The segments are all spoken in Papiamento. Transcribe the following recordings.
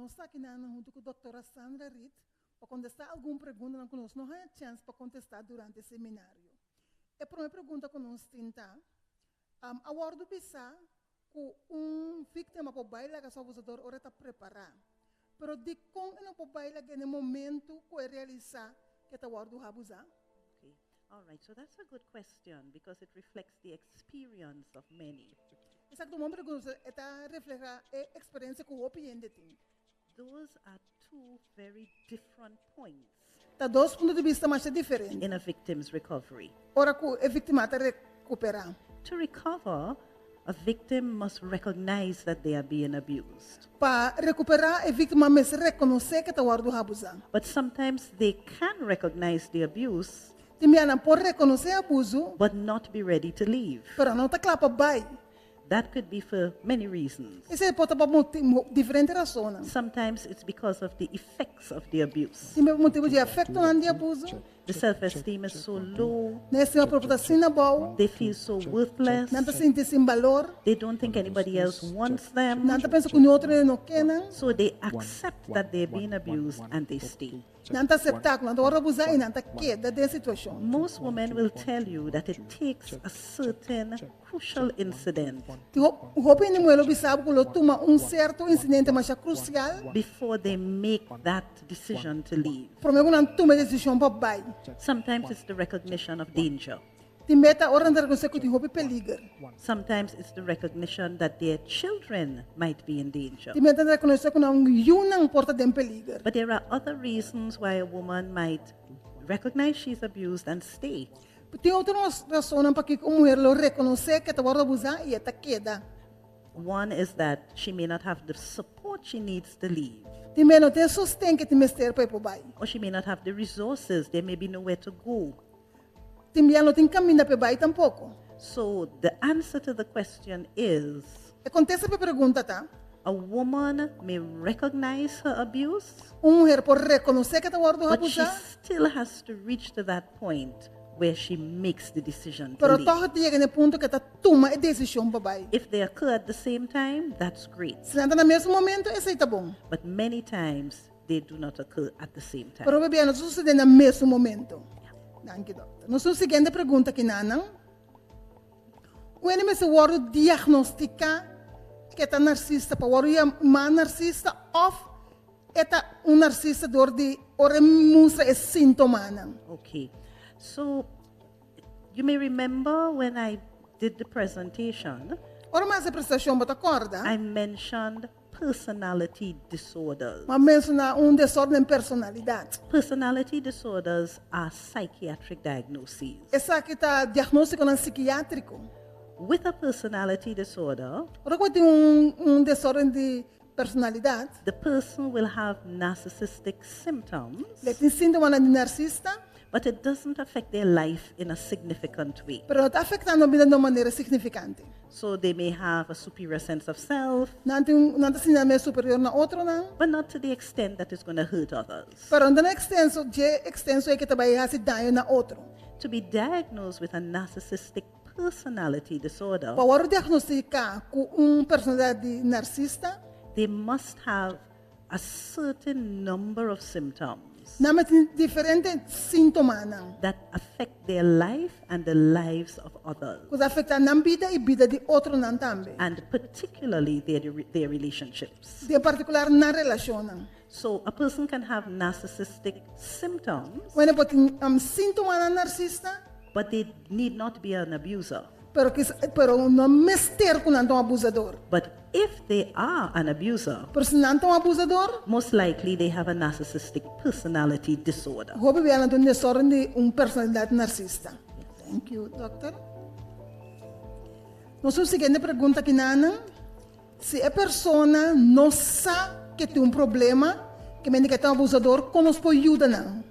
Nos ta akinan huntu ku Dòktora Sandra Reid pa kontestá algun preguntanan ku nos no haña chèns pa kontestá durante e seminario. E promé pregunta ku nos tin ta, A wòrdu bisá ku un víktima por bai laga su abusador ora e ta prepará. Pero dikon e no por bai lag'é na e momentu ku e realisá ku e ta wòrdu abusá? Okay. All right. So that's a good question because it reflects the experience of many. Esaki ta un bon pregunta, e ta reflehá e eksperensia ku hopi hende tin. Those are two very different points. Ta dos punto di bista masha diferente. In a victim's recovery. Ora ku e víktima ta rekuperá. To recover, a victim must recognize that they are being abused. Pa rekuperá, e víktima mester rekonosé ku e ta wòrdu abusá. But sometimes they can recognize the abuse. Tin bia nan por rekonosé e abusu. But not be ready to leave. Pero nan no ta kla pa bai. That could be for many reasons. Esei por ta pa diferente rasonnan. Sometimes it's because of the effects of the abuse. Tin bia pa motibu di e efektonan di abusu. The self-esteem is so low. Nan estima propio ta asina abou. They feel so worthless. Nan ta sinti sin balor. They don't think anybody else wants them. Nan ta pensa ku niun otro hende no ke nan. So they accept that they're being abused and they stay. Nan ta aseptá ku nan ta wòrdu abusá i nan ta keda den e situashon. Most women will tell you that it takes a certain crucial incident. Tin hopi hende muhé lo bisa bo ku lo tuma un sierto insidente masha krusial. Before they make that decision to leave. Promé ku nan tuma e desishon pa bai. Sometimes it's the recognition of danger. Tin bes ta ora nan ta rekonosé ku tin hopi peliger. Sometimes it's the recognition that their children might be in danger. Tin bes nan ta rekonosé ku nan yunan por ta den peliger. But there are other reasons why a woman might recognize she's abused and stay. Tin otro rasonnan pakiko un muher lo rekonosé ku e ta wòrdu abusá i e ta keda. One is that she may not have the support she needs to leave. Tin bes no tin e sosten ku e tin mester pa e por bai. Or she may not have the resources, there may be nowhere to go. Tin bia no tin kaminda p'e bai tampoko. So the answer to the question is. E kontesta p'e pregunta ta. A woman may recognize her abuse. Un muher por rekonosé ku e ta wòrdu But she abusá. still has to reach to that point where she makes the decision to Pero leave. tòg e ta yega na e punto ku e ta tuma e desishon pa bai. If they occur at the same time, that's great. Si nan ta na mesun momento, esei ta bon. But many times they do not occur at the same time. Pero hopi bia no ta sucede na mesun momento. Danki dokter. Nos un siguiente pregunta kinanan. Un hende mester wordo diagnostica ke ta narcista pa wordo yama narcista of e ta un narcista door di ora e mustra e sintomanan? Okay. So you may remember when I did the presentation. Ora mi a hasi e presentacion bo ta corda? I mentioned personality disorders. M'a menshoná un desorden den personalidat. Personality disorders are psychiatric diagnoses. Esaki ta diagnóstikonan sikiátriko. With a personality disorder. Ora ku bo tin un un desorden di personalidat. The person will have narcissistic symptoms. Le tin síntomanan di narsista. But it doesn't affect their life in a significant way. Pero no ta afektá nan bida den un manera signifikante. So they may have a superior sense of self. Nan tin nan ta sinti nan mes superior na otronan. But not to the extent that it's gonna hurt others. Pero no ta na extenso dje extenso ei ke ta bai hasi daño na otro. To be diagnosed with a narcissistic personality disorder. Pa wòrdu diagnostiká ku un personalidat di narsista. They must have a certain number of symptoms. Nan mester tin diferente síntomanan. That affect their life and the lives of others. Ku ta afektá nan bida i bida di otronan tambe. And particularly their their relationships. Den partikular nan relashonnan. So a person can have narcissistic symptoms. Un hende por tin síntomanan narsista. But they need not be an abuser. Pero kis, pero no mester ku nan ta un abusador. But if they are an abuser. Pero si nan ta un abusador. Most likely they have a narcissistic personality disorder. Hopi bia nan ta un desorden di un personalidat narsista. Thank you, dokter. Nos un siguiente pregunta kinanan. Si e persona no sa ke tin un problema, ke mende ke ta un abusador, kon nos por yuda nan?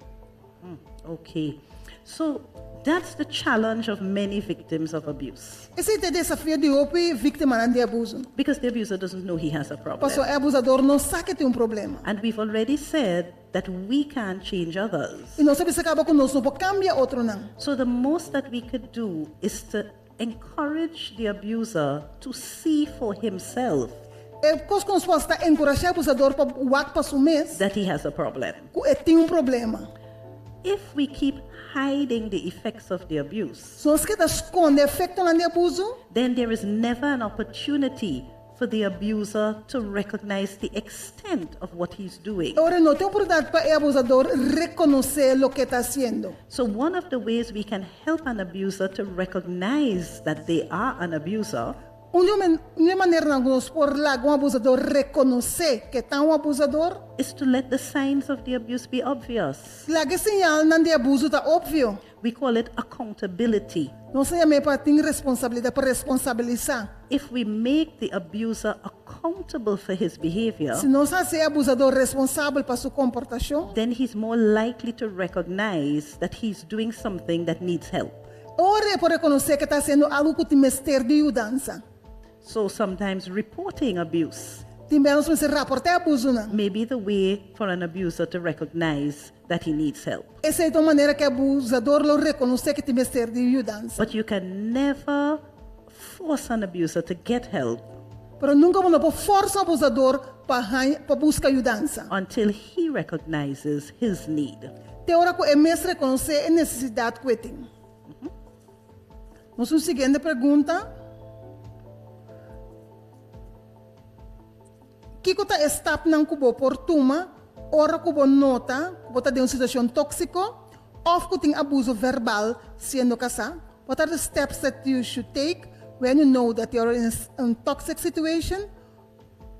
Okay. So that's the challenge of many victims of abuse. Esei ta e desafio di hopi víktimanan di abuso. Because the abuser doesn't know he has a problem. Pasobra e abusador no sa ke tin un problema. And we've already said that we can't change others. I nos a bisa kaba ku nos no por kambia otronan. So the most that we could do is to encourage the abuser to see for himself. E kos ku nos por ta enkurashá abusador pa wak pa su mes, that he has a problem. Ku e tin un problema. If we keep hiding the effects of the abuse, Si nos keda skonde efektonan di abuso, then there is never an opportunity for the abuser to recognize the extent of what he's doing. Ora no tin oportunidat pa e abusador rekonosé loke e ta hasiendo. So one of the ways we can help an abuser to recognize that they are an abuser Un di un di e maneranan ku nos por laga un abusador rekonosé ku e ta un abusador is to let the signs of the abuse be obvious. Laga e señalnan di abuso ta opvio. We call it accountability. Nos ta yam'é pa tin responsabilidat, pa responsabilisá. If we make the abuser accountable for his behavior, Si nos hasi e abusador responsabel pa su komportashon, then he's more likely to recognize that he's doing something that needs help. Ora e por rekonosé ku e ta hasiendo algu ku tin mester di yudansa. So sometimes reporting abuse Tin bia nos mester raportá e abusunan. May be the way for an abuser to recognize that he needs help. Esei ta un manera ku e abusador lo rekonosé ku e tin mester di yudansa. But you can never force an abuser to get help Pero nunka bo no por fòrsa un abusador pa haña pa buska yudansa. Until he recognizes his need. Te ora ku e mes rekonosé e nesesidat ku e tin. Nos un siguiente pregunta. Kiko ta e stapnan ku bo por tuma ora ku bo nota ku bo ta den un situashon tóksiko òf ku tin abuso verbal siendo kasá? What are the steps that you should take when you know that you are in a toxic situation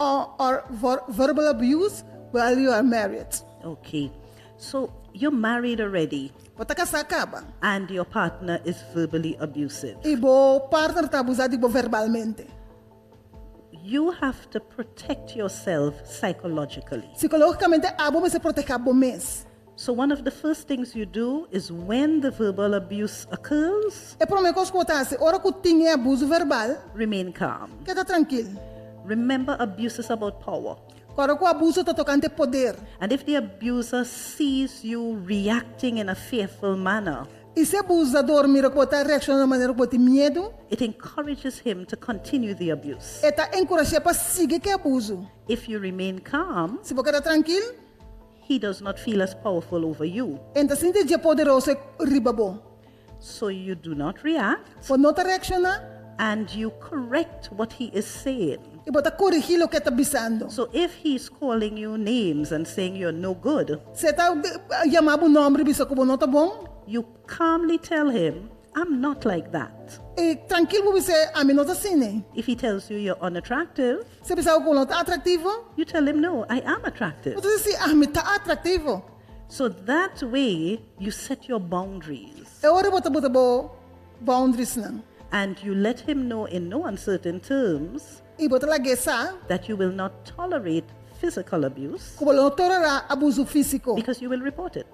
or verbal abuse while you are married? Okay. So you're married already. Bo ta kasá kaba. And your partner is verbally abusive. I bo partner ta abusá di bo verbalmente. You have to protect yourself psychologically. Sikológikamente abo mester protehá bo mes. So one of the first things you do is when the verbal abuse occurs, E promé kos ku bo ta hasi ora ku tin e abuso verbal, remain calm. Keda trankil. Remember, abuse is about power. Kòrda ku abuso ta tokante poder. And if the abuser sees you reacting in a fearful manner, I si e abusador mira ku bo ta reakshoná na manera ku bo tin miedu, it encourages him to continue the abuse. E ta enkurash'é pa sigui ku e abuso. If you remain calm, Si bo keda trankil, he does not feel as powerful over you. E ta sinti dje poderoso riba bo. So you do not react. Bo no ta reakshoná. And you correct what he is saying. I bo ta korigí loke e ta bisando. So if he is calling you names and saying you're no good. Si e ta yama bo nòmber i bisa ku bo no ta bon. You calmly tell him, I'm not like that. I trankil bo bis'é, Ami no ta asina. If he tells you you're unattractive. Si e bisa bo ku bo no ta atraktivo. You tell him, No, I am attractive. Bo ta bisa, Sí, ami ta atraktivo. So that way you set your boundaries. E ora bo ta buta bo boundariesnan. And you let him know in no uncertain terms. I bo ta lag'é sa. That you will not tolerate physical abuse. Ku bo lo no tolerá abuso físiko. Because you will report it.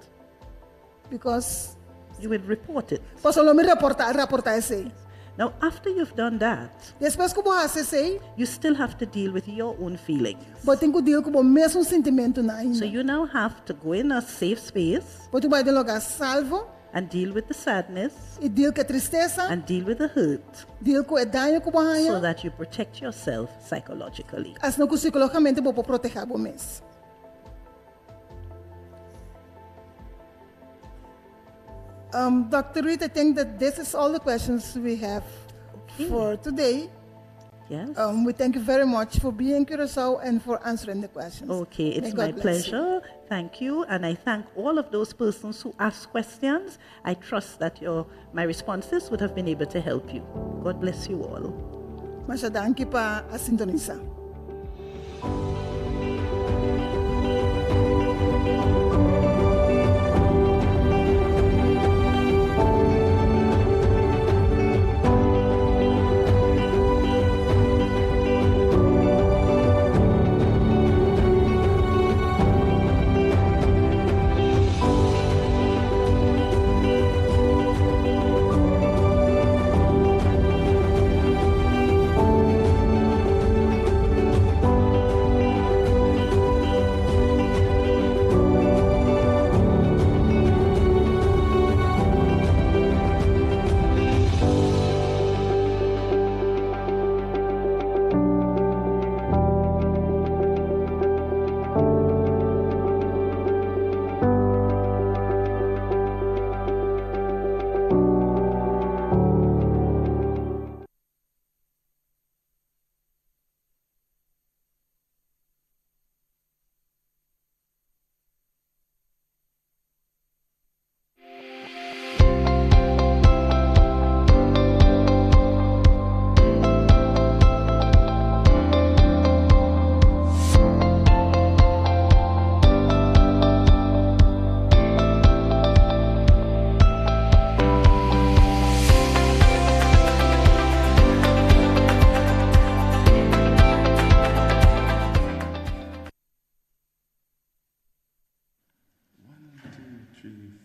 Because. You will report it. Pasobra lo mi reportá, raportá esei. Now after you've done that. Despues ku bo hasi esei. You still have to deal with your own feelings. Bo tin ku deal ku bo mesun sintimentunan ainda. So you now have to go in a safe space. Bo tin ku bai den lugá salvo. And deal with the sadness. I deal ku e tristesa. And deal with the hurt. Deal ku e daño ku bo haña. So that you protect yourself psychologically. Asina ku sikológikamente bo por protehá bo mes. Dòkter Reed, I think that this is all the questions we have for today. Yes. We thank you very much for being in Curaçao and for answering the questions. Okay, it's my pleasure. Thank you. And I thank all of those persons who asked questions. I trust that your, my responses would have been able to help you. God bless you all. Masha danki pa a sintonisa.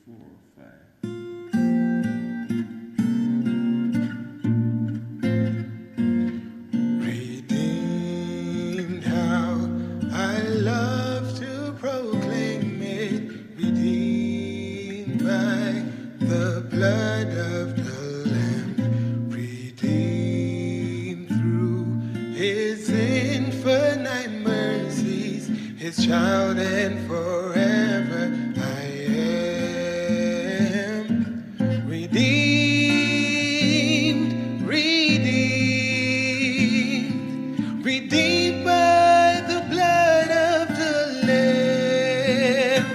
four, five. Redeemed, how I love to proclaim it. Redeemed by the blood of the Lamb. Redeemed through His infinite mercies, His child and forever I am. Redeemed, redeemed, redeemed by the blood of the Lamb.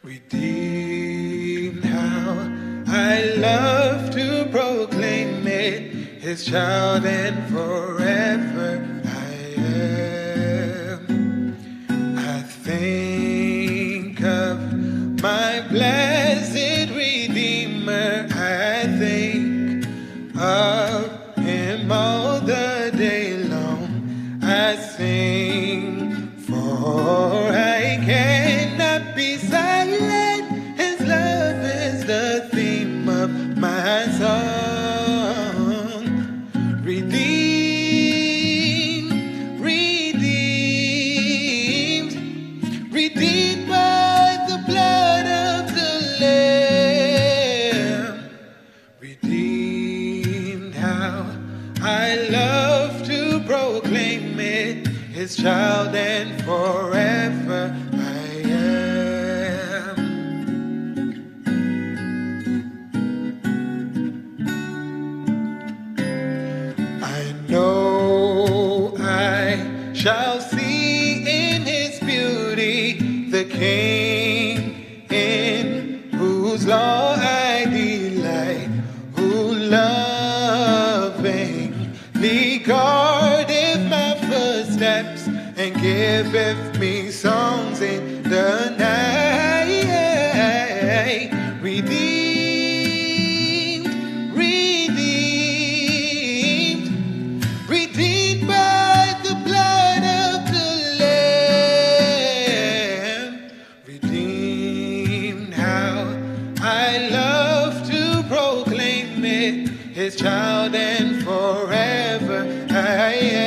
Redeemed, how I love to proclaim it, His child and forever I am. I think of my blessed Redeemer. I think of him all the day long. I sing, for I cannot be silent. His love is the theme of my song. Redeemed, redeemed, redeemed by the blood of the Lamb. Redeemed, how I love to proclaim it, His child and forever I am. I know I shall see in his beauty the King in whose law I delight, who lovingly guardeth my footsteps and giveth me songs in the night. Redeemed, redeemed, redeemed by the blood of the Lamb. Redeemed, how I love to proclaim it, His child and forever I am.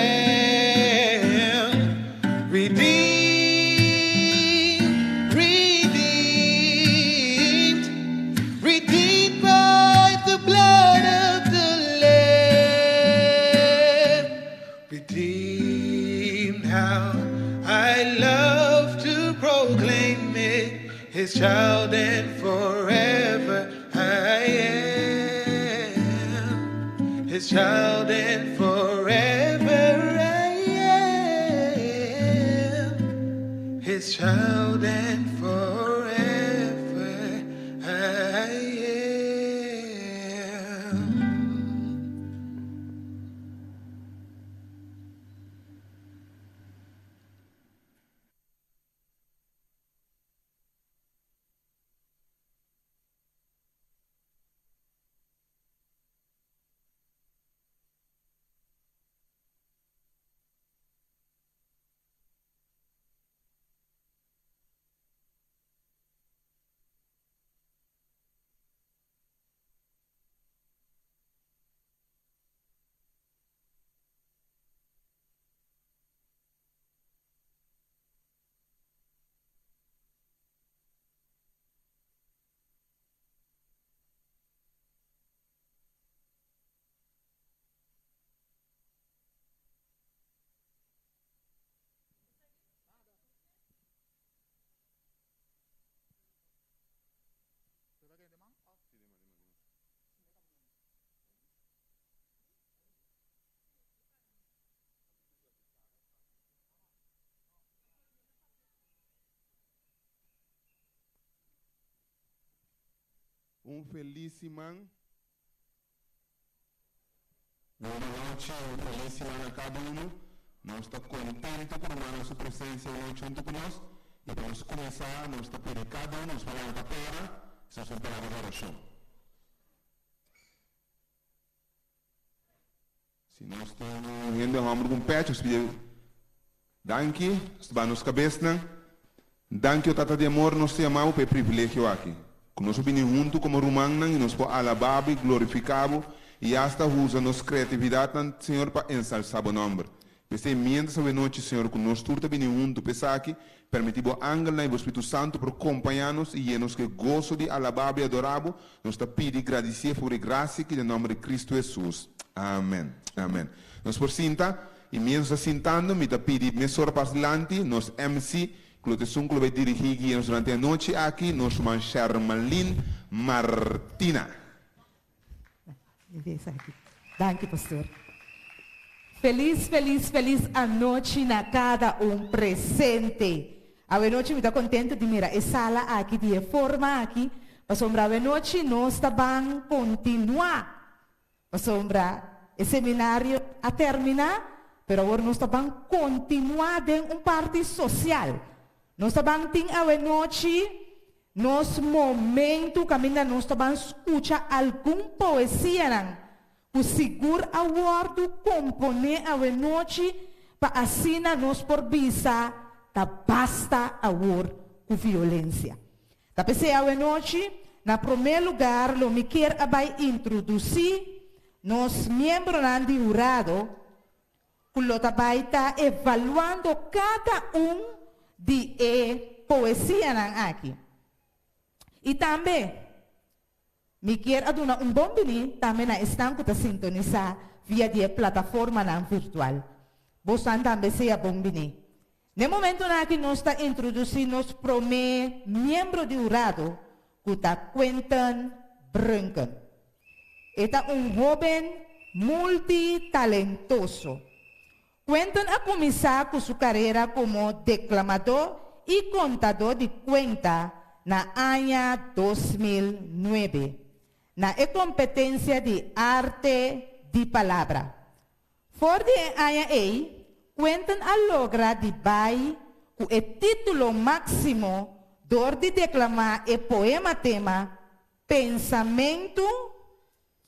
Redeemed, redeemed, redeemed by the blood of the Lamb. Redeemed, how I love to proclaim it, His child and forever I am. His child and forever I am. His child and forever I am. Un felis siman. Bon nochi, un felis siman na kada unu. Nos ta kontentu ku rumannan su presensia e nochi huntu ku nos. I pa nos kuminsá, nos ta pidi kada unu nos pa lanta pera, esaki un palabra di orashon. Si nos tin un hende hòmber ku un pèchi, nos pidi danki, nos ta baha nos kabesnan. Danki, o Tata di amor, nos ta yama bo pa e privilegio aki. Ku nos por bini huntu komo rumannan i nos por alabá bo i glorifiká bo i asta usa nos kreatividatnan, Señor, pa ensalsá bo nòmber. P'esei, miéntras awenochi, Señor, ku nos tur ta bini huntu p'esaki, permití bo angelnan i bo Spiritu Santu por kompañá nos i yena nos ku e goso di alabá bo i adorá bo. Nos ta pidi i gradisié for e grasia aki den nòmber di Kristu Hesus. Amèn. Amèn. Nos por sinta, i miéntras nos ta sintando, mi ta pidi mesora pas dilanti nos MC, Ku lo ta esun ku lo bai dirigí i guia nos durante e anochi aki, nos ruman Shermalyn Martina. Danki pastor. Felis felis felis anochi na kada un presente. Awenochi mi ta kontentu di mira e sala aki di e forma aki, pasobra awenochi nos ta ban kontinuá. Pasobra e seminario a terminá, pero awor nos ta ban kontinuá den un parti sosial. Nos ta ban tin awenochi nos momentu kaminda nos ta ban skucha algun poesianan ku sigur a wòrdu komponé awenochi pa asina nos por bisa ta basta awor ku violensia. Ta p'esei awenochi, na promé lugar lo mi kier a bai introdusí nos miembronan di hurado ku lo ta bai ta evaluando kada un di e poesianan aki. I tambe mi kier a duna un bon bini tambe na esnan ku ta sintonisá via di e plataformanan virtual. Bosan tambe sea bon bini. N'e momentunan aki nos ta introdusí nos promé miembro di hurado ku ta Quentin Brunken. E ta un hóben multitalentoso. Quentin a kuminsá ku su karera komo deklamadó i kontadó di kuenta na aña 2009 na e kompetensia di Arte di Palabra. For di e aña ei, Quentin a logra di bai ku e título máksimo dor di deklamá e poema tema Pensamentu,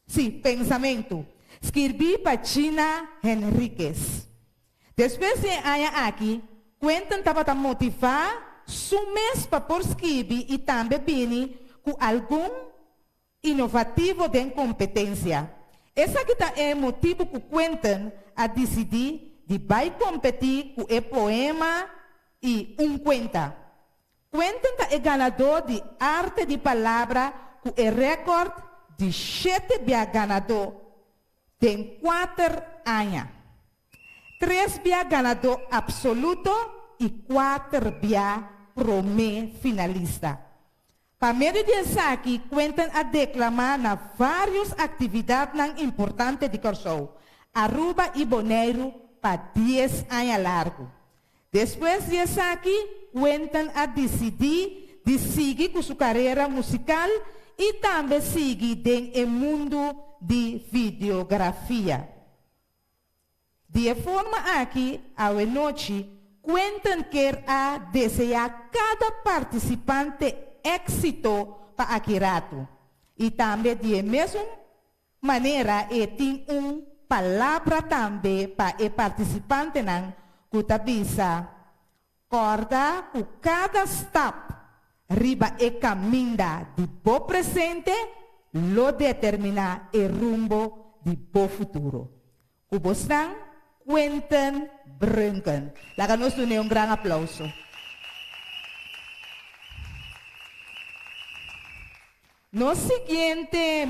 sí, Pensamentu, skirbí pa Gina Henriquez. Despues di e aña aki, Quentin tabata motivá su mes pa por skibi i tambe bini ku algun Inovativo den kompetensia. Esaki ta e motibu ku Quentin a disidí di bai kompetí ku e poema i un kuenta. Quentin ta e ganadó di Arte di Palabra ku e rèkòrt di shete bia ganadó den kuater aña. Tres bia ganadó apsoluto i kuater bia promé finalista. Pa medio di esaki Quentin a deklamá na vários aktividatnan importante di Kòrsou, Aruba i Boneiru pa dies aña largu. Despues di esaki Quentin a disidí di sigui ku su karera musikal i tambe sigui den e mundu di videografia. Di e forma aki, awenochi, Quentin kier a deseá kada partisipante éksito pa aki ratu. I tambe di e mesun manera e tin un palabra tambe pa e partisipantenan ku ta bisa, Kòrda ku kada stap riba e kaminda di bo presente lo determiná e rumbo di bo futuro. Ku bosnan, Quentin Brunken. Laga nos dun'é un gran aplauso. Nos siguiente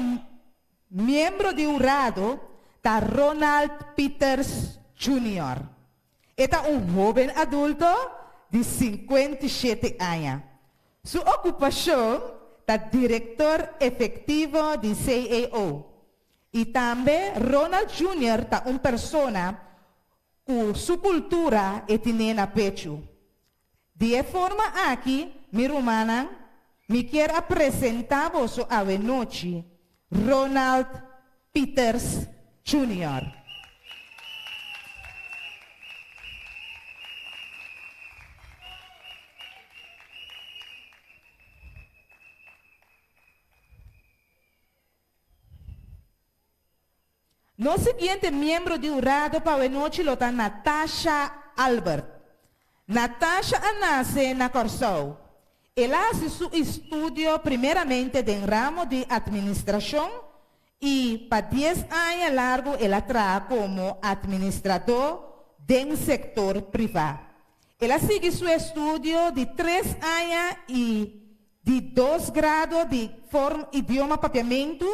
miembro di hurado ta Ronald Pieters Junior. E ta un hóben adulto di 57 aña. Su okupashon ta direktor efektivo di CAO. I tambe Ronald Junior ta un persona ku su kultura e tin'é na pechu. Di e forma aki, mi rumannan, mi kier a presentá boso awe nochi Ronald Pieters Junior. Nos siguiente miembro di hurado pa awenochi lo ta Natasha Albert. Natasha a nase na Kòrsou. El a hasi su estudio primeramente den ramo di atministrashon i pa dies aña largu el a traha komo atministradó den sektor privá. El a sigui su estudio di tres aña i di dos grado di form idioma papiamentu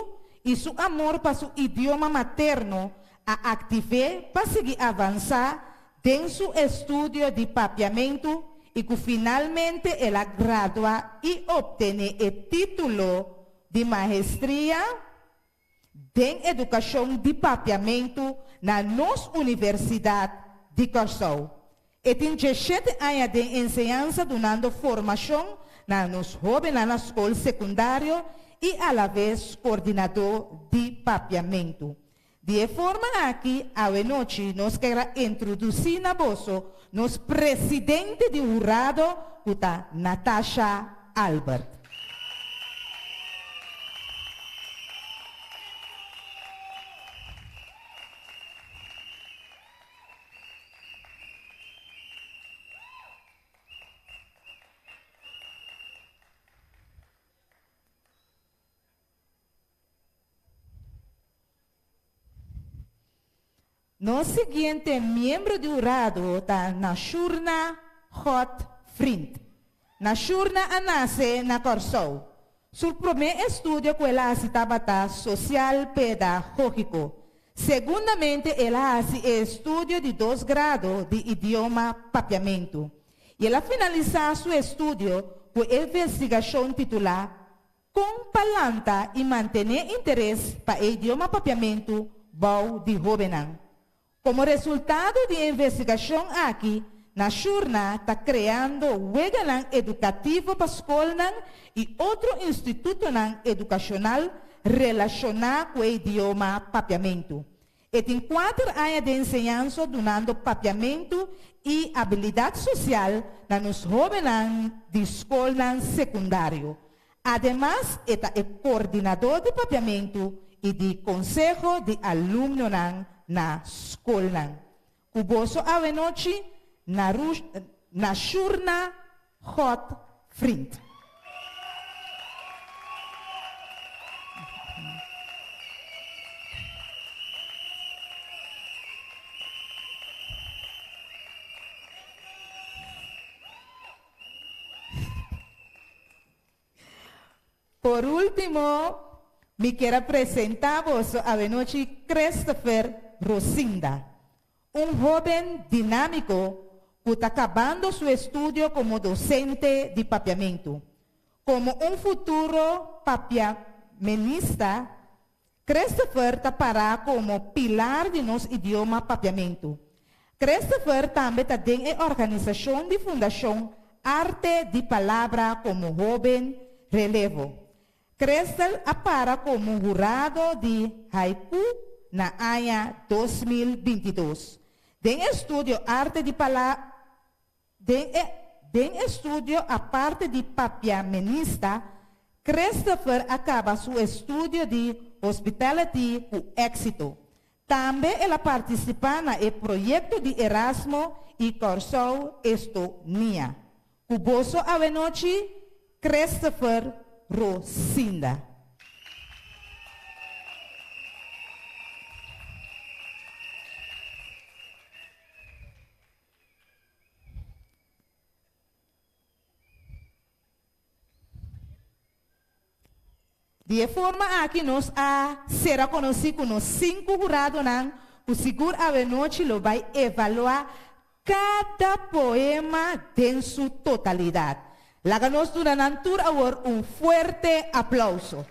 i su amor pa su idioma materno a aktiv'é pa sigui avansá den su estudio di papiamentu i ku finalmente el a gradua i optené e título di maestria den edukashon di papiamentu na nos Universidat di Kòrsou. E tin djeshete aña den enseñansa dunando formashon na nos hóbennan na skol sekundario i alaves kordinadó di papiamentu. Di e forma aki awenochi nos ker a introdusí na boso nos presidente di hurado ku ta Natasha Albert. Nos siguiente miembro di hurado ta Nashurna Hot Vriend. Nashurna a nase na Kòrsou. Su promé estudio ku el a hasi tabata Sosial Pedagógiko. Segundamente el a hasi e estudio di dos grado di idioma Papiamentu. I el a finalisá su estudio ku e investigashon titulá Kon pa lanta i mantené interes pa e idioma Papiamentu bou di hóbennan. Komo resultado di e investigashon aki, Nashurna ta kreando weganan edukativo pa skolnan i otro institutonan edukashonal relashoná ku e idioma Papiamentu. E tin kuater aña den enseñanso dunando papiamentu i abilidat sosial na nos hóbennan di skolnan sekundario. Ademas e ta e kordinadó di papiamentu i di konseho di alumnonan na skolnan. Ku boso awenochi na na Shurna God Vriend. Por último, mi kier a presentá boso awenochi Christopher Rosinda. Un hóben dinámiko ku ta kabando su estudio komo dosente di papiamentu. Komo un futuro papiamenista, Christopher ta pará komo pilar di nos idioma papiamentu. Christopher tambe ta den e organisashon di Fundashon Arte di Palabra komo hóben relevo. Crystal a para komo hurado di Haiku na aña 2022. Den estudio Arte di Pala Den e den estudio aparte di papiamenista, Christopher a kaba su estudio di Hospitality ku éksito. Tambe el a partisipá na e proyekto di Erasmo i Kòrsou Estonia. Ku boso awenochi, Christopher Rosinda. Di e forma aki nos a sera konosí ku nos sinku huradonan ku sigur awenochi lo bai evaluá kada poema den su totalidat. Laga nos duna nan tur awor un fuerte aplouso.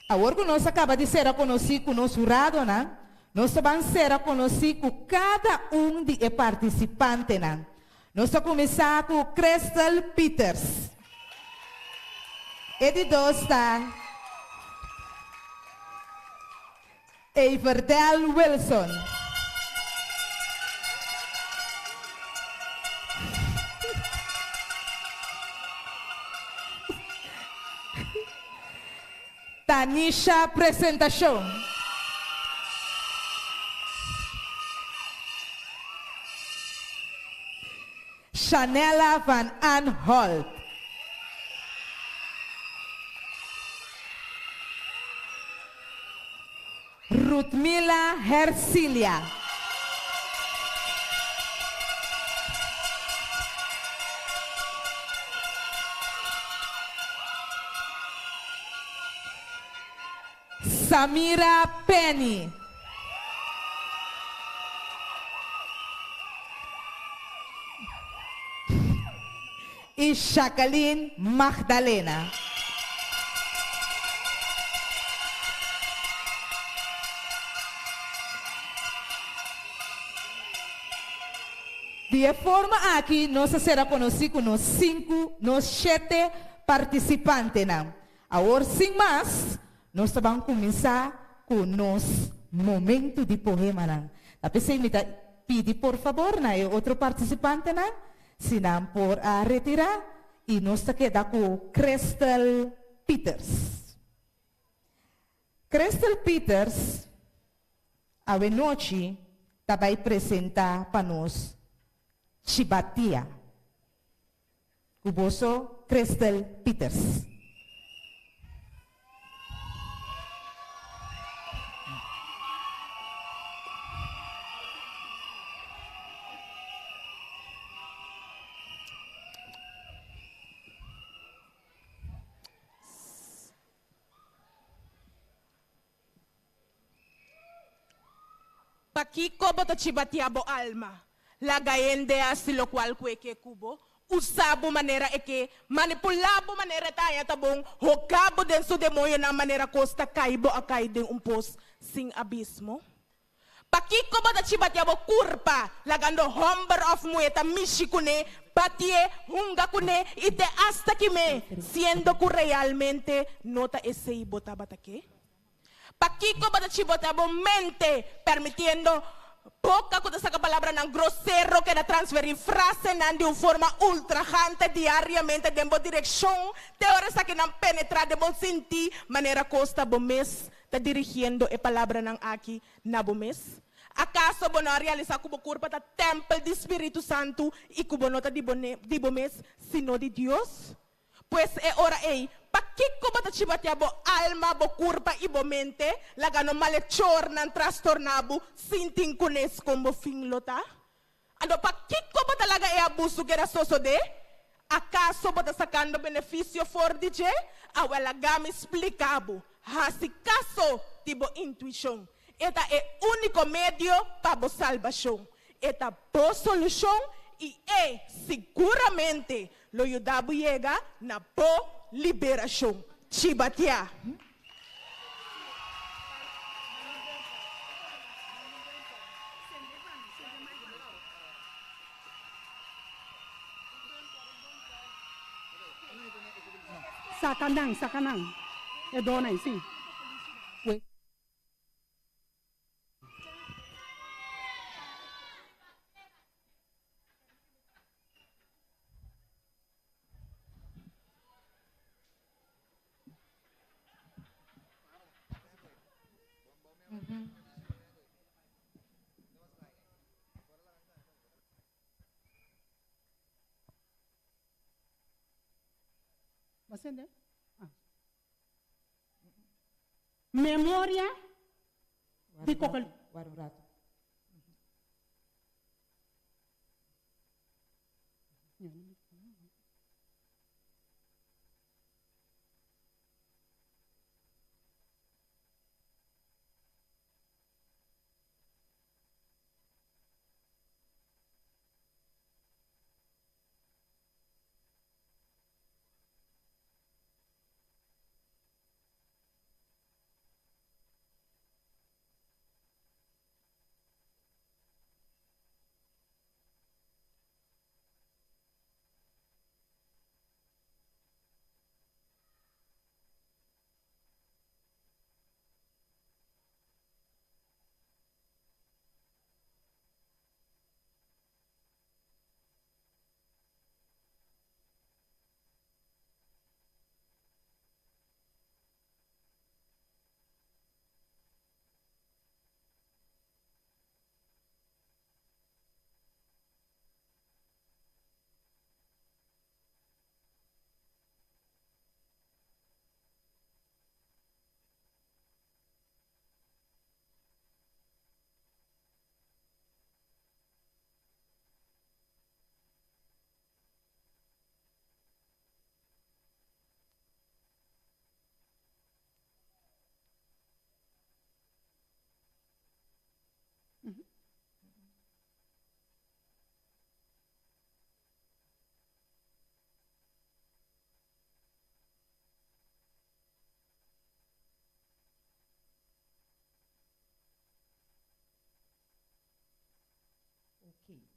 Awor ku nos a kaba di sera konosí ku nos huradonan, nos ta ban sera konosí ku kada un di e partisipantenan. Nos ta kuminsá ku Crystal Pieters. E di dos ta Everdell Wilson. Tanisha Presentacion. Chanella van Anholt. Rutmila Hercilia. Samira Penny. I Jacqueline Magdalena. Di e forma aki nos a sera konosí ku nos sinku, nos shete partisipantenan. Awor sin mas, nos ta ban kuminsá ku nos momentu di poemanan. Ta p'esei mi ta pidi por fabor na e otro partisipantenan si nan por a retirá i nos ta keda ku Crystal Pieters. Crystal Pieters awenochi ta bai presentá pa nos Chibatia. Ku boso Crystal Pieters. Pakiko bo ta chibatia bo alma? Laga hende hasi lokual ku e ke ku bo, usa bo manera e ke, manipulá bo manera e ta haña ta bon, hoga bo den su demoñonan manera kos ta kai bo a kai den un pos sin abismo. Pakiko bo ta chibatia bo kurpa, lagando hòmber òf muhé ta mishi kuné, batié, hunga kuné i te asta kim'é, siendo ku realmente no ta esei bo tabata ke? Pakiko bo ta chibotea bo mente, permitiendo boka ku ta saka palabranan grosero keda transferí frasenan di un forma ultrajante diariamente den bo direkshon te ora esakinan penetrá den bo sintí manera kos ta bo mes ta dirigiendo e palabranan aki na bo mes? Akaso bo no a realisá ku bo kurpa ta tèmpel di spiritu santu i ku bo no ta di bo mes sino di Dios? Pues e ora ei, pakiko bo ta chibatea bo alma, bo kurpa i bo mente, laga no malechornan trastorná bo sin tin kunes kon bo fin lo ta? Anto pakiko bo ta laga e abusu keda sosodé? Akaso bo ta sakando benefisio for di dje? Awel laga mi splika bo, hasi kaso di bo intuishon. E ta e úniko medio pa bo salbashon. E ta bo solushon i e siguramente lo yuda bo yega na bo liberashon. Chibatia! Saka nan, saka nan. E dona ei, sí. Ah. Memoria di kokel. Wara un rato.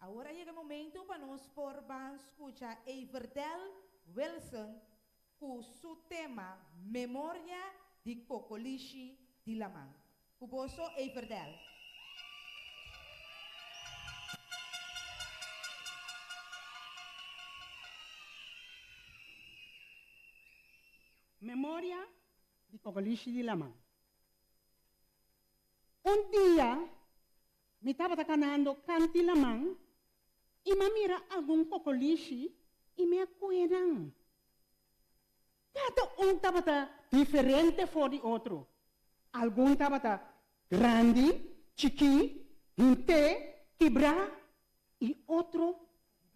Awor a yega e momento pa nos por ban skucha Everdell Wilson ku su tema Memoria di Kokolishi di Laman. Ku boso Everdell. Memoria di Kokolishi di Laman. Un dia mi tabata kanando kant'i laman i m'a mira algun kokolishi i mi a kohe nan. Kada un tabata diferente for di otro. Algun tabata grandi, chikí, hinté, kibrá i otro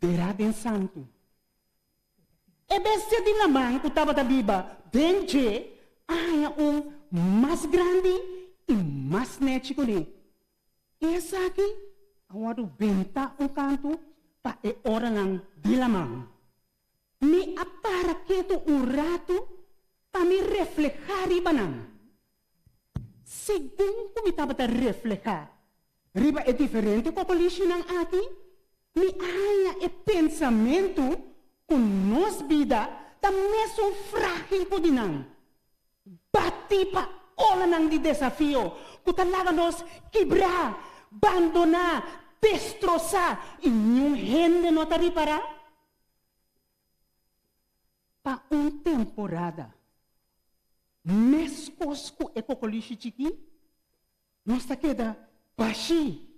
derá den santu. E bestia di laman ku tabata biba den dje a haña un mas grandi i mas nèchi kuné. I esaki a wòrdu bentá un kantu pa e oranan di laman. Mi a para ketu un ratu pa mi reflehá riba nan. Segun ku mi tabata reflehá riba e diferente kokolishinan aki, mi a haña e pensamentu ku nos bida ta mesun frágil ku di nan. Batí pa olanan di desafio ku ta laga nos kibrá, bandoná, destrosá i niun hende no ta ripará. Pa un temporada, meskos ku e kokolishi chikí, nos ta keda bashí,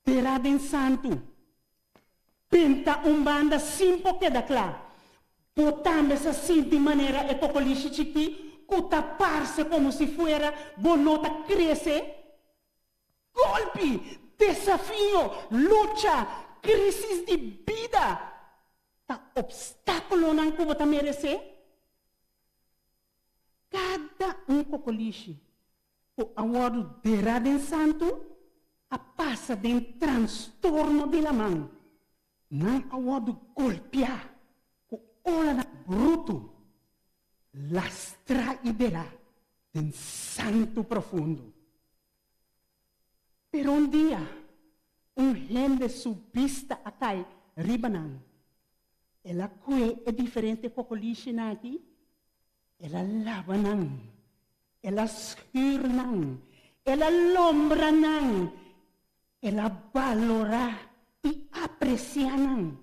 derá den santu, benta un banda sin por keda kla. Bo tambe sa sinti manera e kokolishi chikí ku ta parse komo si fuera bo no ta krese? Golpi, desafio, lucha, krísis di bida ta opstákulonan ku bo ta meresé? Kada un kokolishi ku a wòrdu derá den santu a pasa den trastorno di laman. Nan a wòrdu golpiá ku olanan brutu, lastrá i derá den santu profundo. Pero un dia, un hende su bista a kai riba nan. El a kue e diferente kokolishinan aki, el a laba nan, el a schür nan, el a lombra nan, el a balorá i apresiá nan,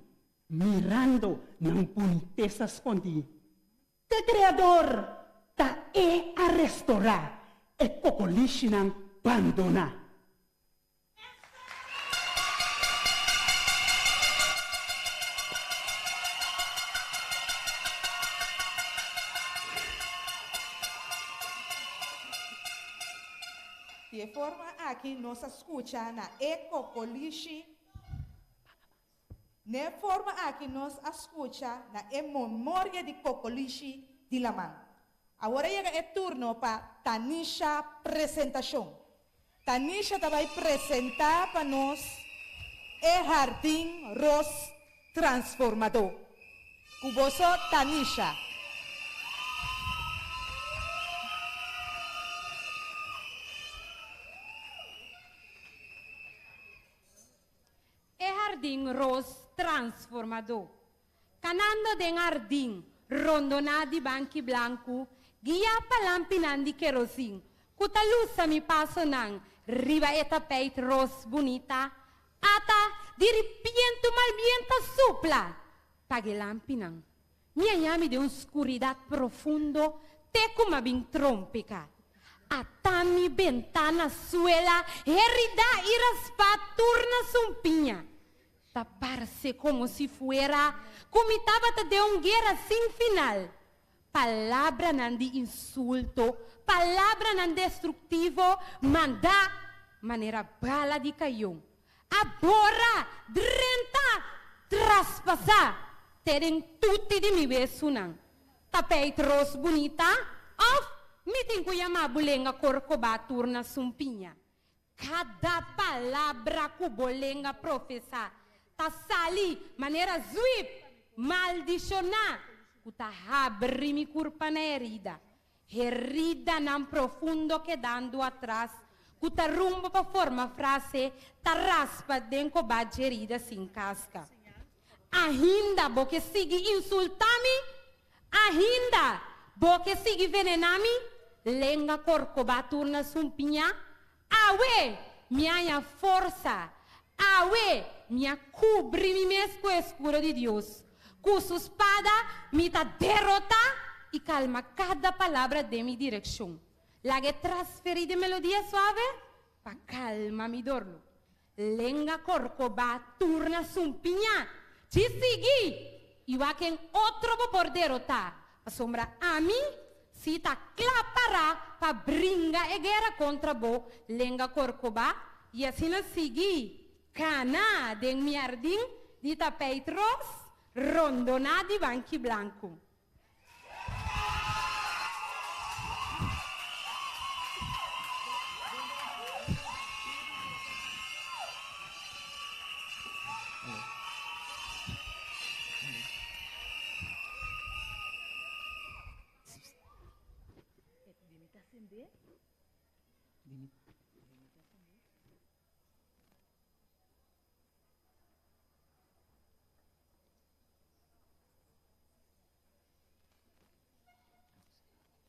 mirando nan bunitesa skondí. Te Kreador ta e a restorá e kokolishinan bandoná. Di e forma aki nos a skucha na e kokolishi. N'e forma aki nos a skucha na e memoria di kokolishi di laman. Awor a yega e turno pa Tanisha presentashon. Tanisha ta bai presentá pa nos e Hardin Ros Transformadó. Ku boso Tanisha. E hardin ros transformadó. Kanando den hardin rondoná di banki blanku, guiá pa lampinan di kerosin ku ta lusa mi pasonan riba e tapijt ros bunita, ata di ripiente un mal bienta supla paga e lampinan. Mi a yami den un skuridat profundo te ku m'a bin trompeka. Ata mi bentá na suela, heridá i raspá tur na sumpiña. Ta parse komo si fuera ku mi tabata den un guera sin final. Palabranan di insulto, palabranan destruktivo mandá manera bala di kayon. A bora, drenta, traspasá te den tuti di mi wesunan. Tapijt ros bunita òf mi tin ku yama bo lenga korkobá tur na sumpiña. Kada palabra ku bo lenga profesá ta sali manera zwip maldishoná ku ta habri mi kurpa na herida. Heridanan profundo kedando atras. ku ta rumbo pa forma frase ta raspa den kobá djerida sin kaska. Ahinda bo ke sigui insultá mi? Ahinda bo ke sigui venená mi? Lenga korkobá turna sumpiñá. Awe mi haña forsa. Awe mi a kubri mi mes ku e eskudo di Dios. Ku su spada mi ta derotá i kalma kada palabra den mi direkshon. Laga e trasferí den melodia suave pa kalma mi dorlo. Lenga korkobá turna sumpiñá. Djis sigui i wak ken otro bo por derotá, pasobra ami si ta kla pará pa bringa e guera kontra bo, lenga korkobá, i asina sigui kana den mi hardin di tapijt ros rondoná di banki blanku.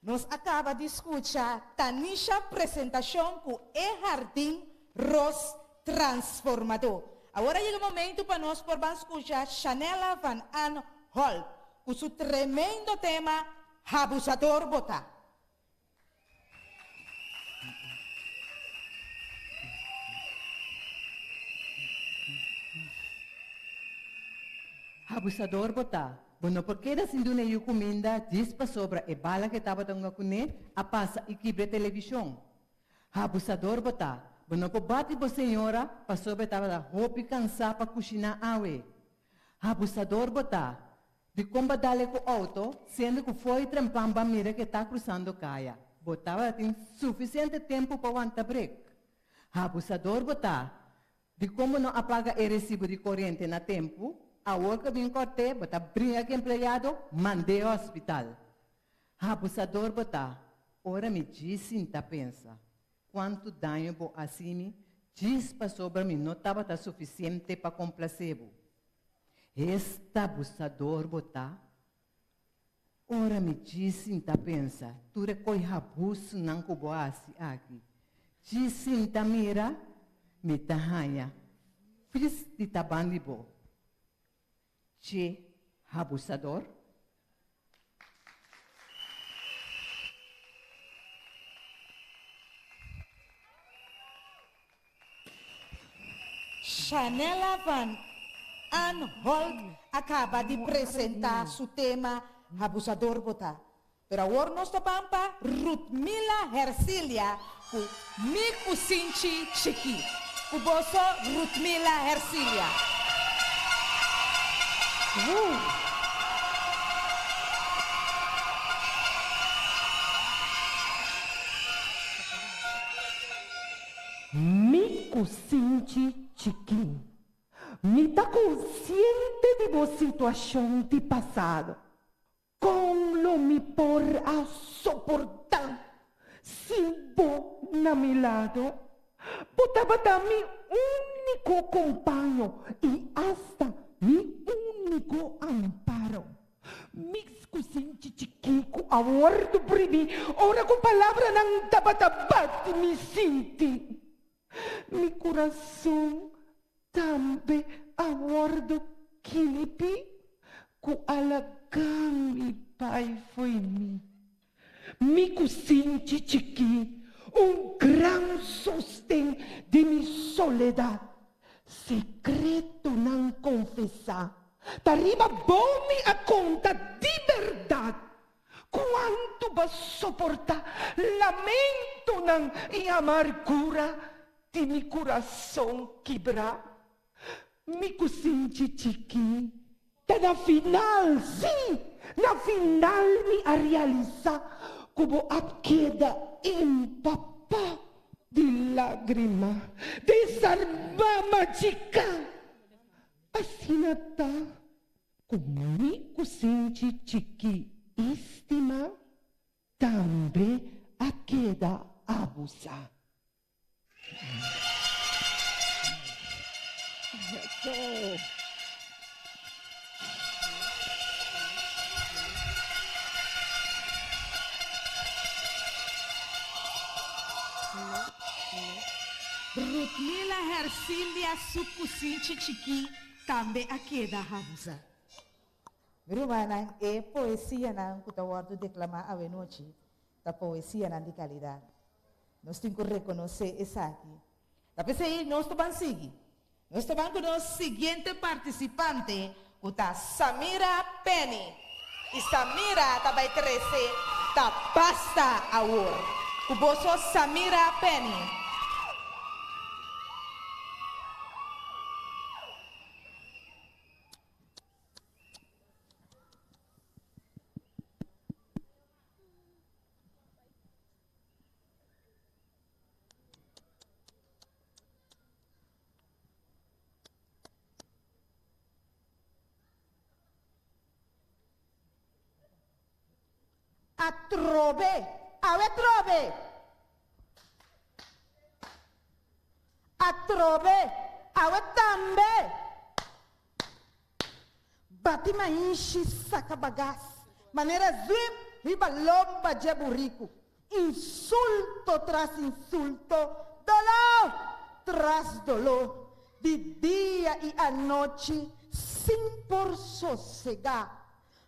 Nos a kaba di skucha Tanisha presentashon ku e Hardin Ros Transformadó. Awor a yega momentu pa nos por ban skucha Shanella van Anholt ku su tremendo tema Habusador bo ta. Abusador bo ta. Bo no por keda sin duna e yu kuminda djis pasobra e bala ku e tabata hunga kuné a pasa i kibra e televishon. Abusador bo ta. Bo no por bati bo señora pasobra e tabata hopi kansá pa kushiná awe. Abusador bo ta. Dikon bo a dal e ku outo, siendo ku fo'i trempan bo a mira ku e ta krusando kaya? Bo tabatin sufisiente tempu pa wanta brek. Abusador bo ta! Dikon bo no a paga e resibu di koriente na tempu? Awor ku a bin kòrt'é, bo ta bringa ku empleado, mand'é hospital. Abusador bo ta! Ora mi djis sinta pensa kuantu daño bo a hasi mi djis pasobra mi no tabata sufisiente pa komplasé bo. Esta abusador bo ta! Ora mi djis sinta pensa tur e koi habusunan ku bo a hasi aki, djis sinta mira, mi ta haña fris di taban di bo. Che habusador! Shanella van Anholt a caba di presenta su tema Abusador bo ta. Pero awor nos ta ban pa Ruthmila Hersilia cu Mi Cusinchi Chiki. Cu boso Ruthmila Hersilia. Woo! Mi kusinchi chikin. Mi ta konsiente di bo situashon di pasado. Kon lo mi por a soportá sin bo na mi lado? Bo tabata mi úniko kompaño i asta mi úniko amparo. Mix ku sinchi chikí ku a wòrdu pribí ora ku palabranan tabata bati mi sinti. Mi kurason tambe a wòrdu kinipí ku a laga mi bai fo'i mi. Mi ku sinchi chikí, un gran sosten di mi soledat. Sekretonan konfesá ta riba bo mi a konta di bèrdat. Kuantu bo soportá lamentonan i amargura di mi kurason kibrá? Mi kusinchi chikí ta na final, sí, na final mi a realisá ku bo a keda empapá di lágrima, desarmá, machiká. Asina ta. Ku mi kusinchi chikí i stimá tambe a keda abusá. Rutmila Hercilia su kusinchi chikí tambe a keda habusa. Mi rumannan, e poesianan ku ta wòrdu deklamá awenochi ta poesianan di kalidat. Nos tin ku rekonosé esaki. Ta p'esei nos ta ban sigui. Nos ta ban ku nos siguiente partisipante ku ta Samira Penny. I Samira ta bai trese Ta Basta Awor. Ku boso Samira Penny. Atrobe! Awe trobe! Atrobe! Awe tambe! Bati maishi saka bagas, manera zwip riba lomba dje buriku. Insulto tras insulto, doló tras doló, di dia i anochi sin por sosegá.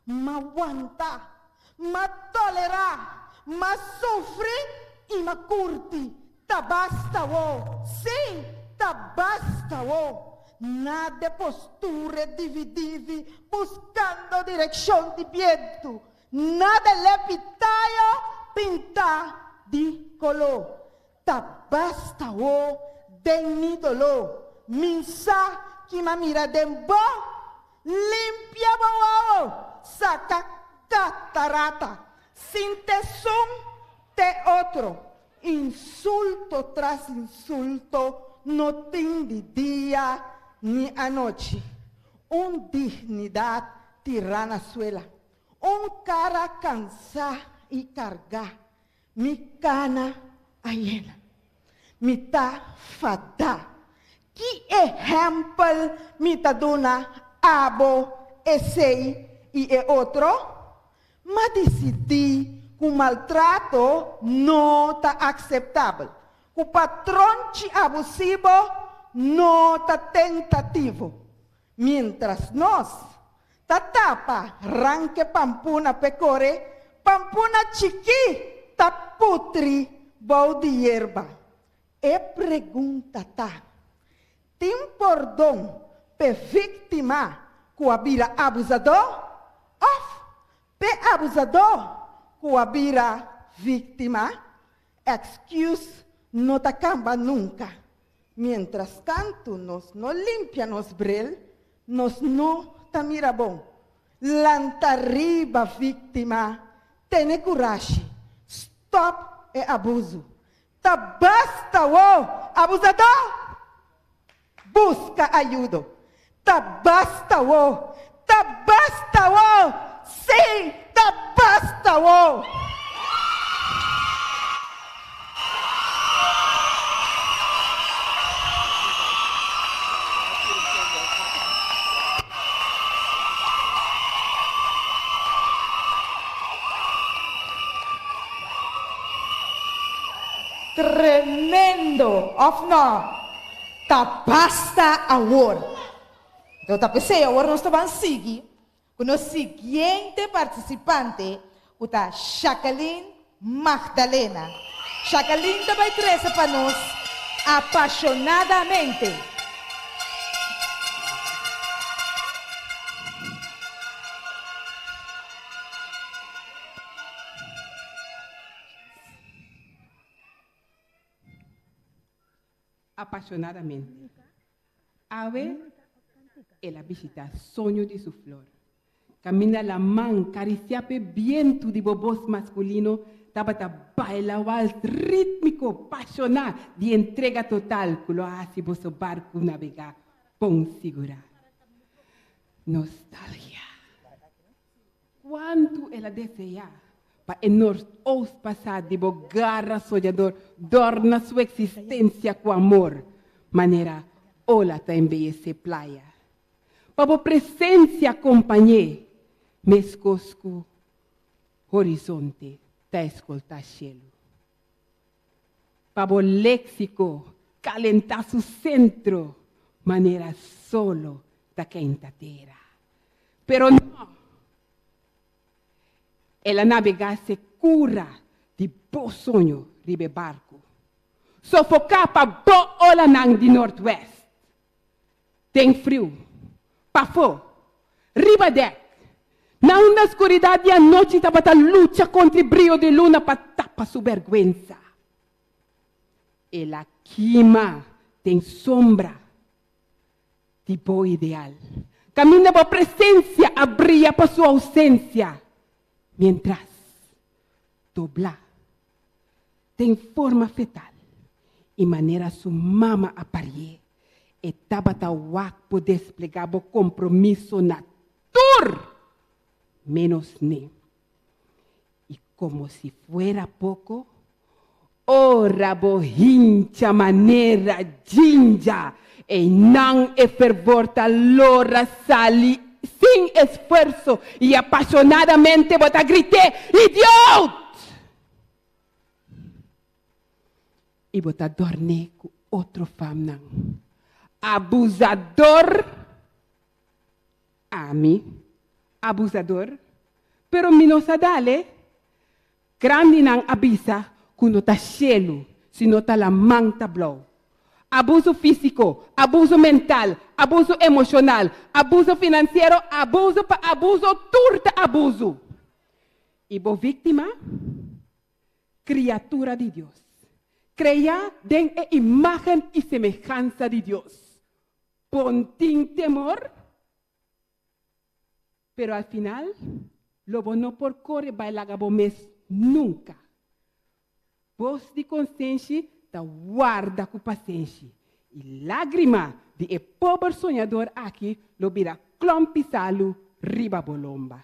M'a wanta, m'a tolerá, m'a sufri i m'a kurti. Ta basta wo! Sí, ta basta wo! Na de posture dividivi buskando direkshon di bientu, na de lepi tayo pintá di koló. Ta basta wo den mi doló, min sa ki m'a mira den bo. Limpia bo wowo, saka katarata, sin tesun te otro. Insulto tras insulto no tin di dia ni anochi. Un dignidat tirá na suela, un kara kansá i kargá. Mi kana a yena. Mi ta fadá. Ki ehèmpel mi ta duna abo, esei i e otro? M'a disidí ku maltrato no ta akseptabel, ku patronchi abusivo no ta tentativo. Miéntras nos ta tapa ranke pampuna p'e kore, pampuna chikí ta putri bou di yerba. E pregunta ta, Tin pordon p'e víktima ku a bira abusadó òf p'e abusadó ku a bira víktima? Excuse no ta kamba nunka. Mientras tantu nos no limpia nos bril, nos no ta mira bon. Lanta riba víktima, tene kurashi, stòp e abuzu. Ta basta wo, abusadó! Buska ayudo. Ta basta wo! Ta basta wo! Sí, ta basta wo! Tremendo, of no? Ta basta awor. Enton ta p'esei awor nos ta ban sigui ku nos siguiente partisipante ku ta Jacqueline Magdalena. Jacqueline ta bai trese pa nos Apasionadamente. Apasionadamente. Awe el a bishitá soño di su flor. Kaminda laman karisiá p'e bientu di bo bos maskulino tabata baila wals rítmiko pashoná di entrega total ku lo a hasi boso barku nabegá bon sigurá. Nostalgia. Kuantu el a deseá. Pa e noordoost pasá di bo garra soñador dòrna su eksistensia ku amor, manera ola ta embeyesé playa. Pa bo presensia kompañ'é, meskos ku horizonte ta eskoltá shelu. Pa bo léksiko kalentá su sentro, manera solo ta keinta tera. Pero no! El a nabegá sekura di bo soño riba e barku, sofoká pa bo olanan di nortwèst. Den friu, pafó, riba dèk, na unda skuridat di anochi tabata lucha kontra e brio di luna pa tapa su bèrgwensa. El a kima den sombra di bo ideal, kaminda bo presensia a bria pa su ousensia, mientras doblá den forma fetal i manera su mama a parié, e tabata wak bo desplegá bo kompromiso na tur ménos ne. I komo si fuera poko, ora bo hincha manera djinja, einan e fervor ta lora sali sin esfuerso i apashonadamente bo ta grit'é, Idiot! I bo ta dòrn'é ku otro famnan. Abusador! Ami, abusador, pero mi no sa dale. Grandinan a bisa ku no ta shelu, sino ta laman ta blou. Abuso físiko, abuso mental, abuso emoshonal, abuso finansiero, abuso pa abuso, tur ta abuso. I bo víktima? Kriatura di Dios, kreá den e imágen i semehansa di Dios. Bon tin temor, pero al final lo bo no por kore bai laga bo mes nunka. Bos di konsenshi ta warda ku pasenshi, i lágrima di e pober soñador aki lo bira klòmpi salu riba bo lomba.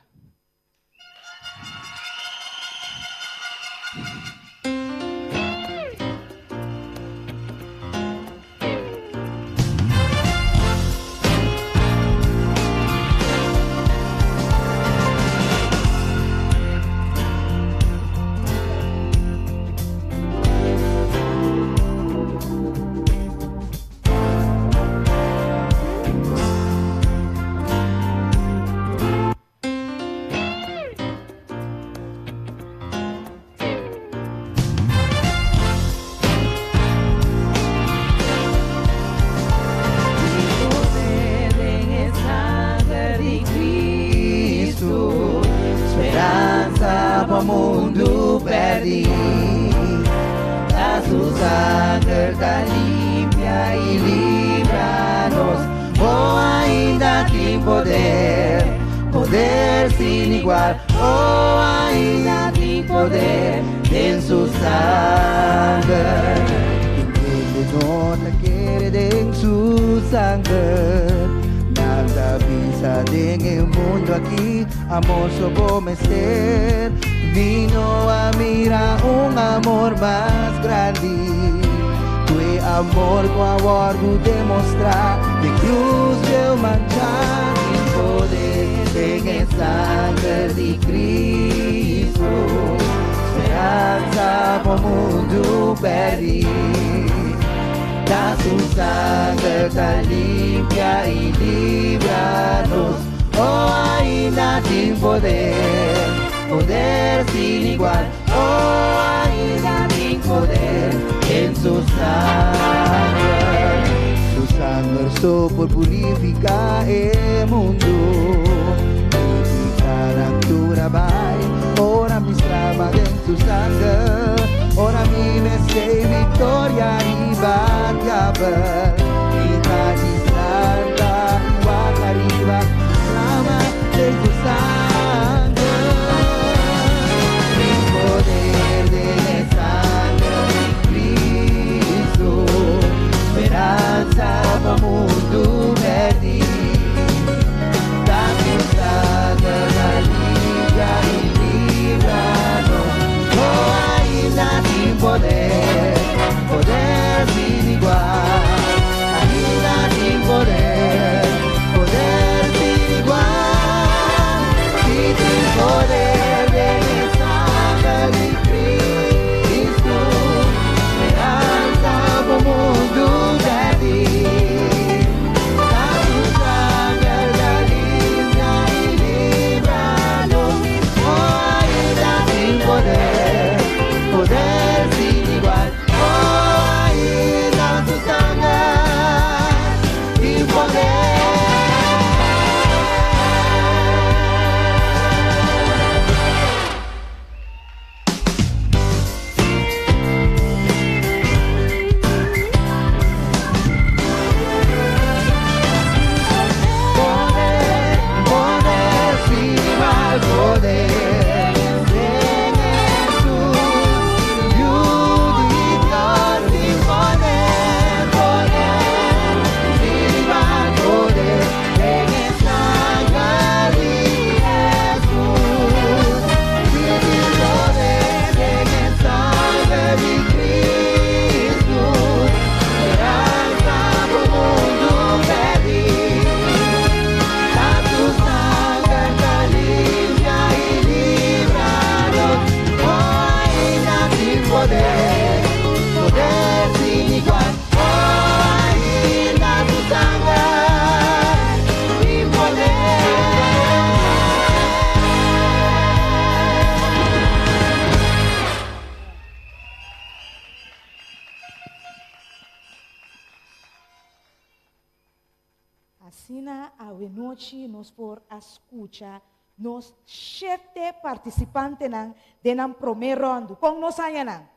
Asina awenochi nos por a skucha nos shete partisipantenan den nan promé ròndu. Kon nos haña nan?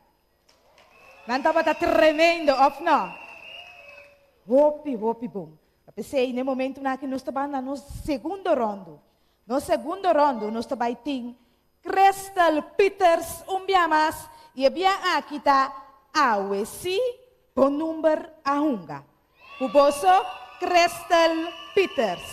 Nan tabata tremendo, òf nò? Hopi, hopi bon. Ta p'esei n'e momentunan aki nos ta bai na nos segundo ròndu. Nos segundo ròndu nos ta bai tin Crystal Pieters un bia mas i e bia aki ta Awe Si Bo Number A Hunga. Ku boso Crystal Pieters.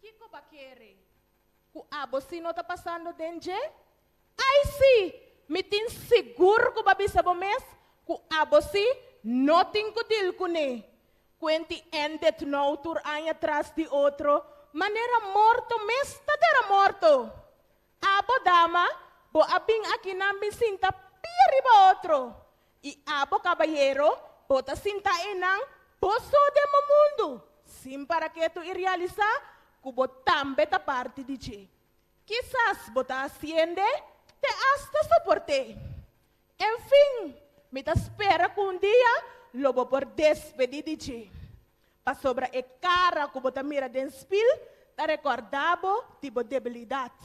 Kiko ba kere ku abo si no ta pasando den dje? Ai si! Mi tin sigur ku ba bisa bo mes ku abo si no tin ku dil kuné. Kuenti ended nou tur aña tras di otro, manera morto mes ta dera morto. Abo dama, bo a bin akinan bin sinta pia riba otro, i abo kabayero, bo ta sinta einan bo so den bo mundu, sin para ketu i realisá ku bo tambe ta parti di dje. Kisas bo ta hasiende te asta soport'é. En fin, mi ta spera ku un dia lo bo por despedí di dje. Pasobra e kara ku bo ta mira den spil ta rekordá bo di bo debilidat.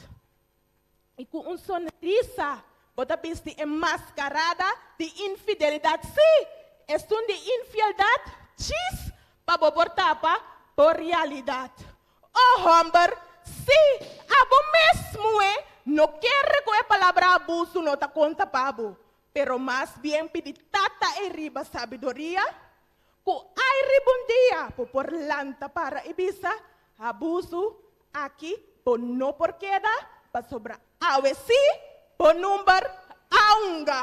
I ku un sonrisa bo ta bisti e maskarada di infidelidat, sí, esun di infieldat djis pa bo por tapa bo realidat. Oh hòmber, sí, abo mes muhé no kere ku e palabra abusu no ta konta pa bo, pero mas bien pidi Tata ei riba sabiduria, ku ai riba un dia bo por lanta para i bisa, Abusu, aki bo no por keda, pasobra awe sí bo number a hunga.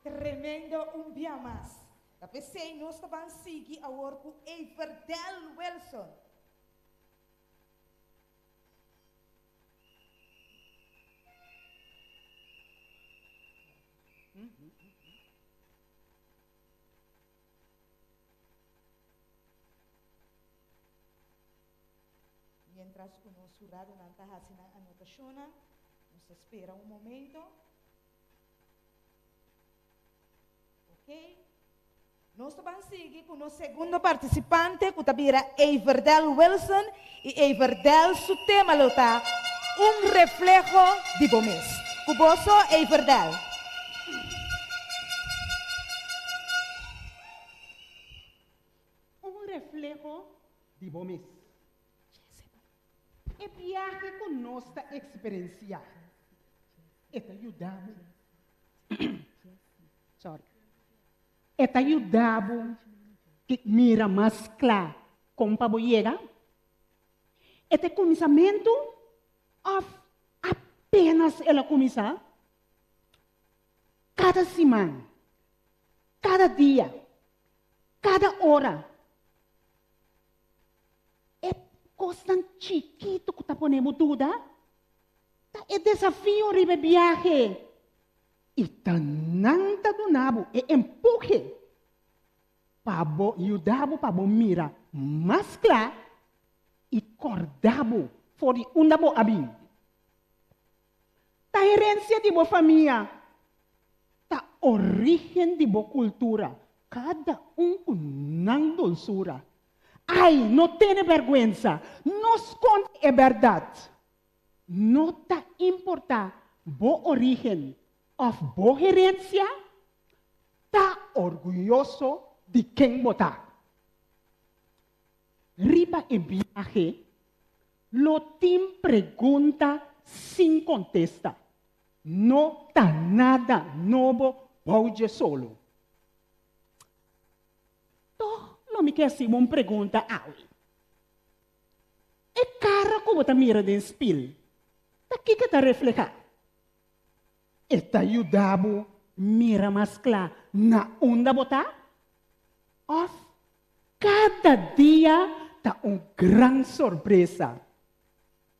Tremendo un bia mas. Ta p'esei nos ta ban sigui awor ku Everdell Wilson. Mientras ku nos huradonan ta hasi nan anotashonnan, nos ta spera un momento. Ok. Nos ta ban sigui ku nos segundo partisipante ku ta bira Everdell Wilson i Everdell su tema lo ta Un refleho di bo mes. Ku boso Everdell. Un refleho di bo mes. E biahe ku nos ta eksperensiá e ta yuda bo. Sorry. E ta yuda bo mira mas kla kon pa bo yega? E ta e kuminsamentu òf apenas el a kuminsá? Kada siman, kada dia, kada ora, e kosnan chikitu ku ta pone bo duda ta e desafio riba e biahe. I ta nan ta duna bo e empuhe pa bo yuda bo pa bo mira mas kla i kòrda bo for di unda bo a bin. Ta herensia di bo famia, ta orígen di bo kultura, kada un ku nan dulsura. Ai, no tene bèrgwensa, no skonde e bèrdat. No ta importá bo orígen òf bo herensia, ta orguyoso di ken bo ta. Riba e biahe lo tin pregunta sin kontesta. No ta nada nobo bou dje solo. Tòg lo mi ke hasi bo un pregunta awe. E kara ku bo ta mira den spil, ta kiko e ta reflehá? E ta yuda bo mira mas kla na unda bo ta? Òf kada. Kada dia ta un gran sorpresa.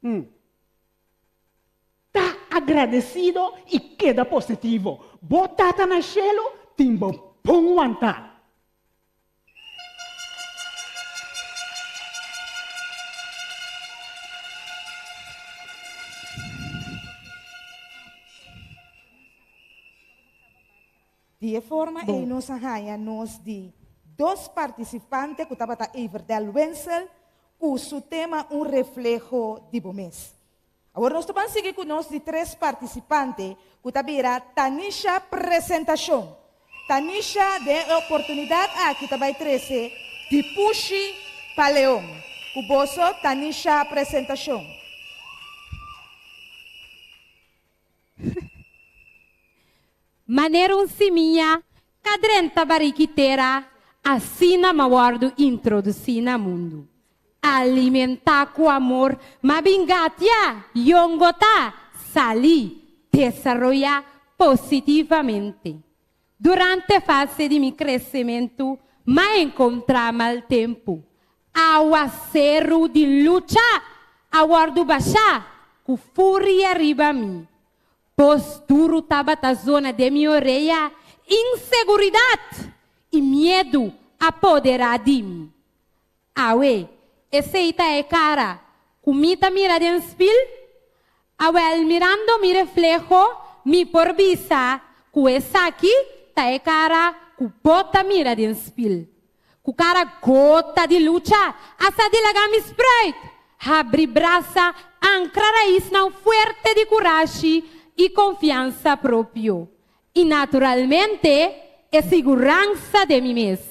Hm. Ta agradesido i keda positivo. Bo Tata na shelu tin bo bon wantá. Di e forma ei nos a haña nos di dos partisipante ku tabata Everdell Wenzel ku su tema Un refleho di bo mes. Awor nos ta ban sigui ku nos di tres partisipante ku ta bira Tanisha Presentashon. Tanisha den e oportunidat aki ta bai trese di pushi pa leon. Ku boso Tanisha Presentashon. Manera un simia ka drenta bariki tera, asina m'a wòrdu introdusí na mundu. Alimentá ku amor, m'a bin gatia, yongotá, salí, desaroyá positivamente. Durante fase di mi kresementu, m'a enkontrá mal tempu. Awaseru di lucha a wòrdu bashá ku furia riba mi. Bos duru tabata zona den mi orea, inseguridat i miedu a poderá di mi. Awe, esei ta e kara ku mi ta mira den spil? Awèl, mirando mi refleho, mi por bisa ku esaki ta e kara ku bo ta mira den spil. Ku kara gota di lucha a sa di laga mi spruit, habri brasa, ankra raisnan fuerte di kurashi i konfiansa propio. I naturalmente e siguransa den mi mes.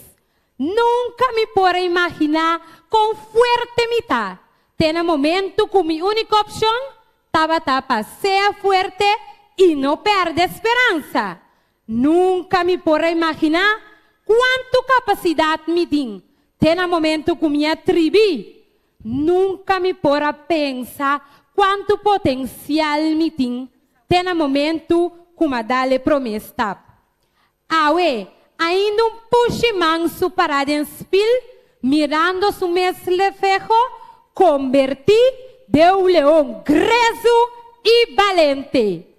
Nunka mi por a imaginá kon fuerte mi ta, te na momentu ku mi úniko opshon tabata pa sea fuerte i no pèrdè speransa. Nunka mi por a imaginá kuantu kapasidat mi tin te na momentu ku mi a tribi. Nunka mi por a pensa kuantu potensial mi tin te na momentu ku m'a dal e promé stap. Awe, ainda un pushi mansu pará den spil, mirando su mes refleho, kombertí den un leon grezu i balente.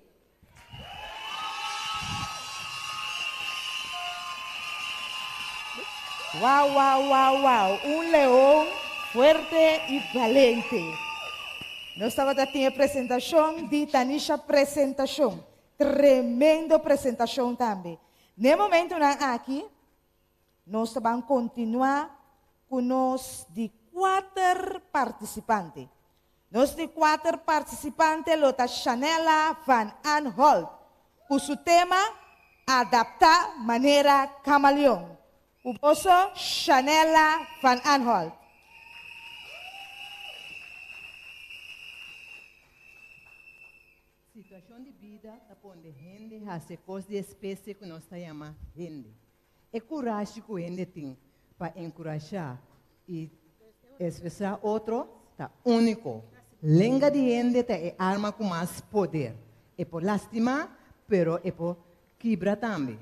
Wow, wow, wow, wow, un leon fuerte y balente. Nos tabata tin e presentacion di Tanisha Presentacion. Tremendo presentacion tambe. N'e momentonan aki, nos ta ban continua cu nos di cuater participante. Nos di kuater partisipante lo ta Shanella van Anholt ku su tema Adaptá manera kamaleon. Ku boso Shanella van Anholt. Situashon di bida ta pone hende hasi kos di espesie ku nos ta yama hende. E kurashi ku hende tin pa enkurashá i ekspresá otro ta úniko. Lenga di hende ta e arma ku mas poder. E por lastimá, pero e por kibra tambe.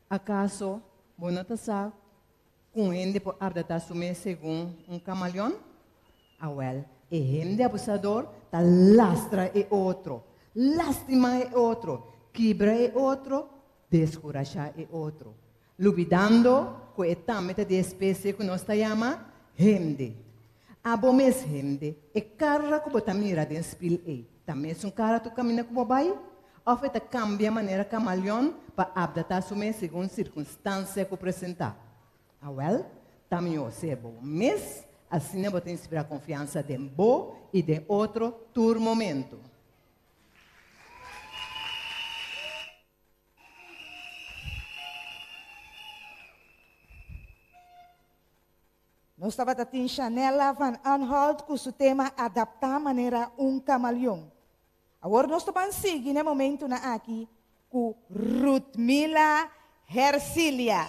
Akaso bo no ta sa ku un hende por adaptá su mes segun un kamaleon? Awèl, e hende abusador ta lastra e otro, lastimá e otro, kibra e otro, deskurashá e otro, lubidando ku e tambe ta di e espesie ku nos ta yama hende. Abo mes hende, e kara ku bo ta mira den spil ei, ta mesun kara tur kaminda ku bo bai? Òf e ta kambia manera kamaleon pa apdatá su mes segun sirkunstansia ku presentá? Awèl, ta mihó ser bo mes, asina bo ta inspirá konfiansa den bo i den otro tur momentu. Nos tabata tin Shanella van Anholt ku su tema Adaptá manera un kamaleon. Awor nos ta ban sigui na e momentunan aki ku Ruthmila Hersilia.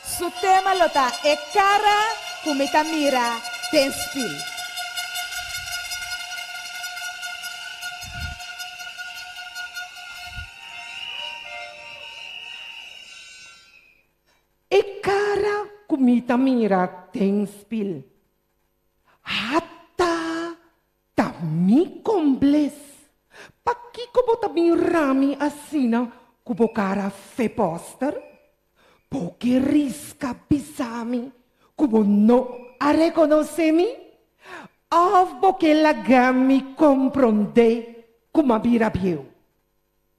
Su tema lo ta E kara ku mi ta mira den spil. E kara ku. mi ta mira den spil. Ata ta mi kombles. Pakiko bo ta mira mi asina ku bo kara feposter? Bo ke riska bisa mi ku bo no a rekonosé mi? Òf bo ke laga mi komprondé ku m'a bira bieu?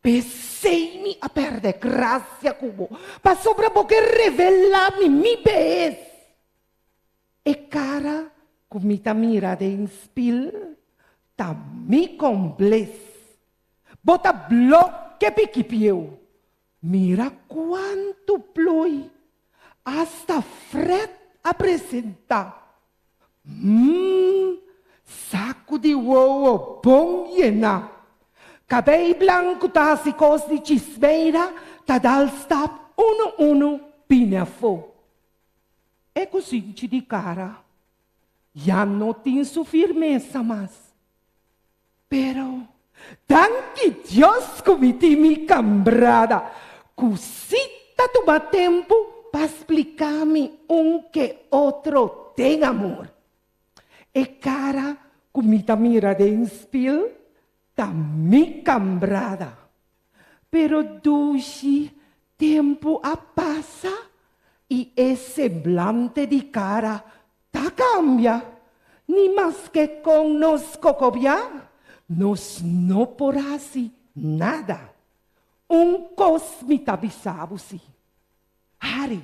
P'esei mi a pèrdè grasia ku bo, pasobra bo ke revelá mi mi behes. E kara ku mi ta mira den spil ta mi kombles. Bo ta blo ke piki pieu. Mira kuantu ploi asta Fred a presentá. Mmm, saku di wowo bon yená. Kabei blanku ta hasi kos di chismeira ta dal stap unu unu bini afó. E kusinchi di kara ya no tin su firmesa mas. Pero, danki Dios ku mi tin mi kambrada ku si ta tuma tempu pa splika mi un ke otro den amor. E kara ku mi ta mira den spil ta mi kambrada. Pero dushi tempu a pasa i e semblante di kara Ta kambia, ni maske kon nos kokobiá, nos no por hasi nada. Un kos mi ta bisa bo si, hari,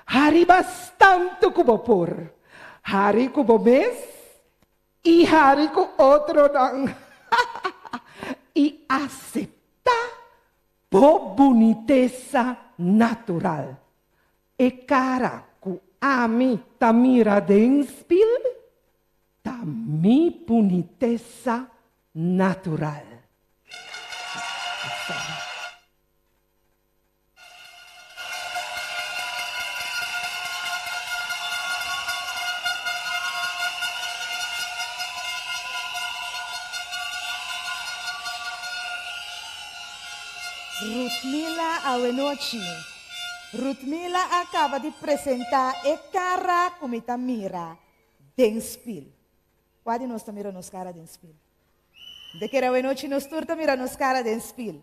hari bastantu ku bo por, hari ku bo mes i hari ku otronan, i aseptá bo bunitesa natural. E kara ku ami ta mira den spil ta mi bunitesa natural. Rutmila Awenochi. Rutmila a kaba di presentá e kara ku mi ta mira den spil. Kua di nos ta mira nos kara den spil? Mi ta kere awenochi nos tur ta mira nos kara den spil.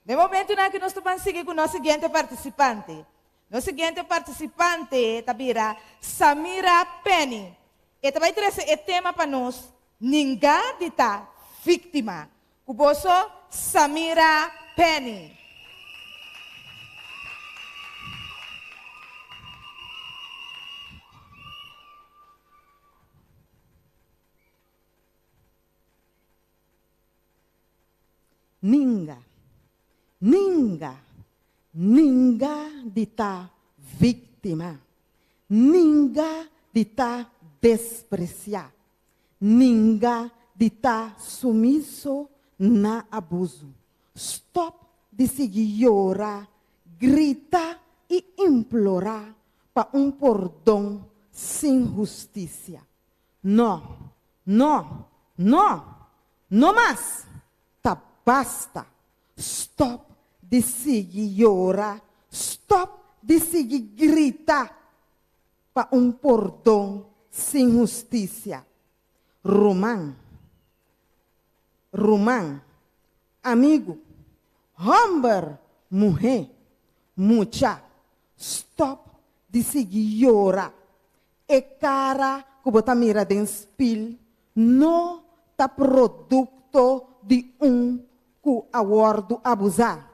Den momentunan aki nos ta ban sigui ku nos siguiente partisipante. Nos siguiente partisipante ta bira Samira Penny. E ta bai trese e tema pa nos, Ninga di ta víktima. Ku boso Samira Penny. Ninga, ninga, ninga di ta víktima. Ninga di ta despresiá. Ninga di ta sumiso na abusu. Stòp di sigui yora, grita i implorá pa un pordon sin hustisia. Nò, nò, nò! No mas! Ta basta! Stòp di sigui yora, stòp di sigui grita! pa un pordon sin hustisia. Ruman, ruman, amigu, hòmber, muhé, mucha, stòp di sigui yora. E kara ku bo ta mira den spil no ta produkto di un ku a wòrdu abuzá.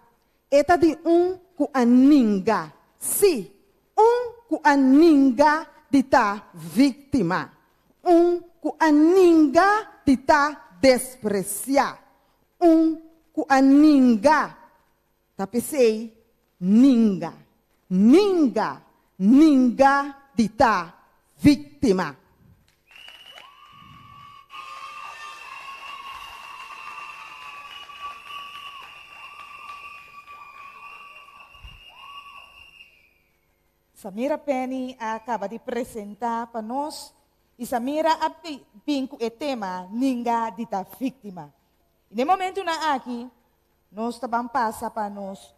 E ta di un ku a ninga, sí, un ku a ninga di ta víktima, un ku a ninga di ta despresiá, un ku a ninga, ta p'esei, ninga, ninga, ninga di ta víktima. Samira Penny a kaba di presentá pa nos i Samira a bin ku e tema Ninga di ta víktima. I den momentunan aki nos ta ban pasa pa nos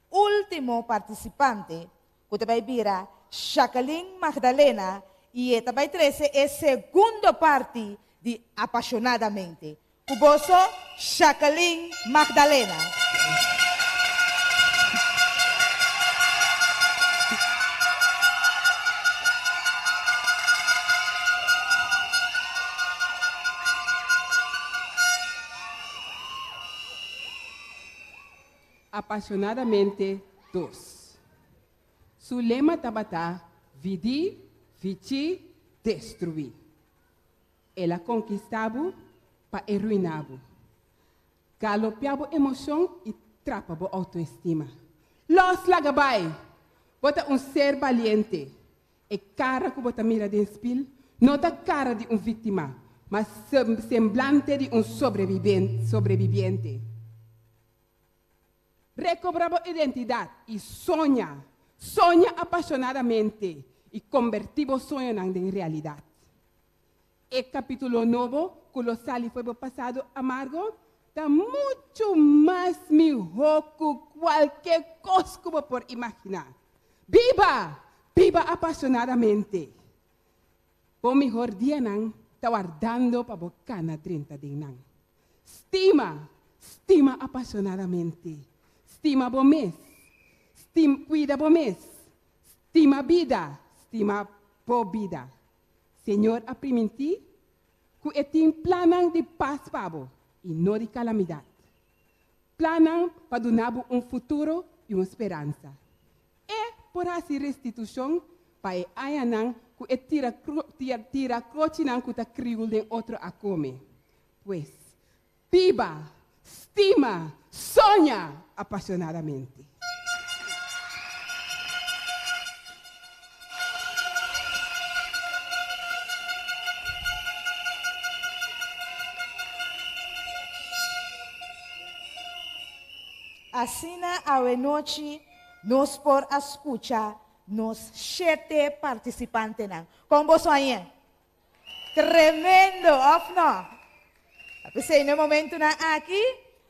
último partisipante ku ta bai bira Jacqueline Magdalena i e ta bai trese e segundo parti di Apasionadamente. Ku boso, Jacqueline Magdalena. Apasionadamente dos. Su lema tabata Vidi, Vici, Destruí. El a konkistá bo pa e ruiná bo. Galopiá bo emoshon i trapa bo outoestima. Lòs laga bai! Bo ta un ser baliente. E kara ku bo ta mira den spil no ta kara di un víktima, ma semblante di un sobrebibiente. Rekobrá bo identidat i soña, soña apashonadamente i kombertí bo soñonan den realidat. E kapítulo nobo ku lo sali for bo pasado amargo ta muchu mas mihó ku kualke kos ku bo por imaginá. Biba! Biba apashonadamente! Bo mihor dianan ta wardando pa bo kana drenta den nan. Stima! Stima apashonadamente! Stima bo mes! Stim, kuida bo mes! Stima bida! Stima bo bida! Señor a primintí ku e tin plannan di pas pa bo i no di kalamidat. Plannan pa duna bo un futuro i un speransa. E por hasi restitushon pa e añanan ku e tira tira krochinan ku ta kriul den otro a kome. Pues, biba, stima, soña apasionadamente. Asina awenochi nos por a skucha nos shete partisipantenan. Kon boso a yen? Tremendo, òf no? Ta p'esei na e momentunan aki,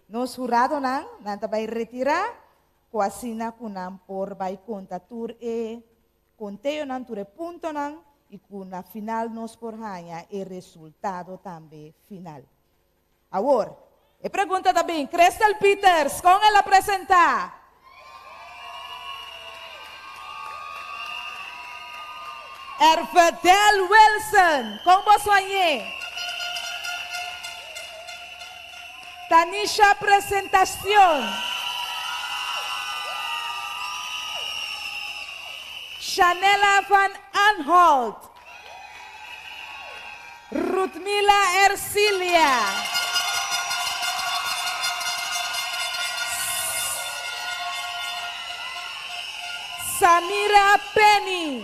nos huradonan, nan ta bai retirá, ku asina ku nan por bai konta tur e konteonan, tur e puntonan, i ku na final nos por haña e resultado tambe final. Awor, e pregunta ta bin, Crystal Peters, kon el a presentá? Ervedel Wilson, kon bo soñ'é? Tanisha Presentacion. Shanela van Anholt. Rutmila Ercilia. Samira Penny.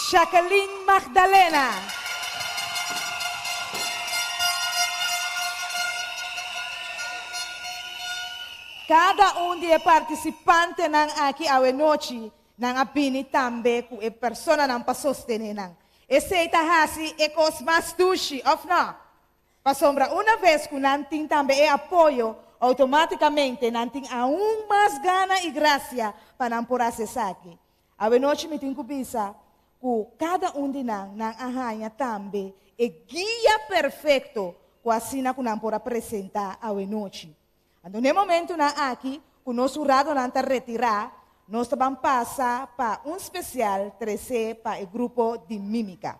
Jacqueline Magdalena. Kada un di e partisipantenan aki awenochi nan a bini tambe ku e personanan pa sostené nan. Esei ta hasi e kos mas dushi, òf nò? Pasobra una bes ku nan tin tambe e apoyo, outomátikamente nan tin aun mas gana i grasia pa nan por hasi esaki. Awenochi mi tin ku bisa ku kada un di nan, nan a haña tambe e guia perfekto ku asina ku nan por a presentá awenochi. Anto n'e momentunan aki ku nos huradonan ta retirá, nos ta ban pasa pa un spesial tresé pa e grupo di mímika.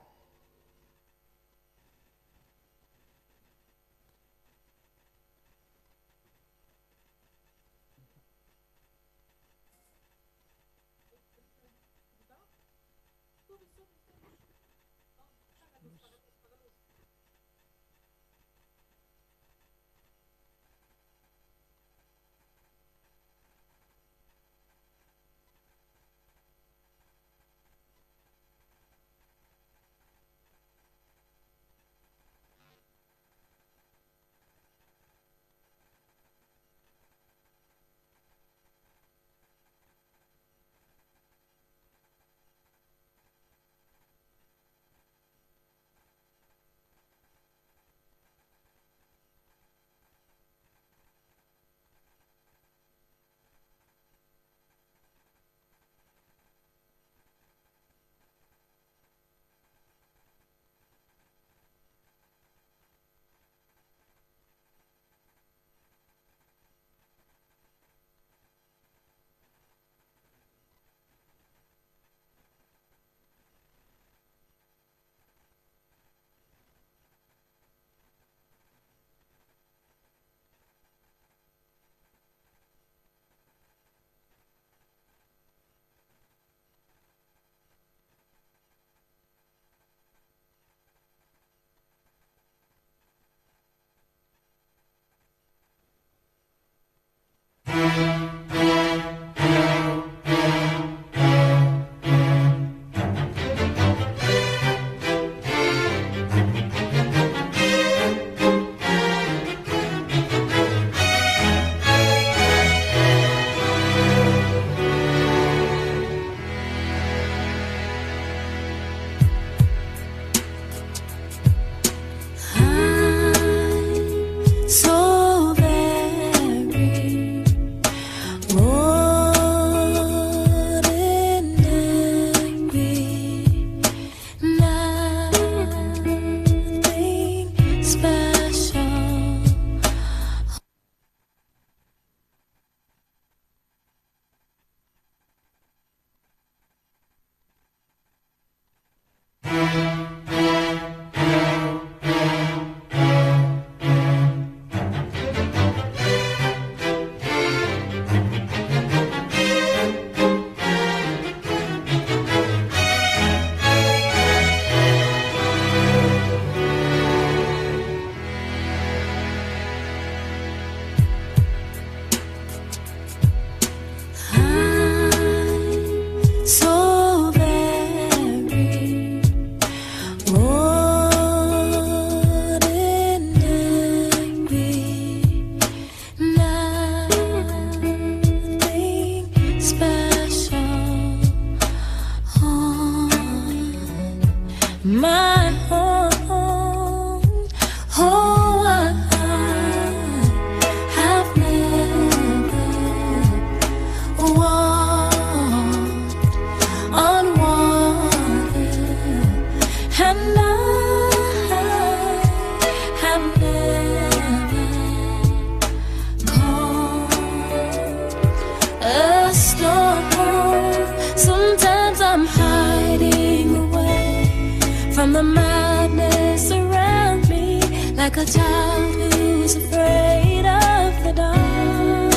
Like a child who's afraid of the dark.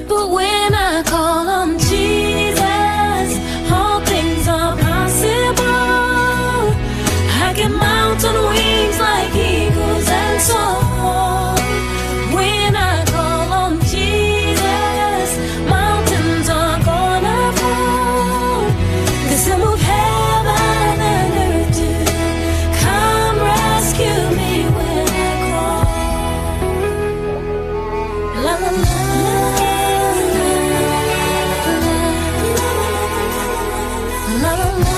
But when I call on Jesus, all things are possible. I can mount on wings like eagles and soar. When I call on Jesus, mountains are gonna fall. 'Cause he'll move heaven and earth to come rescue me when I call. La la la. La la la.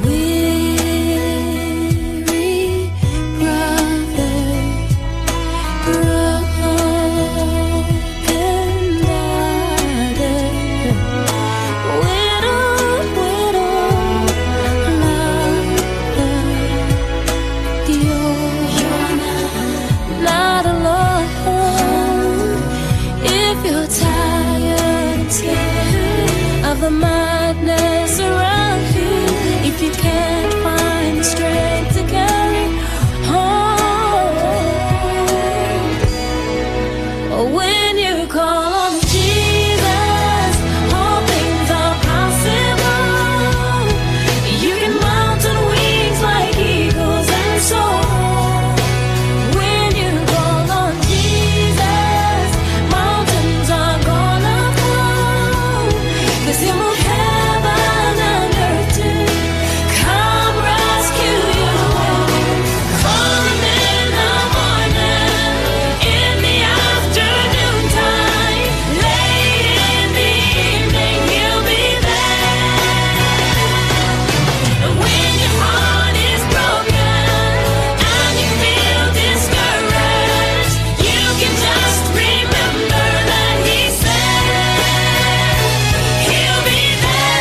Weary brother, broken daughter, widow, widow, lover, you're not alone. If you're tired and scared of the madness around you, if you can't find the strength to carry on, when you call on Jesus, all things are possible. You can mount on wings like eagles and soar. When you call on Jesus, mountains are gonna fall. 'Cause he'll move heaven and earth to come rescue you. Call him in the morning, in the afternoon time, late in the evening, he'll be there. When your heart is broken and you feel discouraged, you can just remember that he said he'll be there.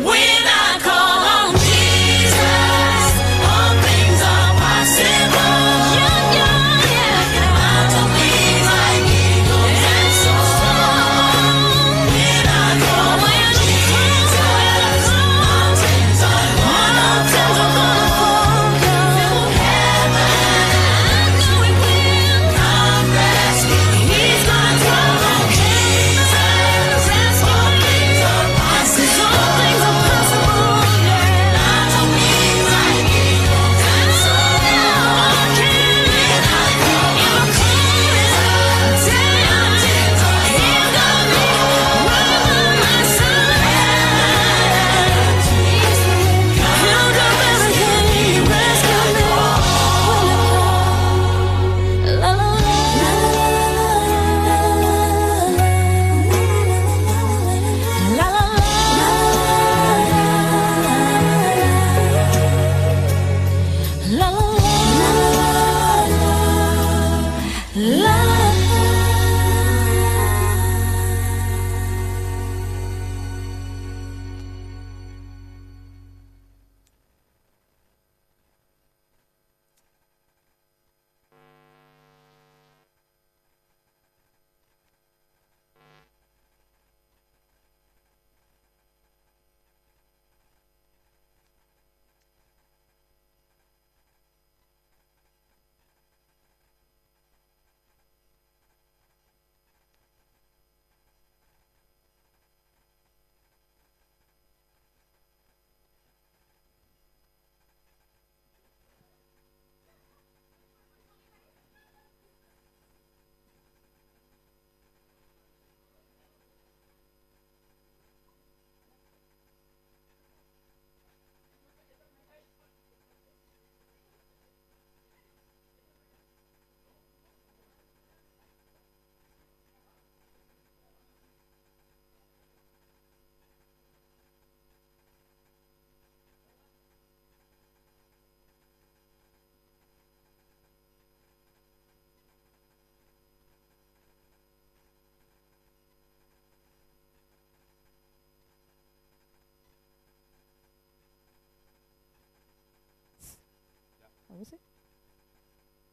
When I call on Jesus, all things are possible. Yeah. I believe like eagles and soar. When I call on Jesus, mountains are gonna fall. Heaven, come rescue. He's gonna call on Jesus. All things are possible. All things are possible. Yeah. I believe like eagles and soar. When I call on Jesus, mountains are he's gonna be right by my side. He'll do everything, rescue me when I call. La la la la la la la la la.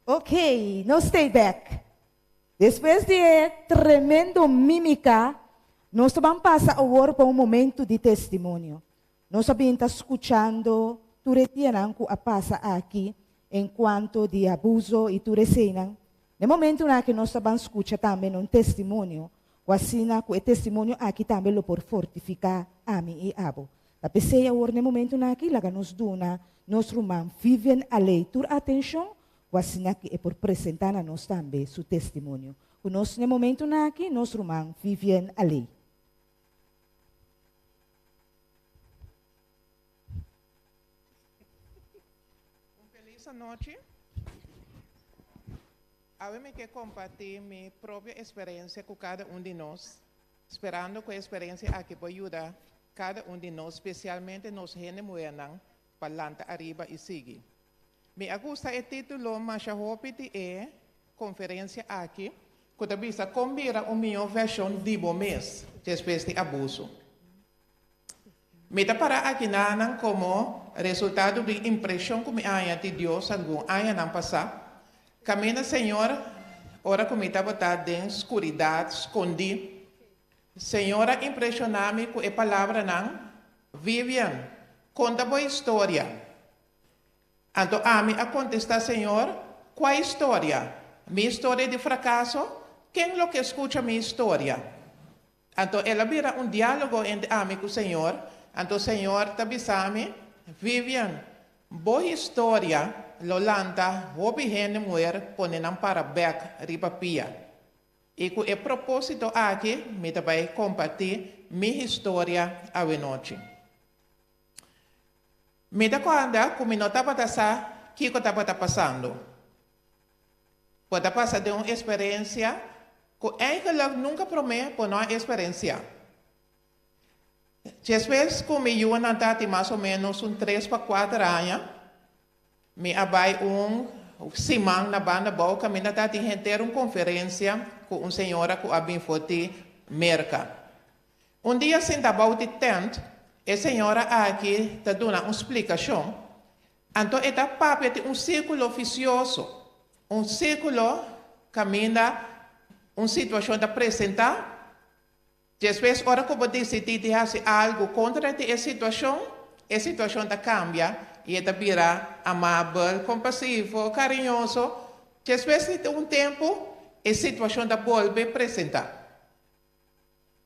Ok, nos stay back. Despues di e tremendo mímika, nos ta ban pasa awor pa un momentu di testimonio. Nos a bin ta skuchando tur e dianan ku a pasa aki en kuanto di abuso i tur eseinan. Na e momentunan aki nos ta ban skucha tambe na un testimonio ku asina ku e testimonio aki tambe lo por fortifiká ami i abo. Ta p'esei awor na e momentunan aki laga nos duna nos ruman Vivian Aley tur atenshon ku asina ki e por presentá na nos tambe su testimonio. Ku nos na e momentunan aki nos ruman Vivian Aley. Un felis anochi. Awe mi ke kompartí mi propio eksperensia ku kada un di nos, sperando ku e eksperensia aki por yuda kada un di nos, spesialmente nos hende muhernan, pa lanta ariba i sigui. Mi a gusta e título masha hopi di e konferensia aki, ku ta bisa Kon Bira un Mihó Vershon di Bo Mes Despues di Abuso. Mi ta para akinanan komo resultado di impreshon ku mi a haña di Dios algun añanan pasá. Kaminda Señor, ora ku mi tabata den skuridat, skondí, Señor a impreshoná mi ku e palabranan, Vivian, konta bo historia. Anto ami a kontestá, Señor, kua historia? Mi historia di frakaso? Ken lo ke skucha mi historia? Anto el a bira un diálogo entre ami ku Señor, anto Señor ta bisa mi, Vivian, bo historia lo lanta hopi hende muher pone nan para bèk riba pia. I ku e propósito aki mi ta bai kompartí mi historia awenochi. Mi ta kòrda ku mi no tabata sa kiko tabata pasando. Bo ta pasa den un eksperensia ku eigenlik nunka promé bo no a eksperensiá. Despues ku mi yunan tatin mas o ménos un tres pa kuater aña, mi a bai un siman na banda bou kaminda tatin henter un konferensia ku un señora ku a bin for di Merka. Un dia sinta bou di tènt, e señora aki ta duna un splikashon, anto e ta papia di un sírkulo fisioso, un sírkulo kaminda un situashon ta presentá, despues ora ku bo disidí di hasi algu kontra di e situashon, e situashon ta kambia i e ta bira amabel, kompasivo, kariñoso, despues di un tempu e situashon ta bolbe presentá.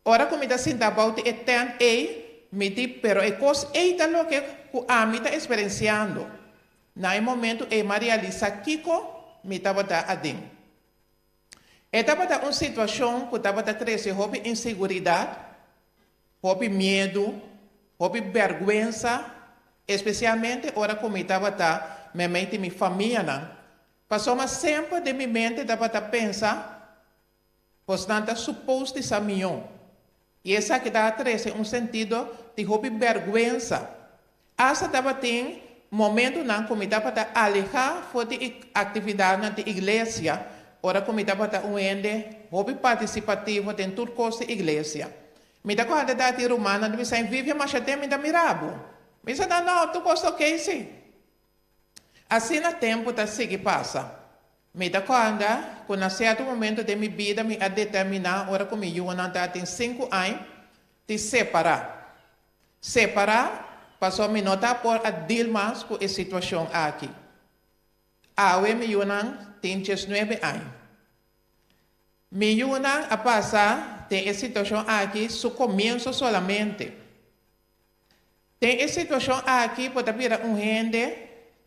Ora ku mi ta sinta bou di e tènt ei, mi di, Pero e kos ei ta loke ku ami ta eksperensiando. Na e momentu ei m'a realisá kiko mi tabata aden. E tabata un situashon ku tabata trese hopi inseguridat, hopi miedu, hopi bèrgwensa, espesialmente ora ku mi tabata meimei di mi famianan. Pasobra semper den mi mente tabata pensa, Pos nan ta supos di sa mió. I esaki ta trese un sentido di hopi bèrgwensa. Asta tabatin momentunan ku mi tabata alehá for di e aktividatnan di iglesia ora ku mi tabata un hende hopi partisipativo den tur kos di iglesia. Mi ta kòrda ta tin rumannan di mi sa, Vivian, masha den mi ta mira bo. Mi sa, No, no, tur kos ta okey si. Asina tempu ta sigui pasa. Mi ta kòrda ku na sierto momentu den mi bida mi a determiná ora ku mi yunan tabatin sinku aña di separá. Separá pasobra mi no ta por a deal mas ku e situashon aki. Awe mi yunan tin diesnuebe aña. Mi yunan a pasa den e situashon aki su komienso solamente. Den e situashon aki bo ta bira un hende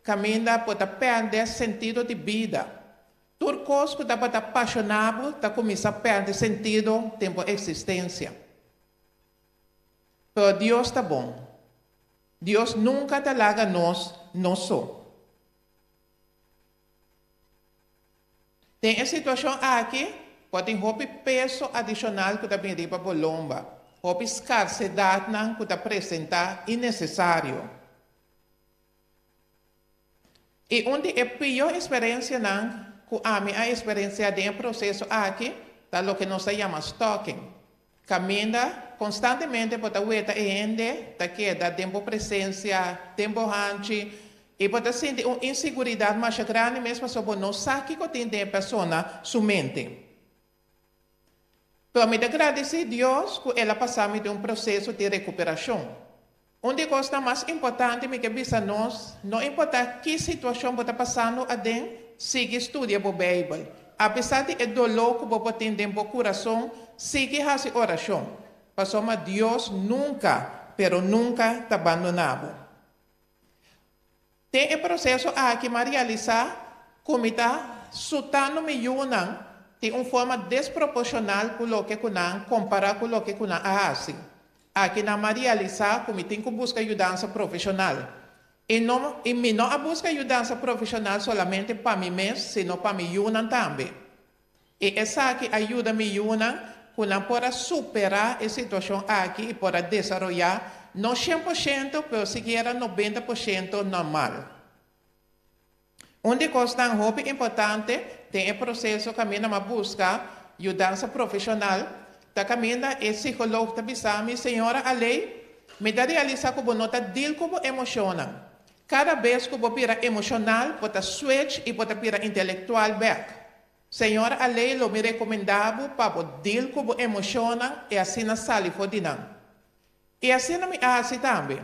kaminda bo ta pèrdè sentido di bida. Tur kos ku tabata pashoná bo ta kuminsá pèrdè sentido den bo eksistensia. Pero Dios ta bon. Dios nunka ta laga nos nos so. Den e situashon aki, por tin hopi peso adishonal ku ta bin riba bo lomba, hopi skarsedatnan ku ta presentá innesesario. I un di e pió eksperensianan ku ami a eksperensiá den e proseso aki ta loke nos ta yama stalking, kaminda konstantemente bo ta weta e hende ta keda den bo presensia, den bo hanchi, i bo ta sinti un insiguridat masha grandi mes pasobra bo no sa kiko tin den e persona su mente. Pero mi ta gradisí Dios ku el a pasa mi den un proseso di rekuperashon. Un di kosnan mas importante mi ke bisa nos, no importá ki situashon bo ta pasando aden, sigui studia bo Beibel. Apesar di e doló ku bo por tin den bo kurason, sigui hasi orashon, pasobra Dios nunka, pero nunka ta bandoná bo. Den e proseso aki m'a realisá ku mi ta sutando mi yunan di un forma desproporshonal ku loke ku nan kompará ku loke ku nan a hasi. Aki nan m'a realisá ku mi tin ku buska yudansa profeshonal. I no i mi no a buska yudansa profeshonal solamente pa mi mes sino pa mi yunan tambe. I esaki a yuda mi yunan ku nan por a superá e situashon aki i por a desaroyá no 100% pero sikiera 90% normal. Un di kosnan hopi importante den e proseso kaminda m'a buska yudansa profeshonal ta kaminda e psikoloog ta bisa mi, Señora Aley, mi ta realisá ku bo no ta dil ku bo emoshonnan. Kada bes ku bo bira emoshonal bo ta switch i bo ta bira intelektual bèk. Señor Aley lo mi recomenda bo pa bo deal cu bo emocionnan y asina sali for di nan. Y asina mi a haci tambe.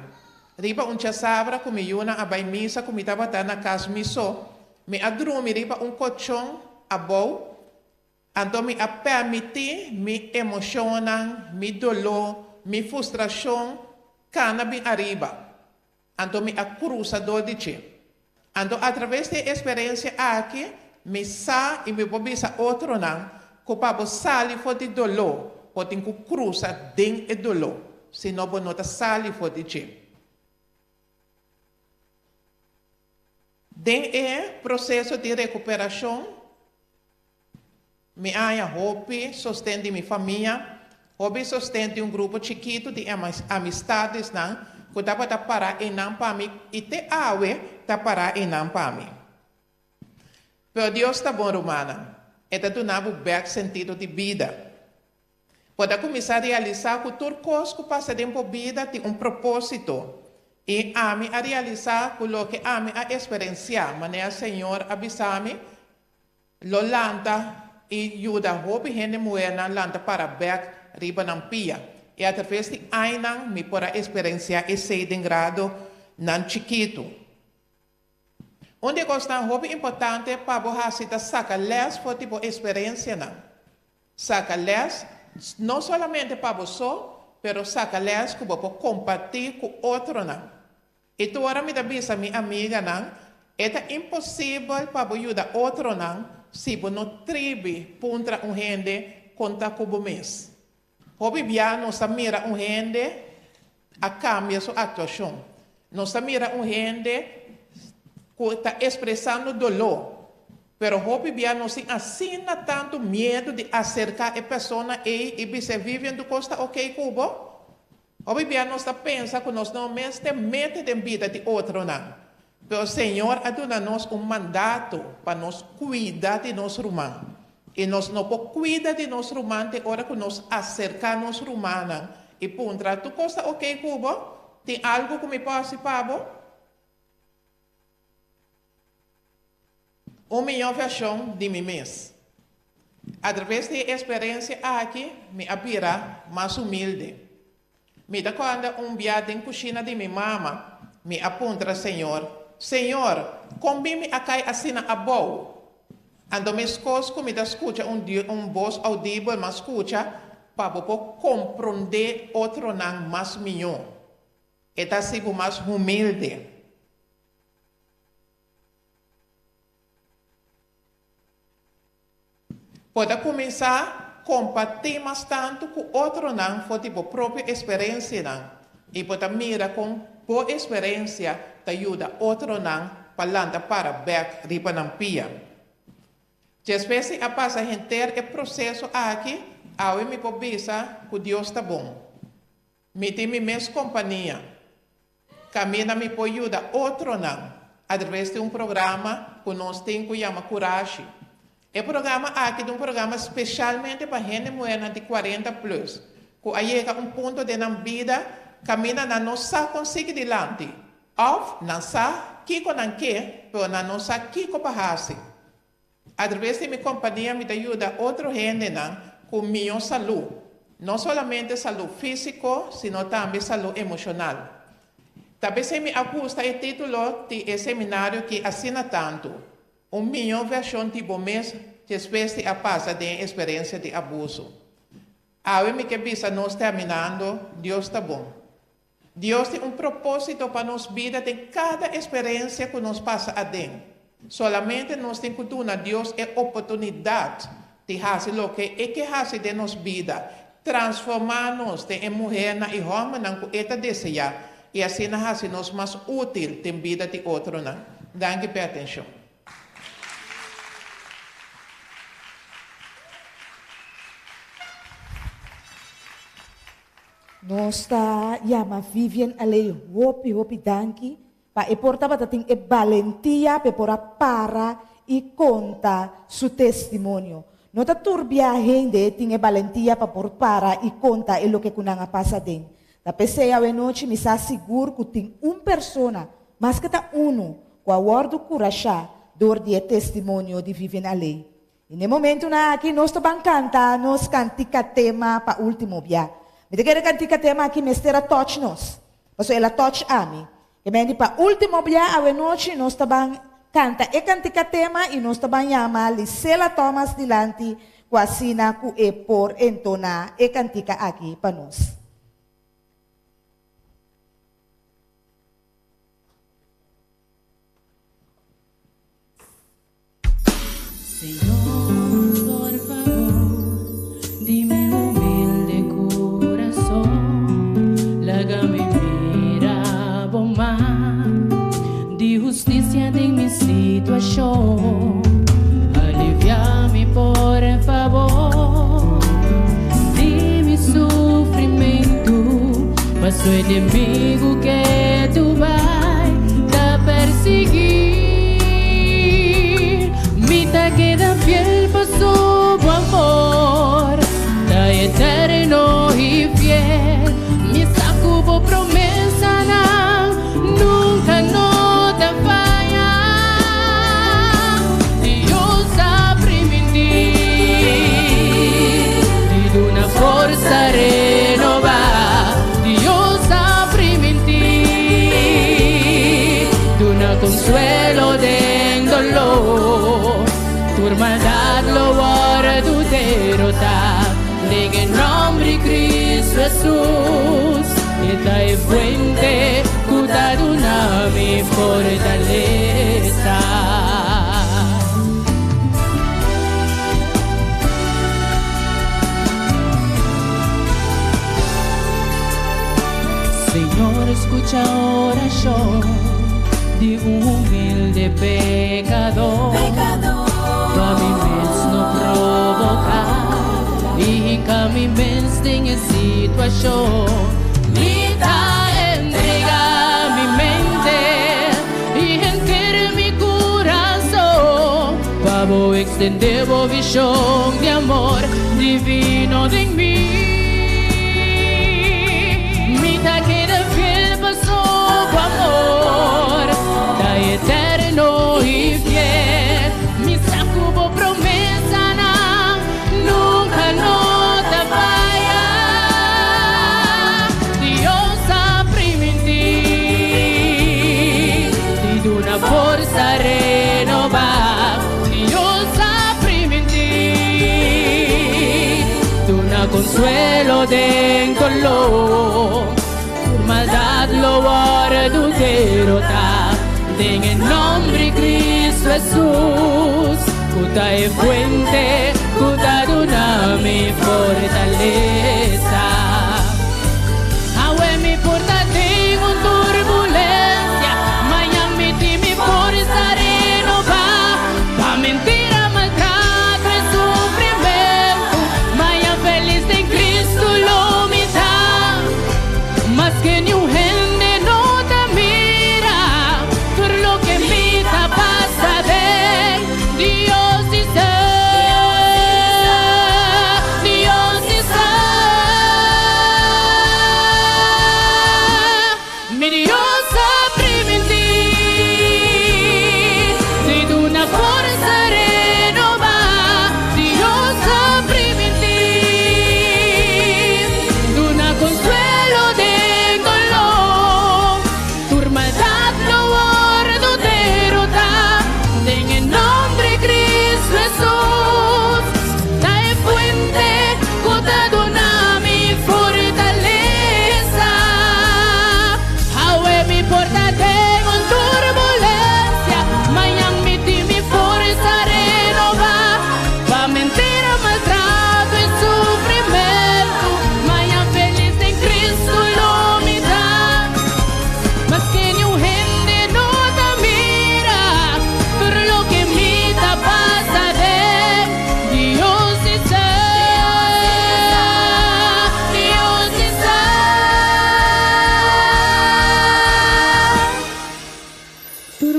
Riba un chasabra cu mi yunan a bay misa cu mi tabata na cas mi so, mi a drumi riba un cochon abou, anto mi a permiti mi emocionnan, mi dolor, mi frustracion cana bin ariba. Anto mi a krusa dor di dje. Anto atraves di e eksperensia aki, mi sa i mi por bisa otronan ku pa bo sali for di doló, bo tin ku krusa den e doló, sino bo no ta sali for di dje. Den e proseso di rekuperashon, Mi a haña hopi sosten di mi famia, hopi sosten di un grupo chikitu di amistadesnan ku tabata pará einan pa mi i te awe ta pará einan pa mi. Pero Dios ta bon, rumannan. E ta duna bo bèk sentido di bida. Bo ta kuminsá realisá ku tur kos ku pasa den bo bida tin un propósito. I ami a realisá ku loke ami a eksperensiá, manera Señor a bisa mi, lo lanta i yuda hopi hende muhernan lanta para bèk riba nan pia. I atraves di añanan mi por a eksperensiá esei den grado nan chikitu. Un di e kosnan hopi importante pa bo hasi ta saka lès for di bo eksperensianan. Saka lès, no solamente pa bo so, pero saka lès ku bo por kompartí ku otronan. I tur ora mi ta bisa mi amiganan, e ta imposibel pa bo yuda otronan si bo no tribi puntra un hende kon ta ku bo mes. Hopi bia nos ta mira un hende a kambia su aktuashon. Nos ta mira un hende ku ta ekspresando doló. Pero hopi bia nos tin asina tantu miedu di aserká e persona ei i bis'é, Vivian, tur kos ta okey ku bo? Hopi bia nos ta pensa ku nos no mester mete den bida di otronan. Pero Señor a duna nos un mandato pa nos kuida di nos ruman. I nos no por kuida di nos ruman te ora ku nos aserká nos rumannan i puntra, Tur kos ta okey ku bo? Tin algu ku mi por hasi pa bo? Un mihó vershon di mi mes. Atraves di e eksperensia aki mi a bira mas humilde. Mi ta kòrda un bia den kushina di mi mama, mi a puntra Señor, Señor, kon bin mi a kai asina abou? Anto meskos ku mi ta skucha un un bos audibel m'a skucha pa bo por komprondé otronan mas mihó. E ta hasi bo mas humilde. Bo ta kuminsá kompartí mas tantu ku otronan for di bo propio eksperensianan i bo ta mira kon bo eksperensia ta yuda otronan pa lanta para bèk riba nan pia. Despues di a pasa henter e proseso aki, awe mi por bisa ku Dios ta bon. Mi tin mi mes kompania. Kaminda mi por yuda otronan atraves di un programa ku nos tin ku yama Kurashi. E programa aki ta un programa speshalmente pa hende muhernan di 40 plus ku a yega un punto den nan bida kaminda nan no sa kon sigui dilanti òf nan sa kiko nan ke pero nan no sa kiko pa hasi. Atraves di mi kompania mi ta yuda otro hendenan. ku mihó salú, no solamente salú físiko sino tambe salú emoshonal. Ta p'esei mi a gusta e título di e seminario ki asina tantu, Un mihó vershon di bo mes despues di a pasa den e eksperensia di abuso. Awe mi ke bisa nos terminando, Dios ta bon. Dios tin un propósito pa nos bida den kada eksperensia ku nos pasa aden. Solamente nos tin ku duna Dios e oportunidat di hasi loke E ke hasi den nos bida, transformá nos den e muhernan i hòmbernan ku E ta deseá i asina hasi nos mas útil den bida di otronan. Danki p'e atenshon. Nos ta yama Vivian Aley hopi hopi danki pa e por tabata tin e balentia p'e por a para i konta su testimonio. No ta tur bia hende tin e balentia pa por para i konta e loke ku nan a pasa den. Ta p'esei awenochi mi sa sigur ku tin un persona, maske ta unu, ku a wòrdu kurashá dor di e testimonio di Vivian Aley. I n'e momentunan aki nos ta ban kanta nos kantika tema pa último bia. Mi ta kere kantika tema aki mester a touch nos, pasobra el a touch ami. E men di pa último bia awenochi nos ta ban kanta e kantika tema i nos ta ban yama Lisela Thomas dilanti ku asina ku e por entoná e kantika aki pa nos. Señor, por favor, di mi humilde corazón, lágame mira bo man di justicia den mi situacion. Aliviami por favor di mi sufrimento, paso enemigo que tu vai ta persigui. Mi ta keda fiel pa su amor, ta eterno y fiel. Mi sa ku bo promesanan nunca no ta falla. Dios a primintí di duna forsa renobá. Dios a primintí duna consuelo den dolor. Tur maldad lo wòrdu derotá den e nomber di Cristo Jesús. E ta e fuente ku ta duna mi fortalesa. Señor, escucha oracion di un humilde pecador. Pa mi mes no provoca y hinca mi mes den e situacion. Mi ta entrega mi mente y henter mi curazon pa bo extende bo vision di amor divino den mi. Mi ta keda fiel paso bo amor ta eterno y fiel. Mi sa cu bo promesanan nunca no ta faya. Dios a primintí di duna forsa renobá. Dios a primintí duna consuelo den dolor. Tur maldad lo wòrdu derotá den e nomber di Cristo Jesús, ku ta e fuente ku ta duna mi fortalesa. Awe mi por ta den un turbulencia, mañan mi tin mi forsa renobá. Pa mentira, maltrato y sufrimento, mañan feliz den Cristo lo mi ta. Maske niun hende no ta mira tur loke mi ta pasa den, Dios di sa, Dios di sa.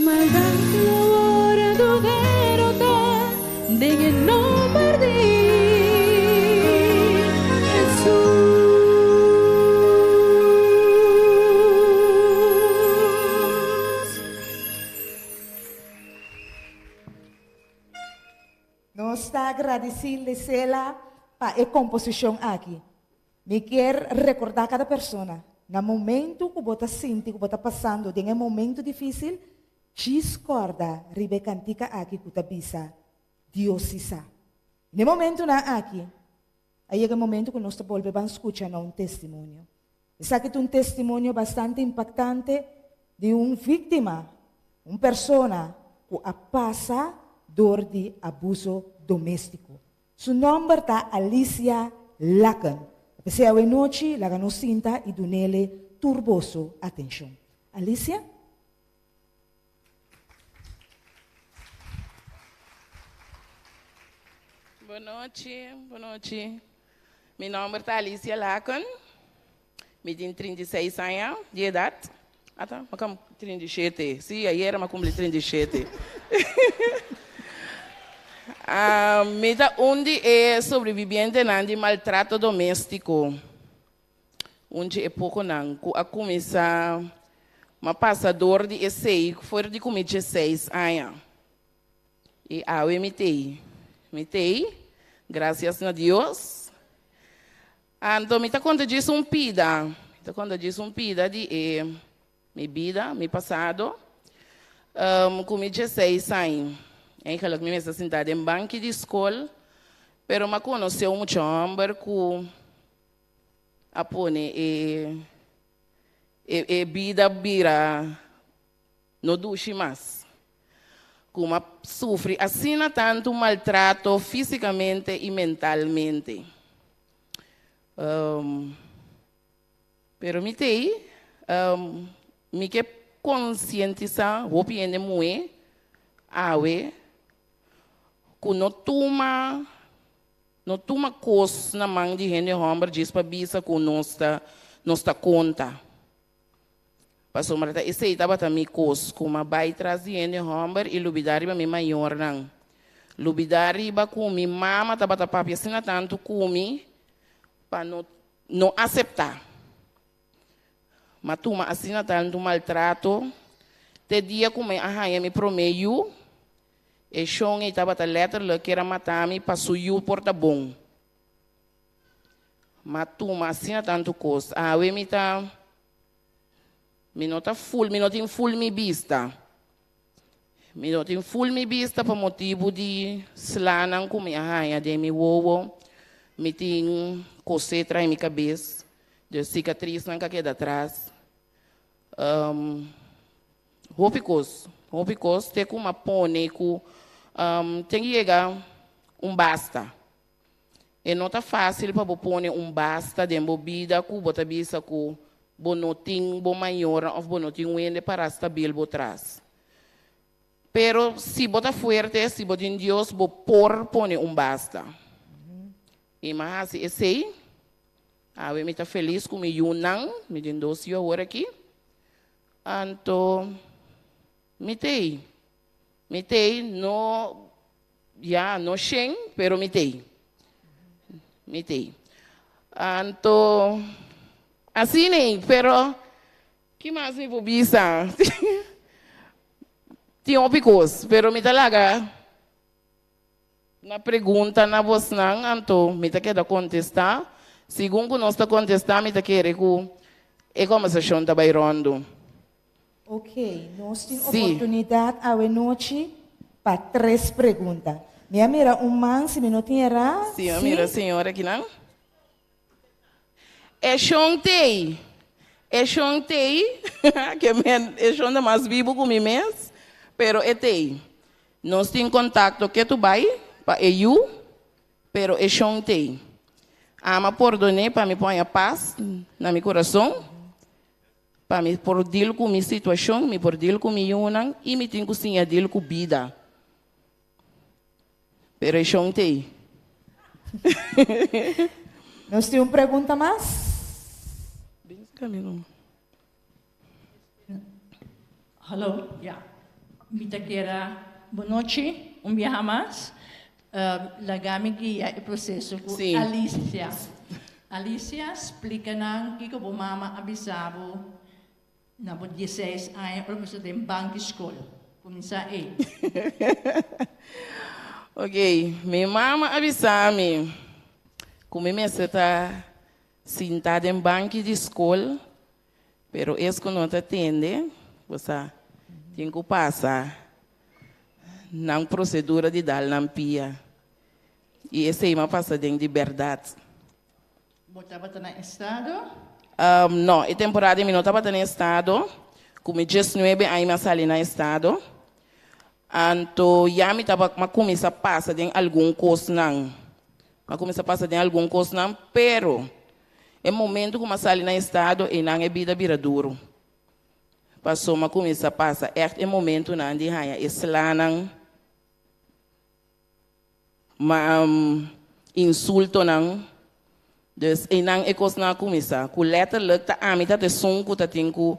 maldat lo wòrdu derotá den e nòmber di Hesus. Nos ta agradesí Lisela pa e komposishon aki. Mi kier rekordá kada persona, na momentu ku bo ta sinti ku bo ta pasando den e momentu difísil, djis kòrda riba e kantika aki ku ta bisa, Dios si sa. Na e momentunan aki, a yega e momentu ku nos ta bolbe ban skucha na un testimonio. Esaki ta un testimonio bastante impaktante di un víktima, un persona ku a pasa dor di abuso doméstiko. Su nòmber ta Alicia Lakken. P'esei awe nochi laga nos sinta i dun'ele tur boso atenshon. Alicia? Bonochi, bonochi. Mi nòmber ta Alicia Lakken. Mi tin 36 aña di edat. Ata, mi kam 37. Sí, ayera mi a kumpli 37. Ah, mi ta un di e sobrevivientenan di maltrato doméstiko. Un di e pokonan ku a kuminsá ma pasa dor di esei for di ku mi dieseis aña. I awe mi t'ei. Mi t'ei, grasias na Dios. Anto mi ta konta djis un pida, mi ta konta djis un pida di e mi bida, mi pasado. Ku mi dieseis aña, eigenlijk mi mester sinta den banki di skol, pero mi a konosé un mucha hòmber ku a pone e e bida bira no dushi mas. Ku mi a sufri asina tantu maltrato físikamente i mentalmente. Pero mi t'ei, mi ke konsientisá hopi hende muhé awe ku no tuma no tuma kos na man di hende hòmber djis pa bisa ku nos ta nos ta konta. Pasobra ta esei tabata mi kos, ku m'a bai tras di hende hòmber i lubidá riba mi mayornan. Lubidá riba ku mi mama tabata papia asina tantu ku mi pa no no aseptá. M'a tuma asina tantu maltrato te dia ku mi a haña mi promé yu, e shon ei tabata lèterlik kier a mata mi pa su yu por ta bon. M'a tuma asina tantu kos. Awe mi ta, mi no ta ful, mi no tin ful mi bista. Mi no tin ful mi bista pa motibu di slanan ku mi a haña den mi wowo. Mi tin kosé tras mi kabes, dus sikatrisnan ka keda atras. Hopi kos, hopi kos te ku m'a pone ku ten yega un basta. E no ta fásil pa bo pone un basta den bo bida ku bo ta bisa ku bo no tin bo mayornan òf bo no tin un hende pará stabil bo tras. Pero si bo ta fuerte, si bo tin Dios, bo por pone un basta. I mi a hasi esei. Awe mi ta felis ku mi yunan, mi tin dos yu awor aki. Anto mi t'ei. Mi t'ei no, ya, no shen, pero mi t'ei. Mi t'ei. Anto, asina ei, pero ki mas mi por bisa? Tin hopi kos, pero mi ta laga na pregunta na bosnan, anto mi ta keda kontestá. Segun ku nos ta kontestá, mi ta kere ku e kòmbersashon ta bai ròndu. Ok, nos tin oportunidat awe nochi pa tres pregunta. Mi a mira un man, si mi no tin erá. Sí, mi a mira señor akinan. E shon t'ei, e shon t'ei, ke men e shon ta mas bibu ku mi mes, pero e t'ei. Nos tin kontakto ketu bai pa e yu, pero e shon t'ei. Ama pordon'é pa mi por haña pas na mi kurason. Pa mi por deal ku mi situashon, mi por deal ku mi yunan i mi tin ku siña deal ku bida. Pero e shon t'ei. Nos tin un pregunta mas? Bin camino. Hallo, ja. Mi ta kera bon nochi un biaha mas. Laga mi guia e proseso ku Alicia. Alicia, splika nan kiko bo mama a bisa bo na bo dieseis aña ora bo sta den banki skol. Kuminsá ei. Ok, mi mama a bisa mi ku mi mester ta sinta den banki di skol. Pero es ku no ta tende, bo sa, tin ku pasa nan prosedura di dal nan pia. I esei m'a pasa den di bèrdat. Bo tabata na estado? No, e temporada mi no tabata na estado. Ku mi diesnuebe aña mi a sali na estado. Anto ya mi tabata, m'a kuminsá pasa den algun kosnan. M'a kuminsá pasa den algun kosnan, pero E momento ku m'a sali na estado einan e bida bira duru. Paso m'a kuminsá pasa ègt e momentunan di haña e slanan, ma insultonan. Dus einan e kosnan a kuminsá. Ku lèterlik ta ami ta esun ku ta tin ku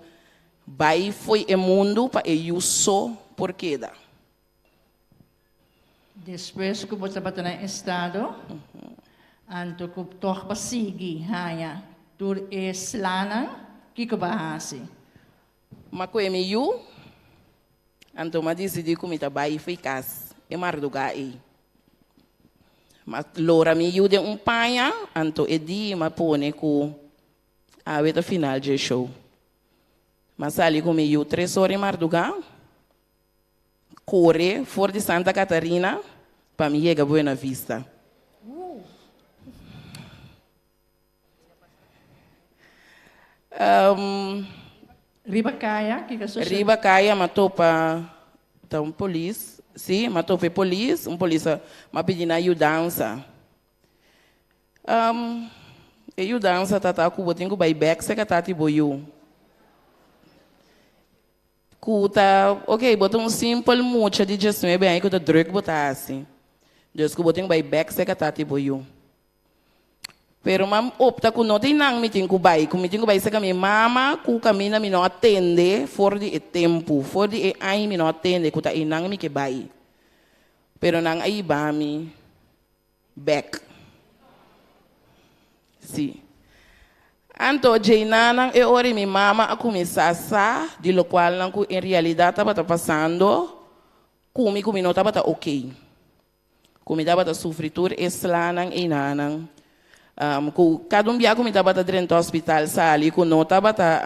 bai fo'i e mundu pa e yu so por keda. Despues ku bo tabata na estado, anto ku tòg bo a sigui haña tur e slanan, kiko bo a hasi? M'a kohe mi yu, anto m'a disidí ku mi ta bai fo'i kas e mardugá ei. M'a lora mi yu den un paña, anto e di m'a pone ku awe ta final dje show. M'a sali ku mi yu tres ora e mardugá. Kore for di Santa Catarina pa mi yega Buena Vista. Riba kaya, kiko sosodé? Riba kaya m'a topa ta un polis, sí, m'a topa e polis, un polis a m'a pidi nan yudansa. E yudansa ta ta ku bo tin ku bai bèk seka tati bo yu. Ku ta, ok, bo ta un simpel mucha di diesnuebe aña ku ta druk bo ta hasi. Dus ku bo tin ku bai bèk serka tata i bo yu. Pero m'a opta ku no tin nan mi tin ku bai, ku mi tin ku bai serka mi mama ku kaminda mi no a tende for di e tempu, for di e aña mi no a tende ku ta einan mi ke bai. Pero nan a hiba mi bek. Sí. Anto djeinanan e ora i mi mama a kuminsá sa di lokualnan ku en realidat tabata pasando ku mi ku mi no tabata okey. Ku mi tabata sufri tur e slanan einanan. Ku kada un bia ku mi tabata drenta hospital sali ku no tabata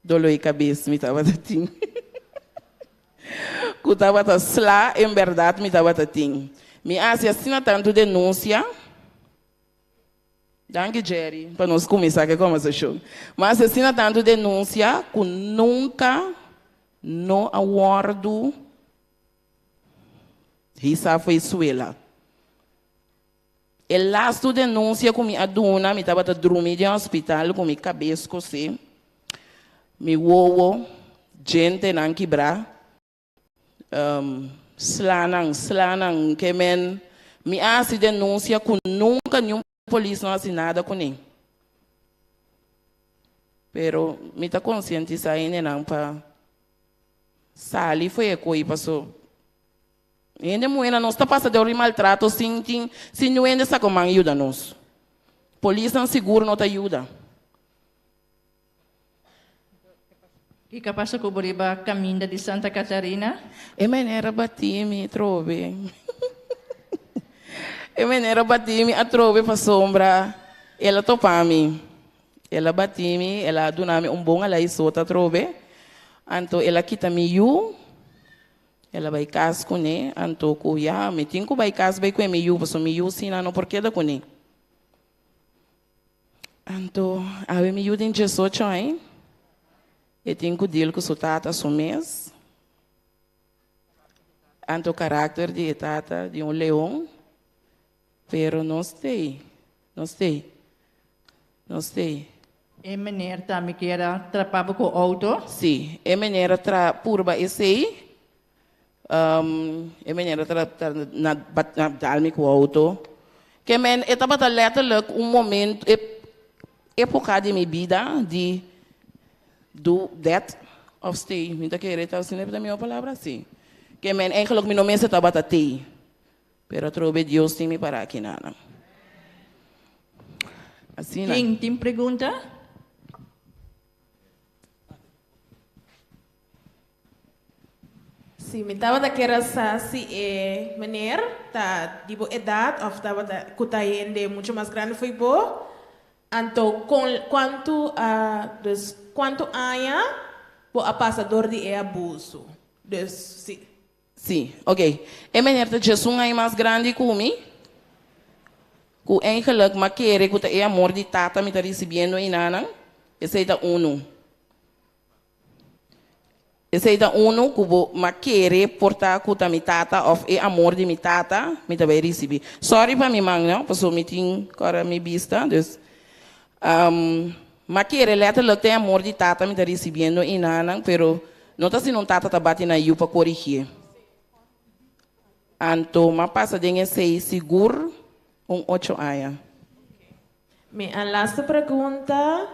Doló di kabes mi tabata tin. Ku tabata sla en bèrdat mi tabata tin. Mi a hasi asina tantu denunsia. Danki Jerry pa nos kuminsá ku e kòmbersashon. Mi a hasi asina tantu denunsia ku nunka no a wòrdu hisá fo'i suela. E lastu denunsia ku mi a duna, mi tabata drumi den hospital ku mi kabes kosé, mi wowo, djentenan kibrá, slanan, slanan ke men. Mi a hasi denunsia ku nunka niun polis no hasi nada kuné. Pero mi ta konsientisá hendenan pa sali fo'i e koi paso. Hende muhé nos ta pasa dor di maltrato sin tin sin niun hende sa koman yuda nos. Polisnan sigur no ta yuda. Kiko a pasa ku bo riba kaminda di Santa Catarina? E manera batí mi trobe. E manera batí mi atrobe pasobra el a topa mi. El a batí mi, el a duna mi un bon alaisota atrobe. Anto el a kita mi yu. El a bai kas kuné, anto ku ya mi tin ku bai kas bai kue mi yu, pasobra mi yu sina no por keda kuné. Anto awe mi yu tin diesocho aña, e tin ku deal ku su tata su mes. Anto karakter di e tata di un leon, pero nos t'ei, nos t'ei, nos t'ei. E meneer tambe kier a trapa bo ku outo? Sí, e meneer a tra purba esei. E meneer a tra tra na na dal mi ku outo. Ke men e tabata letterlijk un momento e epoka di mi bida di do that. Of stay, mi ta kere ta asina ta mihó palabra? Sí. Ke men eigenlijk mi no mester tabata tei. Pero atrobe Dios tin mi para aki nanan. Asina. Ken tin pregunta? Si, mi tabata kier a sa si e meneer ta di bo edad of tabata cu ta hende mucho mas grandi fo'i bo. Anto con cuantu a dus cuantu aña bo a pasa door di e abuso? Dus si. Si, ok. E meneer ta djesun aña mas grandi cu mi, cu eigenlijk m'a kere cu ta e amor di tata mi ta ricibiendo einanan, esey ta unu. Esei ta unu ku bo ma kere por ta ku ta mi tata òf e amor di mi tata mi ta bai risibí. Sòri pa mi man no, pasobra mi tin kòrda mi bista, dus ma kere lèterlik ta e amor di tata mi ta risibiendo enanan, pero no ta asina un tata ta bati na yu pa korigié. Anto m'a pasa den esei sigur un ocho aña. Mi a laste pregunta.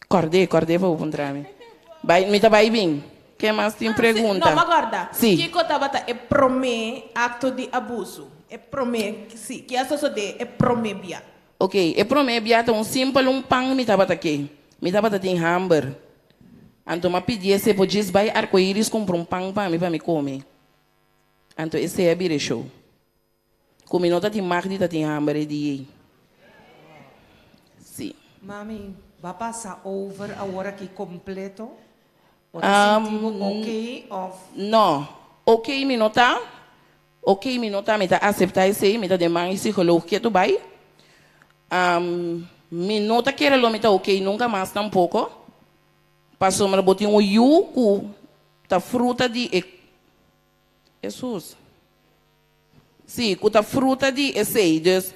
Kòrd'é, kòrd'é pa bo puntra mi. Bai, mi ta bai bin. Ken mas tin pregunta? No, m'acorda. Sí. Kiko tabata e promé akto di abuso? E promé, sí. Ki a sosodé e promé bia? Ok, e promé bia ta un simpel un pan mi tabata ke. Mi tabata tin hamber. Anto m'a pidié si e por djis bai Arcoiris kumpra un pan pa mi pa mi kome. Anto esei a bira e show. Ku mi no ta tin mag di ta tin hamber e dia ei. Sí. Mami, ba pasa over awor aki completo? Bo ta sinti bo ok of? No. Ok mi no ta. Ok mi no ta. Mi ta acepta esei. Mi ta den man e psicoloog ketu bai. Mi no ta kere lo mi ta ok nunca mas tampoco. Pasobra bo tin un yu ku ta fruta di e Hesus. Sí, ku ta fruta di esei. Dus,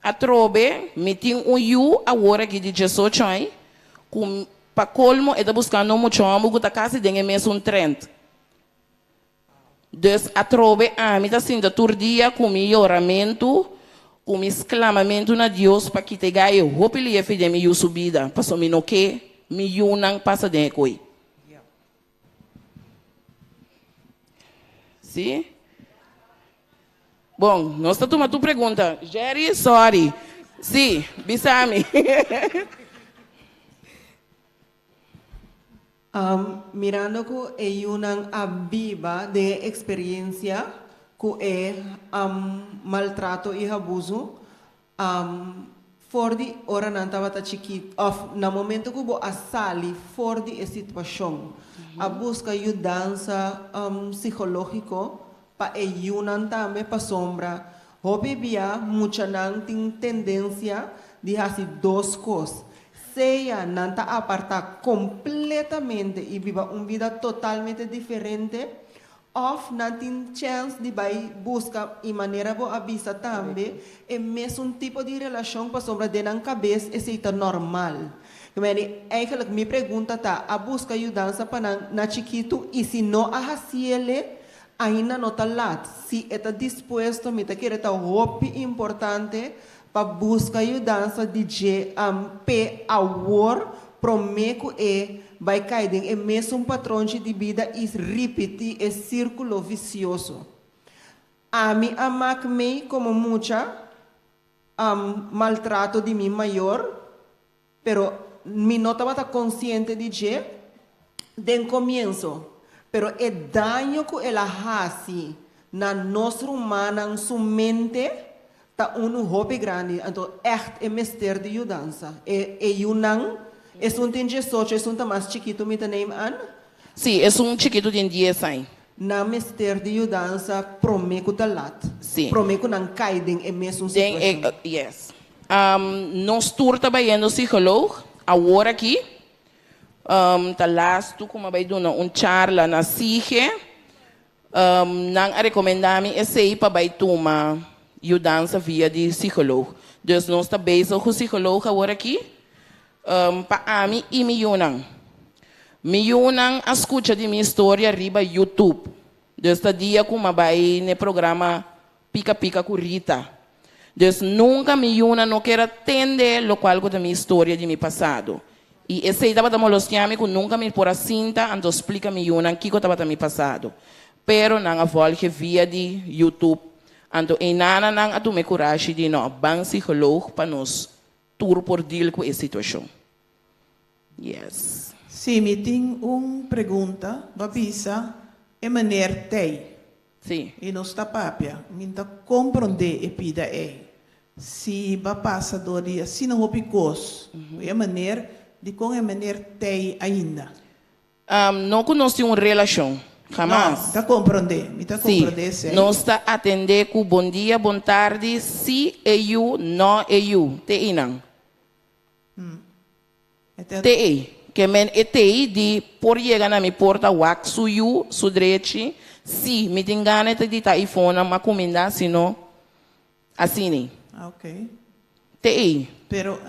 atrobe mi tin un yu awor aki di diesocho aña ku pa kolmo e ta buskando un mucha hòmber ku ta kasi den e mesun trend. Dus atrobe ami ta sinta tur dia ku mi yoramentu, ku mi sklamamentu na Dios pa kita e gai e hopi liefe den mi yu su bida, pasobra mi no ke mi yunan pasa den e koi. Sí? Bon, nos ta tuma tu pregunta. Jerry, sorry. Sí, bisa mi. Um, mirando ku e yunan a biba den e eksperiencia ku e um, maltrato i abuso, Um, for di ora nan tabata chikit of na momento ku bo a sali for di e situashon, a buska yudansa um psikológiko pa e yunan tambe pasobra hopi bia muchanan tin tendensia di hasi dos kos, sea nan ta apartá kompletamente i biba un bida totalmente diferente Of nan tin chèns di bai buska i manera bo a bisa tambe e mesun tipo di relashon pasobra den nan kabes esei ta normal. Meni, eigenlijk mi pregunta ta, a buska yudansa pa nan na chikitu i si no a hasiele ainda no ta lat. Si e ta dispuesto mi ta kere ta hopi importante pa buska yudansa di dje p'e awor promé ku e bai kai den e mesun patronchi di bida i ripití e sírkulo visioso. Ami a mak mei komo mucha maltrato di mi mayor, pero mi no tabata konsiente di dje den komienso. Pero e daño ku el a hasi na nos rumannan su mente ta unu hopi grandi. Anto ègt e mester di yudansa. E e yunan, esun tin diesocho, esun ta mas chikitu mi ta neem an. Sí, esun chikitu tin dies aña. Nan mester di yudansa promé ku ta lat. Sí. Promé ku nan kai den e mesun Den e, situashon. yes. Nos tur ta bayendo psicoloog awor aki. Ta lastu ku mi a bai duna un charla na SIGE. Nan a rekomendá mi esei pa bai tuma yudansa via di psicoloog. Dus nos ta bezig ku psicoloog awor aki pa ami i mi yunan. Mi yunan a skucha di mi historia riba YouTube. Dus ta dia ku mi a bai n'e programa Pika Pika ku Rita. Dus nunka mi yunan no ker a tende lokual ku ta mi historia di mi pasado. I esei tabata molostia mi ku nunka mi por a sinta anto splika mi yunan kiko tabata mi pasado. Pero nan a volge via di YouTube. Anto einana nan a tuma e kurashi di no, ban psicoloog pa nos tur por deal ku e situashon. Yes. Si, mi tin un pregunta, bo a bisa e meneer tey. Si. I nos ta papia, mi ta komprondé e pida ei. Si bo a pasa dor di asina hopi kos ku e meneer, dikon e meneer tey ainda? No ku nos tin un relashon, hamas. No, ta komprondé, mi ta komprondé esei. Si, nos ta atendé ku bon dia, bon tardi, si e yu, no e yu, te einan. Te ei. Ke men e tei di por yega na mi porta wak su yu, su drechi, si mi tin gana e ta di ta ifonan m'a kumindá, si no, asini. Te ei. Pero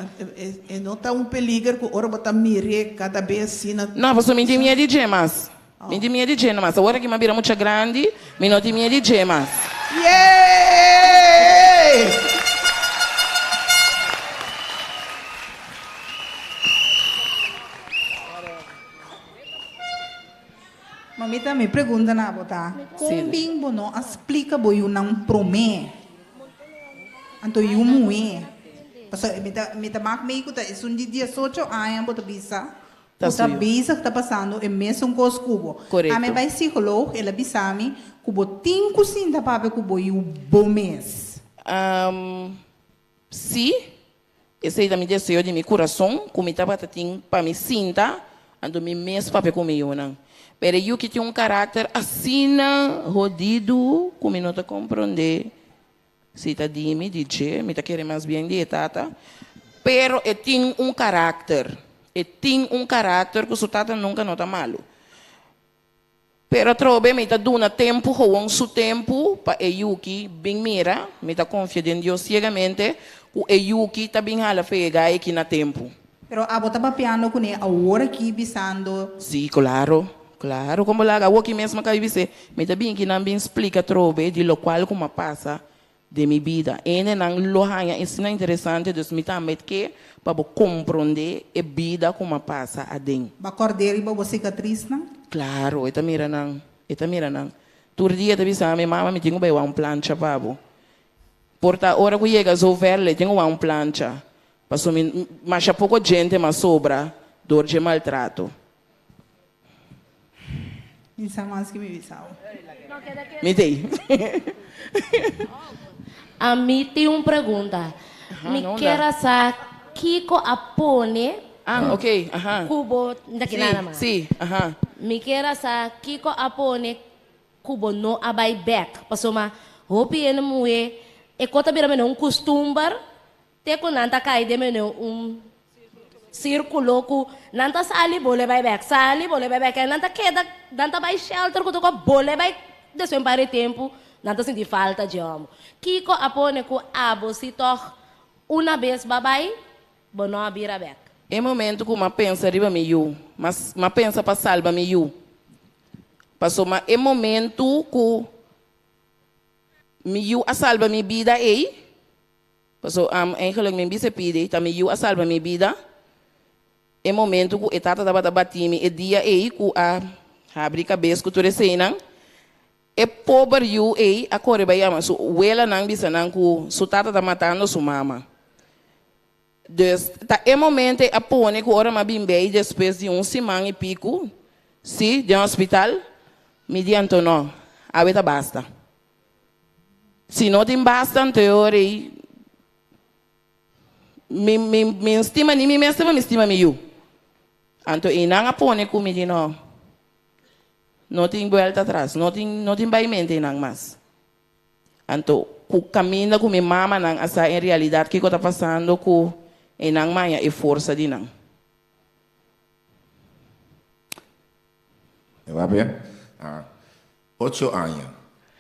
e no ta un peliger ku ora bo ta mir'é kada bes asina. No, pasobra mi tin miedu di dje mas. Mi tin miedu di dje mas. Awor aki mi a bira mucha grandi, mi no tin miedu di dje mas. Yay! Mamita, mi pregunta na bo ta, kon bin bo no a splika bo yunan promé? Anto yu muhé. Pasobra mi ta mi ta mak mei ku ta esun di diesocho aña bo ta bisa Ta ku ta suyo. bezig ta pasando e mesun kos ku bo. Korekto. Ami bai psikoloog, el a bisa mi ku bo tin ku sinta papia ku bo yu bo mes. Sí, esei ta mi deseo di mi kurason ku mi tabata tin pa mi sinta anto mi mes papia ku mi yunan. Pero e yu ki tin un karakter asina hodidu ku mi no ta komprondé si ta di mi, di dje, mi ta kere mas bien di e tata. Pero e tin un karakter, e tin un karakter ku su tata nunka no ta malu. Pero atrobe mi ta duna tempu gewoon su tempu pa e yuki bin mira, mi ta konfia den Dios siegamente ku e yuki ta bin hala fe e gai aki na tempu. Pero abo ta papiando kuné awor aki bisando. Sí, klaro, klaro kon bo laga awoki mes mi a kabi bis'é, mi ta bin kinan bin splika atrobe di lokual ku mi a pasa den mi bida. Hendenan lo haña esina interesante, dus mi tambe ke pa bo komprondé e bida ku m'a pasa aden. Bo a kòrd'é riba bo sikatrisnan? Klaro, e ta mira nan, e ta mira nan. Tur dia e ta bisa mi, Mama, mi tin ku bai wak un plancha pa bo. Por ta ora ku yega zover le tin ku wak un plancha, pasobra mi masha poko djente m'a sobra dor dje maltrato. Mi sa mas ki mi bisao. Mi tei. Ami tin un pregunta. Mi kier a sa kiko a pone Ah, ok, aha. ku bo ta Sí, kina mas. sí, aha. Mi kier a sa kiko a pone ku bo no a bai bek. Pasobra hopi hende muhé e ko ta bira mene un kustumber Te ku nan ta kai den mene un sirkulo ku nan ta sali bole bai bek, sali bole bai bek, nan ta keda, nan ta bai shelter ku toko bole bai despues un par di tempu nan ta sinti falta dje homo. Kiko a pone ku abo si tog una bes ba bai bo no a bira bek? E momento ku m'a pensa riba mi yu, m'a pensa pa salba mi yu. Pasobra e momento ku mi yu a salba mi bida ei, Paso am eigenlijk mi bisa pidi ta mi yu a salba mi bida e momento ku e tata tabata bati mi e dia ei ku a habri kabes ku tur eseinan e pober yu ei a kore bai yama su welanan bisa nan ku su tata ta matando su mama dus ta e momento ei a pone ku ora mi a bin bei despues di un siman i piku si den hospital mi di anto no awe ta basta. Si no tin basta anto e ora ei mi mi mi no stima ni mi mes pero mi stima mi yu. Anto einan a pone ku mi di no, no tin buelta atras, no tin no tin bai mente einan mas. Anto ku kaminda ku mi mamanan a sa en realidat kiko ta pasando ku einan maña e forsa di nan. E papia? Ah. Ocho aña.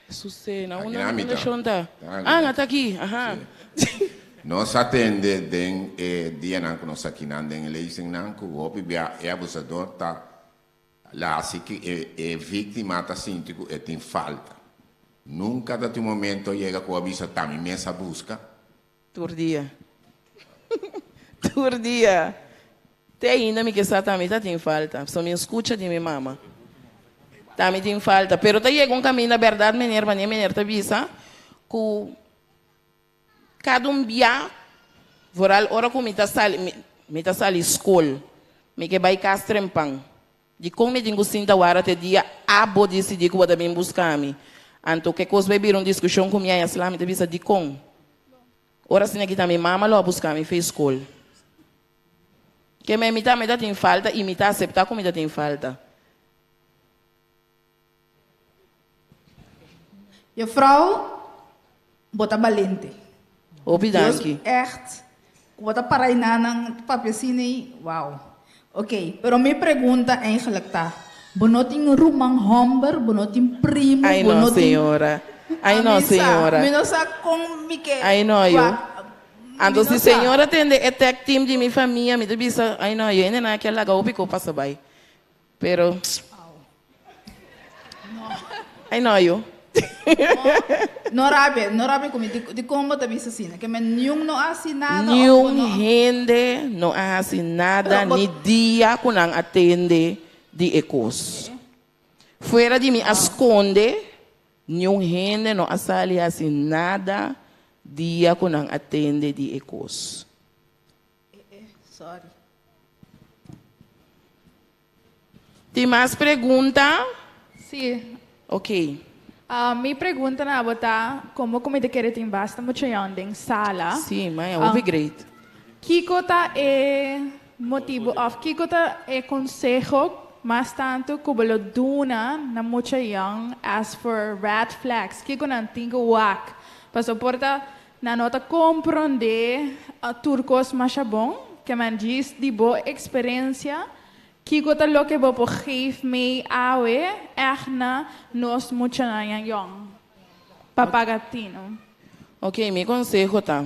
Susena, Aki unda na mi mitad. fundashon ta? Ta Ah, na ta aki, aha. Nos a tende den e dianan ku nos a kinan den e lezingnan ku hopi bia e abusador ta la hasi ku e e víktima ta sinti ku e tin falta. Nunka ta tin un momento yega ku a bisa ta mi mes a buska. Tur dia. Tur dia. Te ainda mi ke sa tambe ta tin falta. So mi skucha di mi mama. Tambe tin falta. Pero ta yega un kaminda bèrdat meneer, wanneer meneer ta bisa ku kada un bia, vooral ora ku mi ta sali, mi ta sali skol, mi ke bai kas trempan. Dikon mi tin ku sinta wara te dia abo disidí ku bo ta bin buska mi? Anto ke kos bai bira un diskushon ku mi aya sla, mi ta bisa dikon? Ora asina kita mi mama lo a buska mi fe skol. Ke me mi tambe ta tin falta i mi ta aseptá ku mi ta tin falta. Juffrouw, bo ta balente. Hopi danki. Dios echt, ku bo ta para einan nan papia asina ei, wow. Ok, pero mi pregunta eigenlijk ta, bo no tin ruman homber, bo no tin primo, Ai bo no, no tin. señora. Ai no, Mi sa, señora. mi no sa kon mi ke Ai no, yo. wak, mi Anto no si sa. señora tende e tag team di mi famia, mi ta bisa, ai no, yo hende nan a kier laga hopi ko pasa bai. Pero, ai no yo. No rabia, no rabia ku mi. Di, dikon bo ta bisa asina? Ke men niun no a hasi nada of bo Niun no. hende no a hasi nada Pero bo. ni dia ku nan a tende di e kos. Fuera di mi a skonde, niun hende no a sali hasi nada dia ku nan a tende di e kos. Sorry. Tin mas pregunta? Sí. Ok. Ah, mi pregunta na abo ta, como cu mi ta kere tin basta mucha yon den sala. Sí, maya, hopi great. Kico ta e motibo of kico ta e conseho mas tanto cu bo lo duna na mucha yon as for red flags? Kico nan tin cu wak? Paso por ta Nan no ta komprondé tur kos masha bon, ke men djis di bo eksperensia, kiko ta loke bo por geef mee awe ègt na nos muchanan yan yòn pa paga tinu? Ok, mi konseho ta,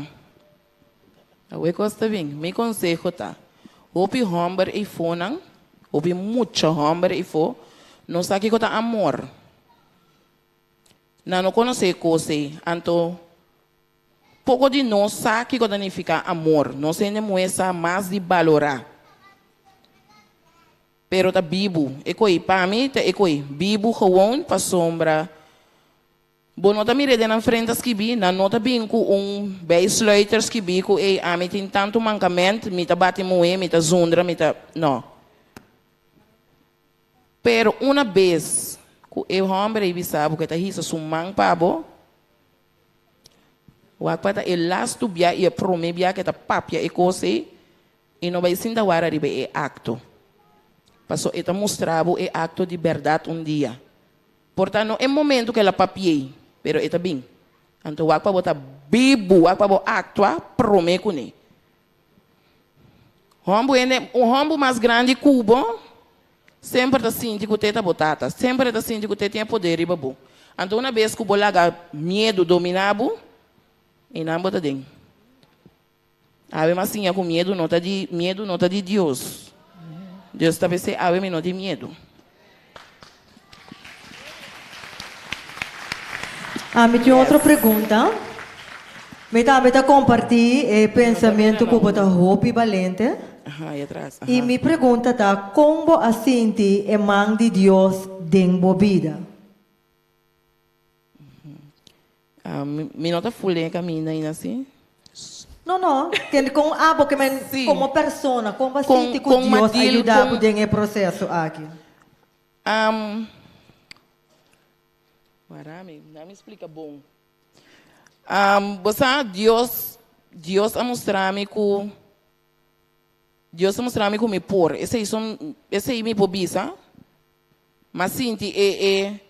awe kos ta bin, mi konseho ta, hopi hòmber eifonan, hopi mucha hòmber eifo, no sa kiko ta amor. Nan no konosé e kos ei. Anto, poko di nos sa kiko ta nifiká amor. Nos hende muhé sa mas di balorá. Pero ta bibu e koi. Pa mi ta e koi. Bibu gewoon pasobra bo no ta mir'é den nan frente a skibí. Nan no ta bin ku un bijsluiter skibí ku ei ami tin tantu mankament, mi ta bati muhé, mi ta zundra, mi ta. No. Pero una bes ku e hòmber ei bisa bo ku e ta hisa su man pa bo, wak pa ta e lastu bia i e promé bia ku e ta papia e kos ei, i no bai sinta wara riba e akto. Pasobra e ta mustra bo e akto di bèrdat un dia. Por ta no e momento ku el a papi'ei, pero e ta bin. Anto wak pa bo ta bibu, wak pa bo aktua promé kuné. Hombu hende, un hombu mas grandi ku bo, semper ta sinti ku te ta bo tata. Semper e ta sinti ku te tin e poder riba bo. Anto una bes ku bo laga miedu dominá bo, einan bo ta den. Awe mi a siña ku miedu no ta di, miedu no ta di Dios. Dios ta bis'é, awe mi no tin miedu. Ami tin otro pregunta. Mi tambe ta comparti e pensamiento cu bo ta hopi balente. Y mi pregunta ta con bo a sinti e man di Dios den bo bida? Mi no ta full den e caminda ainda si. No no, kende con abo ke men como persona con bo a sinti cu Dios a yuda bo den e proceso aki? Wara mi, na mi splika bon. Bo sa Dios, Dios a mustra mi ku, Dios a mustra mi ku mi por. Esei son, esei mi por bisa. M'a sinti e, e,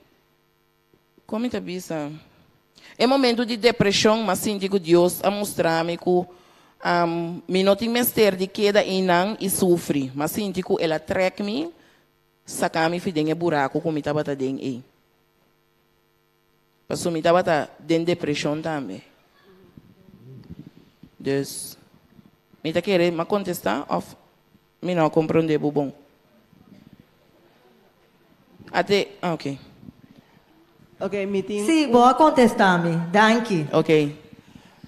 kon mi ta bisa? E momento di depreshon m'a sinti ku Dios a mustra mi ku mi no tin mester di keda einan i sufri. M'a sinti ku el a trèk mi saka mi fi den e buraku ku mi tabata den ei. Pasobra mi tabata den depreshon tambe. Dus, mi ta kere m'a kontestá òf mi no a komprondé bo bon? Ate, ah oké. Oké, mi tin Sí, bo a kontestá mi. Danki. Oké.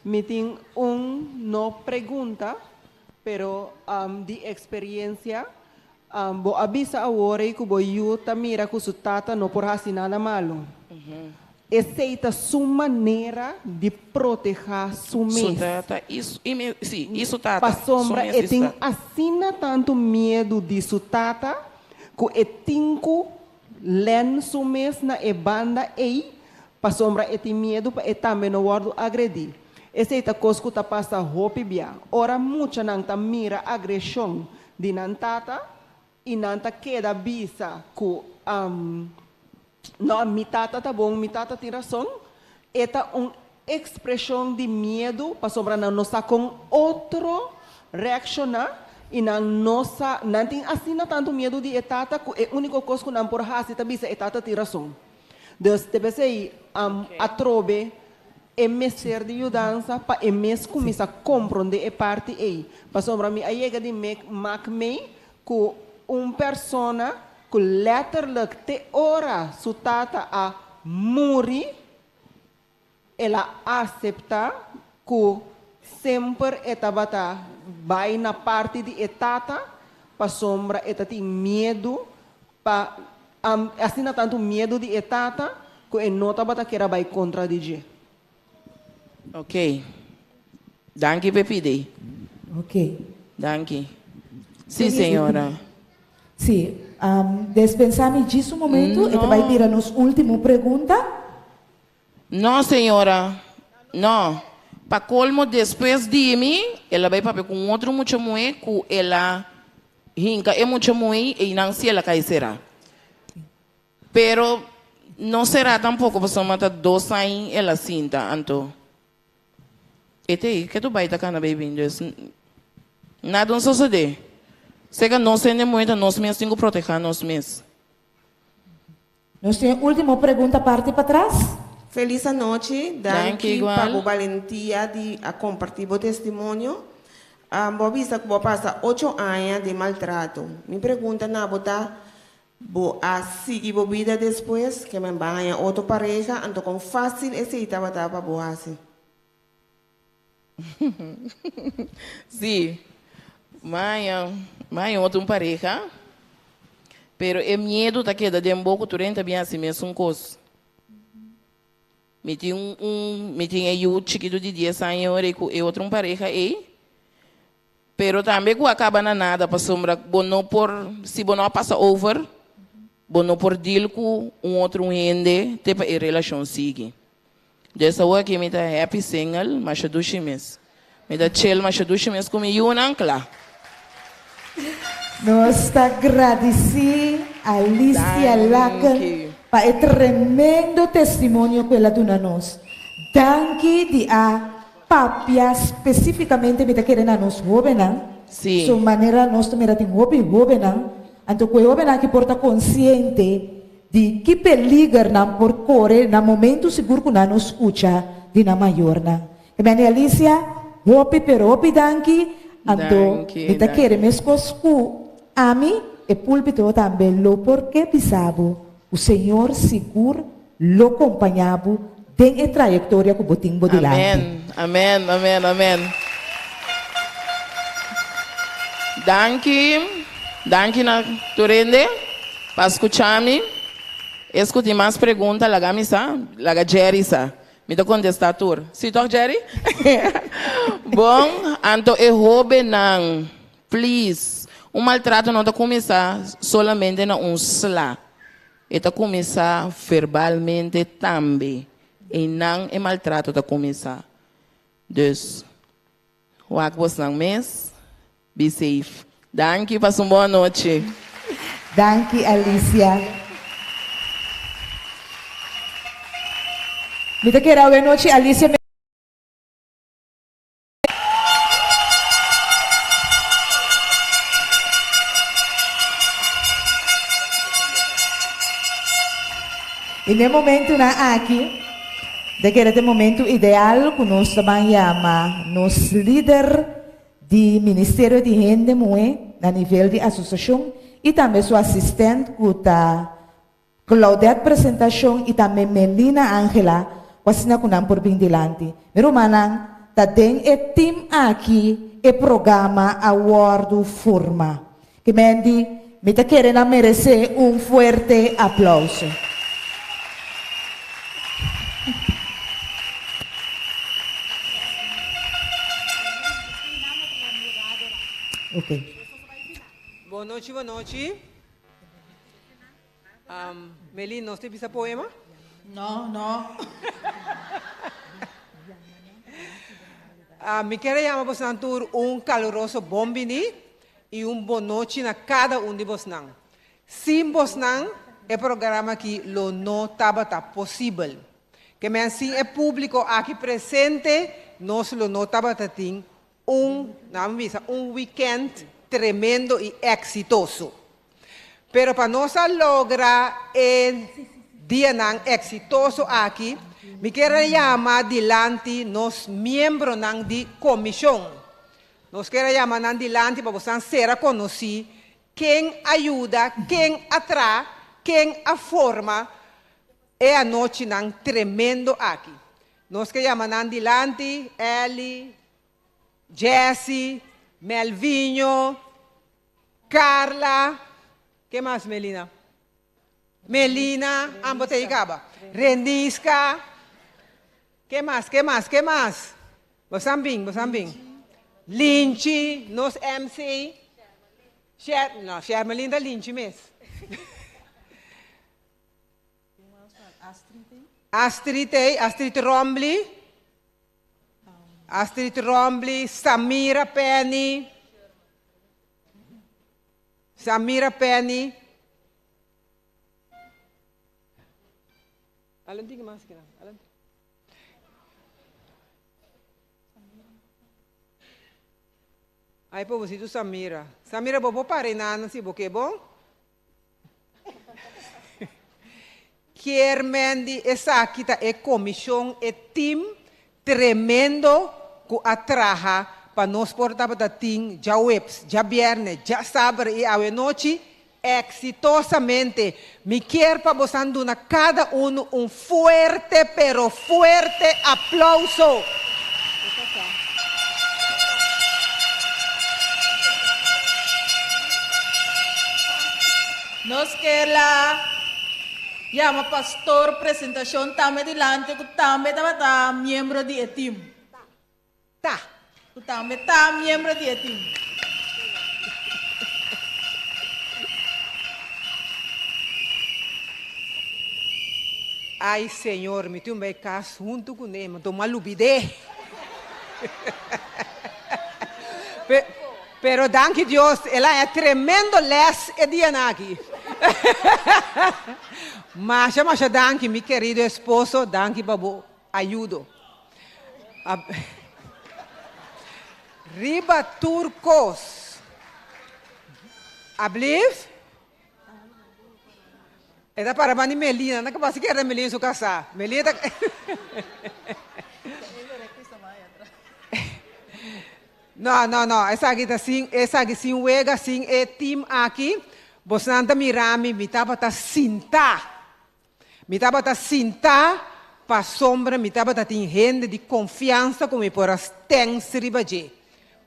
Mi tin un. No pregunta, pero di experiencia, bo a bisa awor ei cu bo yu ta mira cu su tata no por haci nada malo. Esey ta su manera di proteha su mes. Su tata y su, y me, si, y su tata. Pasobra Su mes e y su tin tata. asina tanto miedu di su tata cu e tin cu len su mes na e banda ei pasobra e tin miedu pa e tambe no wordo agredi. Esey ta cos cu ta pasa hopi bia. Ora muchanan ta mira agresion di nan tata y nan ta keda bisa cu no, mi tata ta bon, mi tata tin rason, e ta un expresion di miedu pasobra nan no sa con otro reacciona y nan no sa, nan tin asina tanto miedu di e tata cu e unico cos cu nan por haci ta bisa e tata tin rason. Dus te p'esei atrobe e mester di yudansa pa e mes kuminsá komprondé e parti ei. Pasobra mi a yega di mek mak mei ku un persona ku letterlijk te ora su tata a muri el a aseptá ku semper e tabata bai na parti di e tata pasobra e ta tin miedu Pa asina tantu miedu di e tata ku e no tabata kier a bai kontra di dje. Ok. Danki p'e pidi. Ok. Danki. Si, señora. Si. Despensá mi djis un momentu, e ta bai bira nos último pregunta. No, señora. No. Pa colmo despues di mi, el a bay papia cu un otro mucha muhe cu el a hinca e mucha muhe y eynan si el a cay cera. Pero no cera tampoco pasobra ta dos aña el a sinta anto e ta ey ke tu bay ta cana bay bin dus nada no sosode. Seca nos hende muhe ta nos mes tin cu proteha nos mes. Nos tin e ultimo pregunta parti patras. Felis anochi, danki pa bo balentia di a comparti bo testimonio. Bo a bisa cu bo a pasa ocho aña den maltrato. Mi pregunta na bo ta, bo a sigui bo bida despues? Ke men ba haña otro pareha? Anto con facil esey tabata pa bo haci? Sí, maña, maña otro un pareha, pero e miedo ta keda den bo ku tur hende ta bin hasi mesun kos. Mi tin un, un, mi tin e yu chikitu di dies aña ora ku e otro un pareha ei, pero tambe ku a kaba na nada pasobra bo no por, si bo no a pasa over, bo no por deal ku un otro un hende te pa e relashon sigui. Des awor aki mi ta happy single, masha dushi mes. Mi ta chill masha dushi mes ku mi yunan kla. Nos ta gradisí Alicia Laken pa e tremendo testimonio ku el a duna nos. Danki di a papia spesífikamente mi ta kere na nos hóbennan. Su manera nos ta mira tin hopi hóbennan, anto ku e hóbennan aki por ta konsiente Di ki peliger nan por kore na momentu sigur ku nan no skucha di nan mayornan? Meni Alicia, hopi pero hopi danki, anto mi ta kere meskos ku ami e pulpito tambe lo por ke bisa bo ku Señor sigur lo kompañá bo den e trayektoria ku bo tin bo dilanti. Amen, amen, amen, amen. Danki, danki na tur hende pa skucha mi. Es ku tin mas pregunta laga mi sa, laga Jerry sa. Mi ta kontestá tur. Si tòg Jerry? Bon, anto e hóbennan, please, un maltrato no ta kuminsá solamente na un sla. E ta kuminsá verbalmente tambe. Einan e maltrato ta kuminsá. Dus, wak bosnan mes, be safe. Danki, pasa un bon anochi. Danki Alicia. Mi ta kere awe nochi Alicia. I n'e momentunan aki, ta kere ta e momentu ideal ku nos ta ban yama nos lider di Ministerio di Hende Muhé na nivel di asosiashon i tambe su asistent ku ta Claudette presentacion y tambe Melina Angela cu asina cu nan por bin dilanti. Mi rumannan, ta den e team aki e programa a wòrdu forma. Ke men di, mi ta kere nan meresé un fuerte aplouso. Ok. Bon nochi, bon nochi. Um, Melin, nos te bisa poema? No, no. Ah, mi quiere llama bosnan tur un caluroso bon bini y un bon nochi na cada un di bosnan. Sin bosnan, e programa aki lo no tabata posibel. Ke men sin e publico aki presente, nos lo no tabata tin un, nan bisa, un weekend tremendo y exitoso. Pero pa nos a logra e dianan exitoso aki, mi kier a yama dilanti nos miembronan di comision. Nos kier a yama nan dilanti pa bosan sera conoci ken a yuda, ken a tra, ken a forma e anochinan tremendo aki. Nos ke yama nan dilanti, Elly, Jessy, Melvinho, Carla, ke mas Melina? Melina, ambo te kaba. Reniska, ke mas, ke mas, ke mas? Bosan bin, bosan bin. Linchi, nos MC. Sher, no, Shermelin ta Linchi mes. Astrid, Astrid Rombly. Astrid Rombly, Samira Penny. Samira Penny. Alanti que mais que não? Alanti. Ai, pobrecito Samira. Samira, bobo pare nana si bo ke bon? Kier men di esaki ta e komishon, e team tremendo ku a traha pa nos por tabata tin djaweps, djabièrnè, djasabra i awenochi eksitosamente. Mi kier pa bosan duna kada unu un fuerte pero fuerte aplouso. Nos kier la yama pastor presentacion tambe dilanti cu tambe tabata miembro di e team. Ta. Cu tambe ta miembro di e team. Ay Señor, mi tin un bay cas hunto cu ne, mi tuma lubide. Pero danki Dios, el a haña tremendo les e dianan aki. Masha, masha danki, mi kerido esposo, danki pa bo ayudo. Riba tur kos. Ablief? E ta para banda di Melina, no capaz si kere Melina su casá. Melina ta No, no, no, esaki ta sin, esaki sin wega, sin e team aki, bosnan ta mira mi, mi tabata sintá. Mi tabata sintá pasobra mi tabata tin hende di konfiansa ku mi por a stèns riba dje.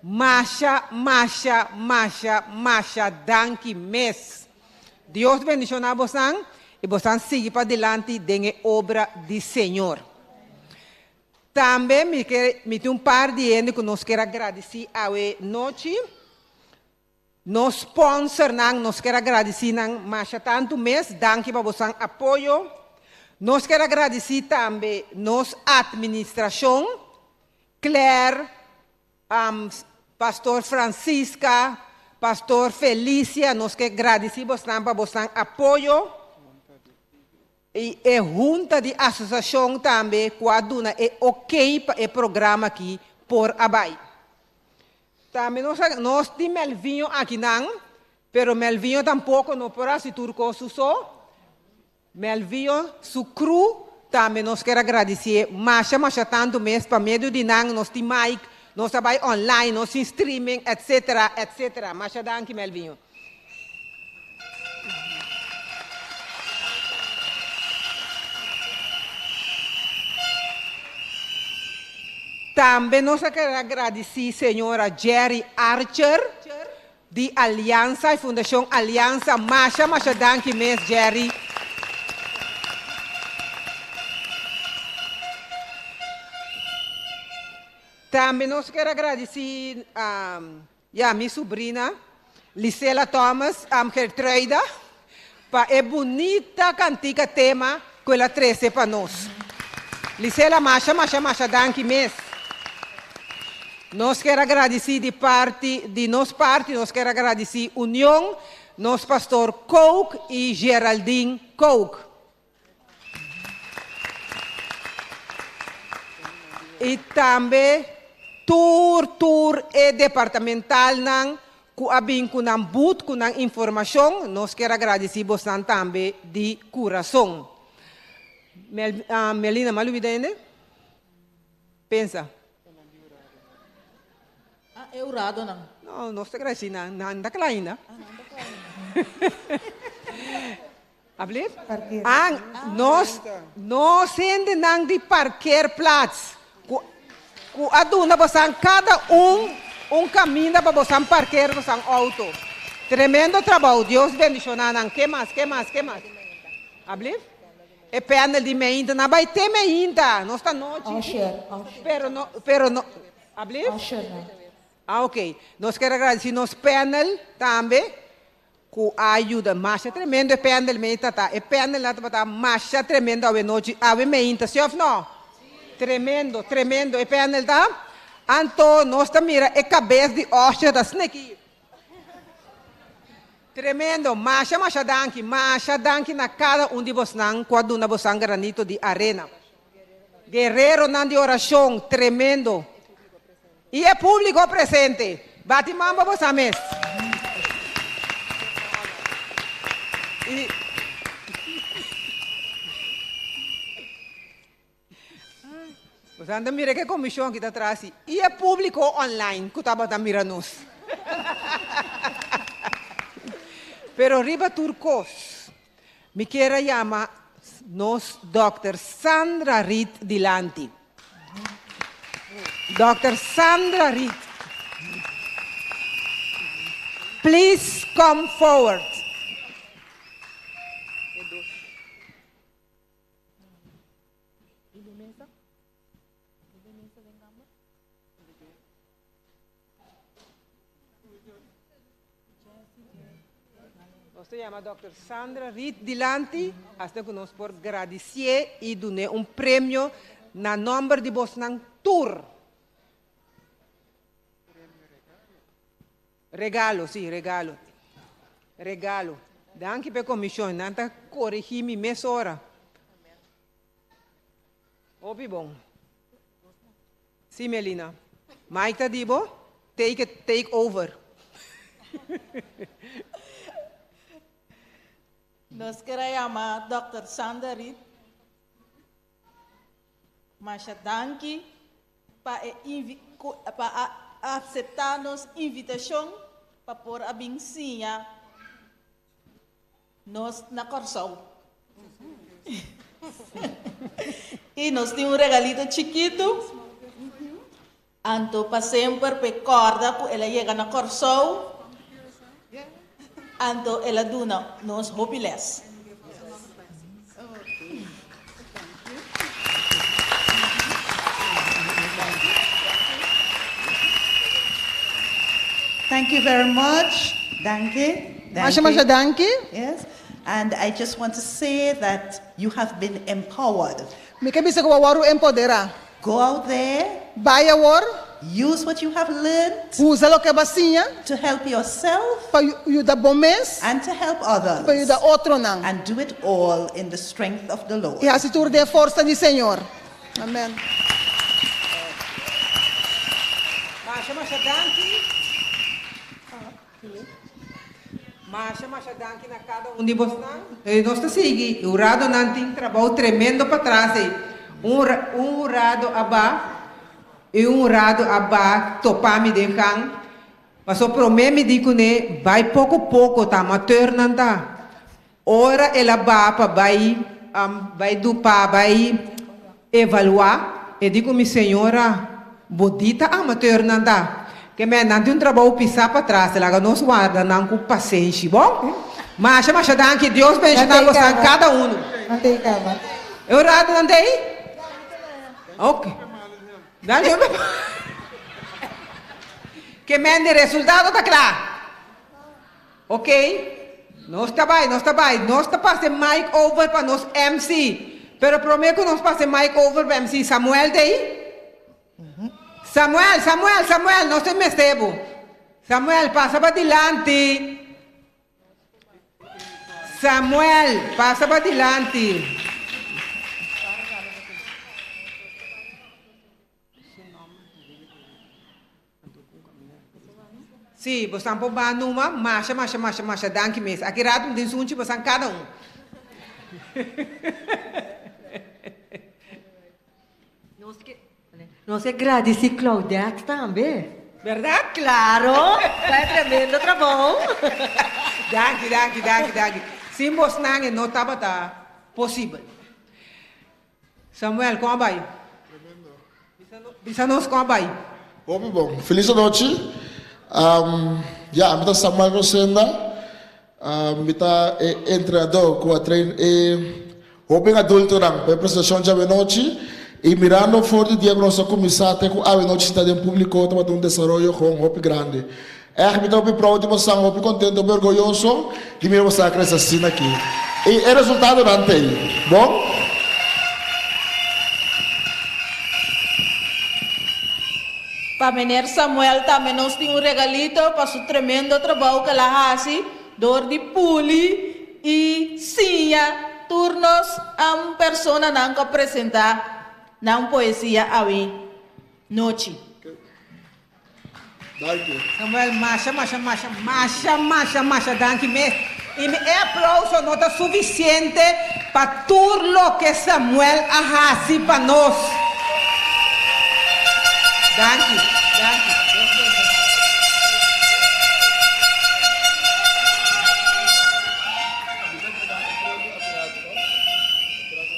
Masha, masha, masha, masha danki mes. Dios bendishoná bosan i bosan sigui padilanti den e obra di Señor. Tambe mi ke mi tin un par di hende ku nos kier a gradisí awe nochi. Nos sponsornan, nos kier a gradisí nan masha tantu mes. Danki pa bosan apoyo. Nos kier a gradisí tambe nos administrashon, Claire, Pastor Francisca, Pastor Felicia, nos ke gradisí bosnan pa bosnan apoyo. I e hunta di asosiashon tambe ku a duna e okey pa e programa aki por a bai. Tambe nos a nos tin Melvinho akinan, pero Melvinho tampoko no por hasi tur kos su so. Melvinho su crew tambe nos kier a gradisié masha masha tantu mes pa medio di nan nos tin mic, nos a bai online, nos tin streaming etc. Etc. Masha danki Melvinho. Tambe nos a kere gradisí señora Jerry Archer di Aliansa y Fundacion Aliansa. Masha masha danki mes Jerry. Tambe nos kier a gradici ya mi subrina Lisela Thomas Gertruida pa e bunita cantica tema cu el a trece pa nos. Lisela masha masha masha danki mes. Nos kier a gradici di parti di nos parti nos kier a gradici Union, nos pastor Kook y Geraldine Kook. Y tambe tur tur e departamentalnan cu a bin cu nan boot cu nan informacion, nos kier a gradici bosnan tambe di curason. Mel, Melina, m'a lubida hende? Pensa. Ah, e huradonan. No, nos ta gradici nan, nan ta cla ainda. Ah, nan ta cla ainda. Ablief? Ah, nos, nos hendenan di parkeerplaats ku, ku a duna bosan kada un un kaminda pa bosan parkeer bosan outo. Tremendo trabou, Dios bendishoná nan. Ke mas, ke mas, ke mas? Ablief? E panel di meinta, nan bai te meinta, nos ta nochi. Usher, usher. Pero no, pero no, ablief? Ushernan. Ah, ok. Nos kier agradeci nos panel tambe. Ku a yuda masha tremendo e pendel mei ta ta. E pendel nan tabata masha tremendo awe nochi, awe meinta, si of no? Tremendo, tremendo e pendel ta. Anto nos ta mira e kabes di Osher ta sneki. Tremendo, masha masha danki, masha danki na kada un di bosnan ku a duna bosan granito di arena. Guerreronan di orashon, tremendo. I e públiko presente, bati man pa boso mes. I Boso ta mira ke komishon ki ta tras i e públiko online ku tabata mira nos. Pero riba tur kos, mi kier a yama nos dòkter Sandra Reed dilanti. Dòkter Sandra Reed. Please come forward. Nos ta yama Dòkter Sandra Reed dilanti, asina ku nos por gradisié i dun'é un premio na nòmber di bosnan tur. Regalo, sí, regalo. Regalo. Danki p'e komishon, nan ta korigí mi mesora. Hopi bon. Sí, Melina. Mike ta di bo, take it, take over. Nos ker a yama Dòkter Sander Reed. Masha danki pa e pa a acepta nos invitacion pa por a bin siña Nos na Kòrsou. I nos tin un regalito chikitu. Anto pa semper p'e kòrda ku el a yega na Kòrsou, anto el a duna nos hopi lès. Thank you very much. Danki. Masha masha danki. Yes. And I just want to say that you have been empowered. Mi ke bisa ku bo a wòrdu empoderá. Go out there. Bai awor. Use what you have learned. Usa loke bo a siña. To help yourself. Pa yuda bo mes. And to help others. Pa yuda otronan. And do it all in the strength of the Lord. I hasi tur den e forsa di Señor. Amen. Masha masha danki. Masha masha danki na kada un di bosnan. Nos ta sigui, e huradonan tin trabou tremendo patras ei. Un un hurado a ba i un hurado a ba topa mi den gang. Paso promé mi di kuné bai poko poko ta amateurnan ta. Ora el a ba pa bai bai du pa bai evaluá e di ku mi señora. Bo di ta amateurnan ta. Ke men nan tin un trabou pisá patras, laga nos warda nan ku pasenshi, bon? Masha masha danki, Dios benshoná bosan kada unu. Nan ta ei kaba. E un rato nan ta ei? Ok. Dale un Ke men di resultado ta kla. Ok. Nos ta bai, nos ta bai. Nos ta pasa e mic over pa nos MC. Pero prome ku nos pasa e mic over pa MC, Samuel ta ei? Samuel, Samuel, Samuel, nos ta mester bo. Samuel, pasa pa dilanti. Samuel, pasa pa dilanti. Sí, bosan por ba numa, masha, masha, masha, masha danki mes. Aki rato mi tin sunchi bosan kada un. Nos ke gradisí Claudette tambe. Berdad? Claro! Pa e tremendo trabou. Danki, danki, danki, danki. Sin bosnan e no tabata posibel. Samuel, kon a bai? Bisa nos kon a bai. Hopi bon. Felis anochi. Ya, mi ta Samuel Rosenda. Mi ta e entrenador ku a train e hoben adultonan pa e presentashon djawe-nochi. I mirando for di dia ku nos a kuminsá te ku awe-nochi sinta den públiko tabata un desaroyo gewoon hopi grandi. Ègt mi ta hopi proud di bosan, hopi kontentu, hopi orgoyoso di mira bosan a krese asina aki. I e resultadonan ta ei. Bon. Pa meneer Samuel tambe nos tin un regalito pa su tremendo trabou ku el a hasi dor di puli i siña tur nos personanan ku a presentá nan poesia awe nochi. Danki. Samuel, masha, masha, masha, masha, masha, masha danki mes. I mi e aplauso no ta sufisiente pa tur loke Samuel a hasi pa nos. Danki, danki. Dios benshoná bo.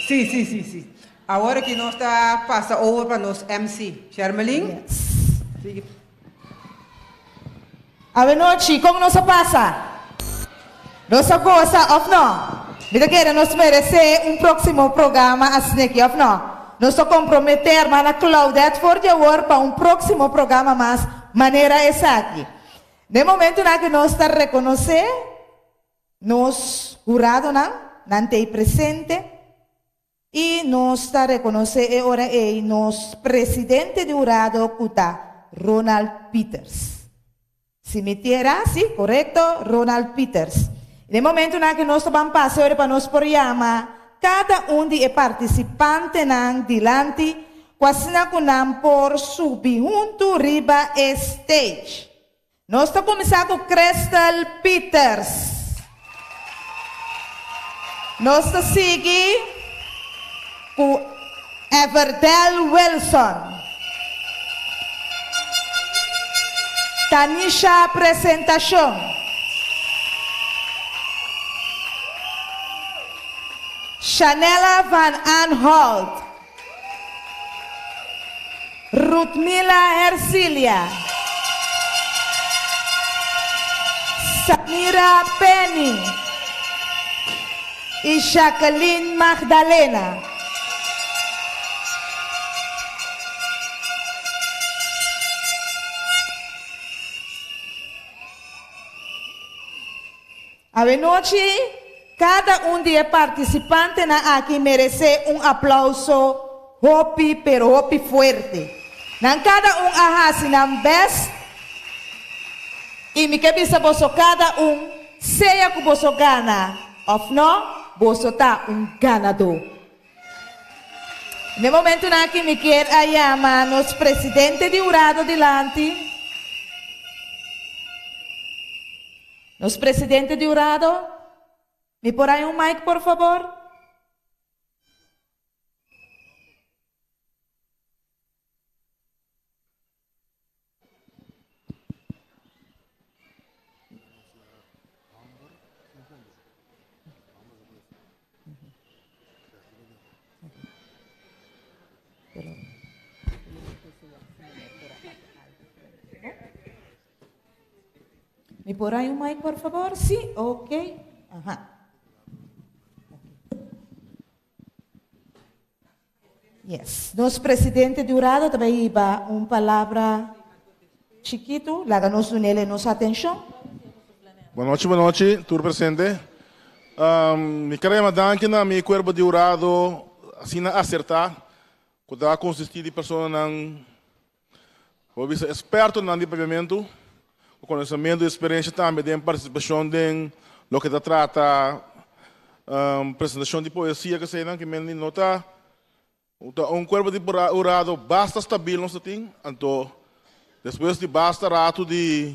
Sí, sí, sí, sí. Awor aki nos ta pasa over pa nos MC. Shermelin? Sigui. Awenochi, kon nos a pasa? Nos a gosa of no? Mi ta kere nos meresé un próksimo programa asin'aki, of no? Nos ta komprometé Hermana Claudette for di awor pa un próksimo programa mas manera esaki. Den momentunan ku nos ta rekonosé nos huradonan, nan t'ei presente, I nos ta rekonosé e ora ei nos presidente di hurado ku ta Ronald Pieters. Si mi tera, si, korekto, Ronald Pieters. I den momentunan ku nos ta ban pasa ora pa nos por yama kada un di e partisipantenan dilanti ku asina ku nan por subi huntu riba e stage. Nos ta kuminsá ku Crystal Pieters. Nos ta sigui ku Everdell Wilson. Tanisha Presentacion. Shanella van Aanholt. Rutmila Hercilia. Samira Penny y Jacqueline Magdalena. Awenochi, kada un di e partisipantenan aki meresé un aplauso hopi pero hopi fuerte. Nan kada un a hasi nan bèst i mi ke bisa boso kada un, sea ku boso gana òf nò, boso ta un ganadó. Na e momentunan aki mi kier a yama nos presidente di hurado dilanti. Nos presidente di hurado, mi por hay un mic por fabor? por hay un mic, por favor? Sí, ok. Aha. Yes. Nos presidente di hurado tambe hiba un palabra chikitu, laga nos dunele nos atenshon. Bon nochi, bon nochi, tur presente. Mi kere yama danki na mi kuerpo di hurado asina asertá, ku ta konsistí di personanan, bo bisa ekspertonan di papiamentu, ku konosementu i eksperensha tambe den partisipashon den loke ta trata presentashon di poesia keseinan, ke men di no ta ta un kuerpo di hurado basta stabil nos ta tin, anto despues di basta ratu di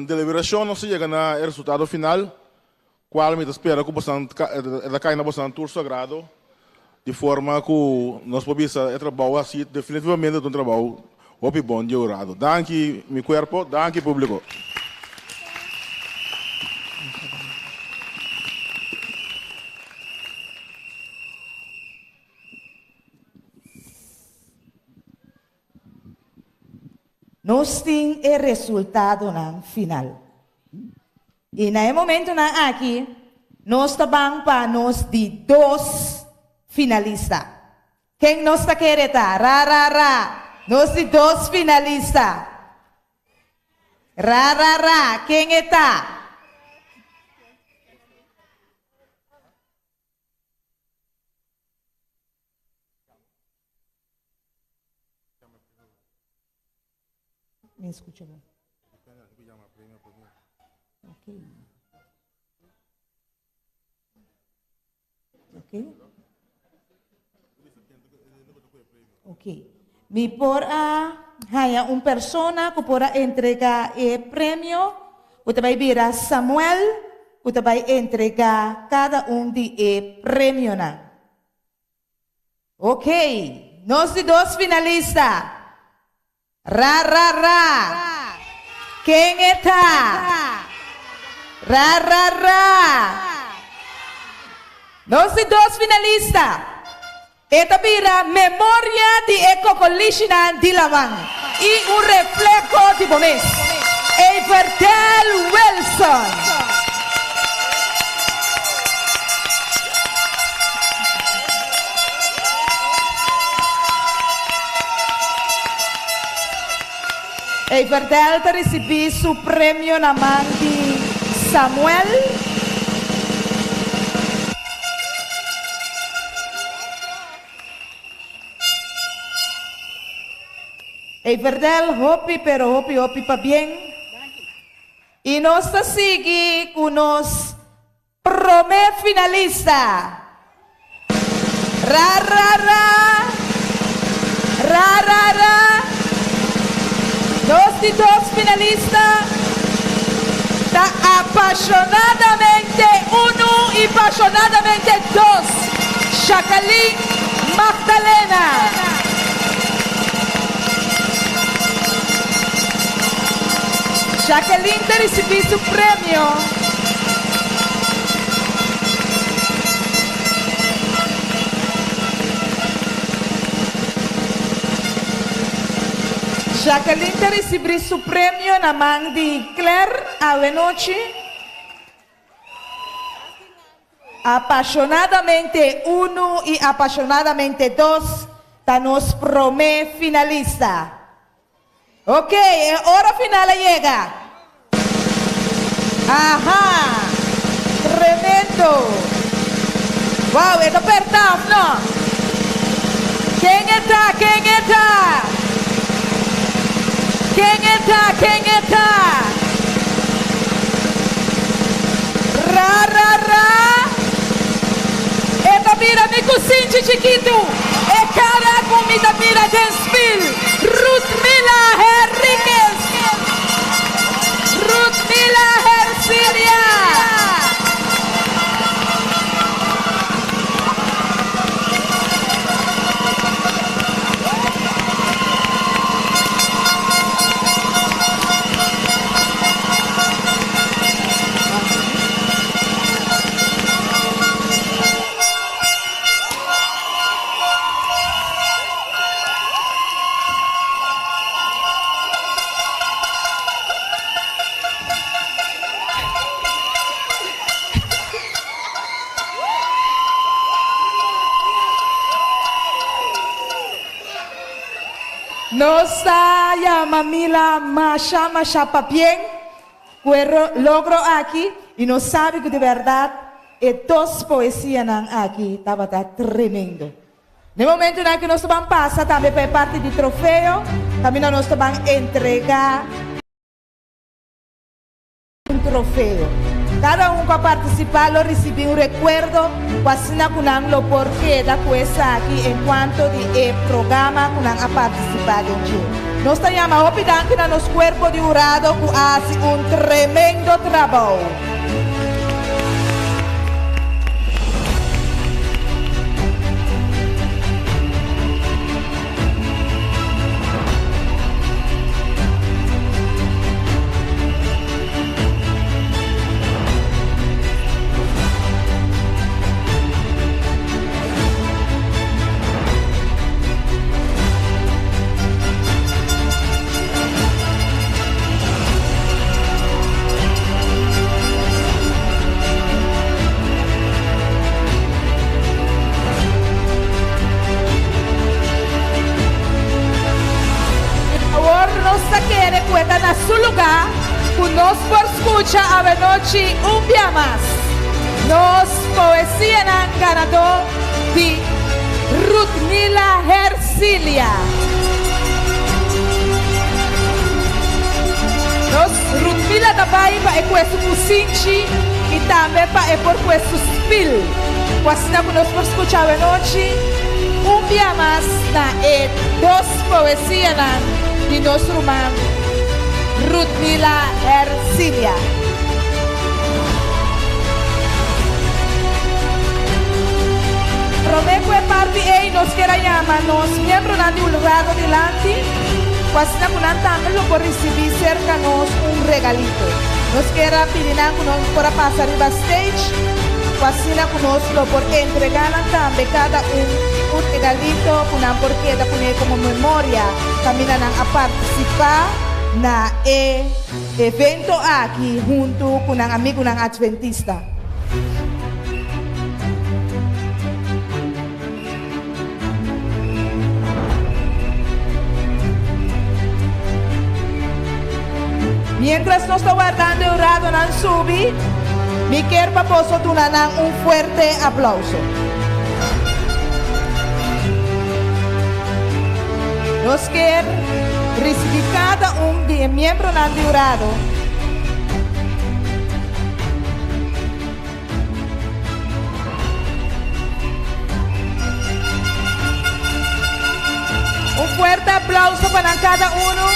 deliberashon nos a yega na e resultado final, Cual mi ta spera cu bosan e ta cay na bosan tur su agrado, di forma cu nos por bisa e trabou haci definitivamente ta un trabou hopi bon di hurado. Danki mi cuerpo, danki publico. Nos tin e resultadonan final. I na e momentonan aki nos ta ban pa nos di dos finalista. Ken nos ta kere ta? Ra ra ra! Nos di dos finalista. Ra ra ra! Ken e ta? Mi escucha bon. Ok. Ok. Ok. Mi por a haya un persona ku por a entrega e premio, ku ta bai bira Samuel, ku ta bai entrega kada un di e premionan. Ok, nos di dos finalista. Ra ra ra. Ken e ta? Ra ra ra. Nos di dos finalista. E ta bira memoria di e kokolishinan di laman i un refleho di bo mes. Everdell Wilson. Everdell ta risibí su premio na man di Samuel. Everdell hopi pero hopi hopi pabien. I nos ta sigui ku nos promé finalista. Ra ra ra. Ra ra ra. Nos di dos finalista ta apashonadamente unu i pashonadamente dos. Shakalin Magdalena. Jacqueline ta risibí su premio. Jacqueline ta risibí su premio na man di Claire awenochi. Apashonadamente unu i apashonadamente dos ta nos promé finalista. Ok, e ora final a yega. Aha! Tremendo! Wow, e ta perta of no? Ken e ta? Ken e ta? Ken e ta? Ken e ta? Ra ra ra! E ta mira mi kusinchi chikitu, e kara ku mi ta mira den spil, Ruthmila Henriquez! Ruthmila Hercilia! Nos ta yama Mila masha masha pabien ku e logro aki i nos sabi ku di bèrdat e dos poesianan aki tabata tremendo. Na e momentunan aki nos ta ban pasa tambe pa e parti di trofeo kaminda nos ta ban entregá. Un trofeo. Kada un ku a partisipá lo risibí un rekuerdo ku asina ku nan lo por keda ku esaki en kuanto di e programa ku nan a partisipá den dje. Nos ta yama hopi danki na nos kuerpo di hurado ku a hasi un tremendo trabou. Awor nos ta kere ku e ta na su lugá ku nos por skucha awenochi un bia mas nos poesianan ganadó di Rutmila Hercilia. Nos Rutmila ta bai pa e kue su kusinchi i tambe pa e por kue su spil. Ku asina ku nos por skucha awenochi un bia mas na e dos poesianan di nos ruman Rutmila Hercilia. Promé ku e parti ei nos kier a yama nos miembronan di Ulrado dilanti ku asina ku nan tambe lo por risibí serka nos un regalito. Nos kier a pidi nan ku nan por a pasa riba stage ku asina ku nos lo por entregá nan tambe kada un un regalito ku nan por keda kuné komo memoria kaminda nan a partisipá na e evento aki huntu ku nan amigunan atventista. Mientras nos ta wardando e oradonan subi, mi kier pa boso duna nan un fuerte aplauso. Nos kier ricibi cada un di e miembronan di orado. Un fuerte aplauso pa nan cada uno.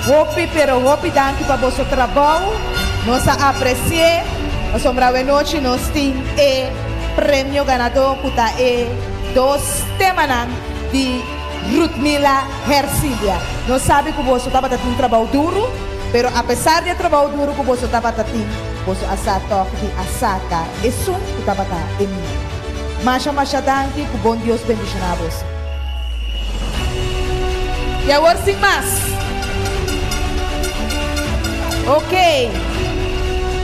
Hopi pero hopi danki pa boso trabou. Nos a apreci'e. Pasobra awenochi nos tin e premio ganador cu ta e dos temanan di Rutmila Hercilia. Nos sabi cu boso tabata tin trabou duru, pero apesar di e trabou duru cu boso tabata tin, boso a sa tog di a saca esun cu tabata e mihó. Masha masha danki cu bon Dios bendiciona boso. Y awor sin mas. Ok.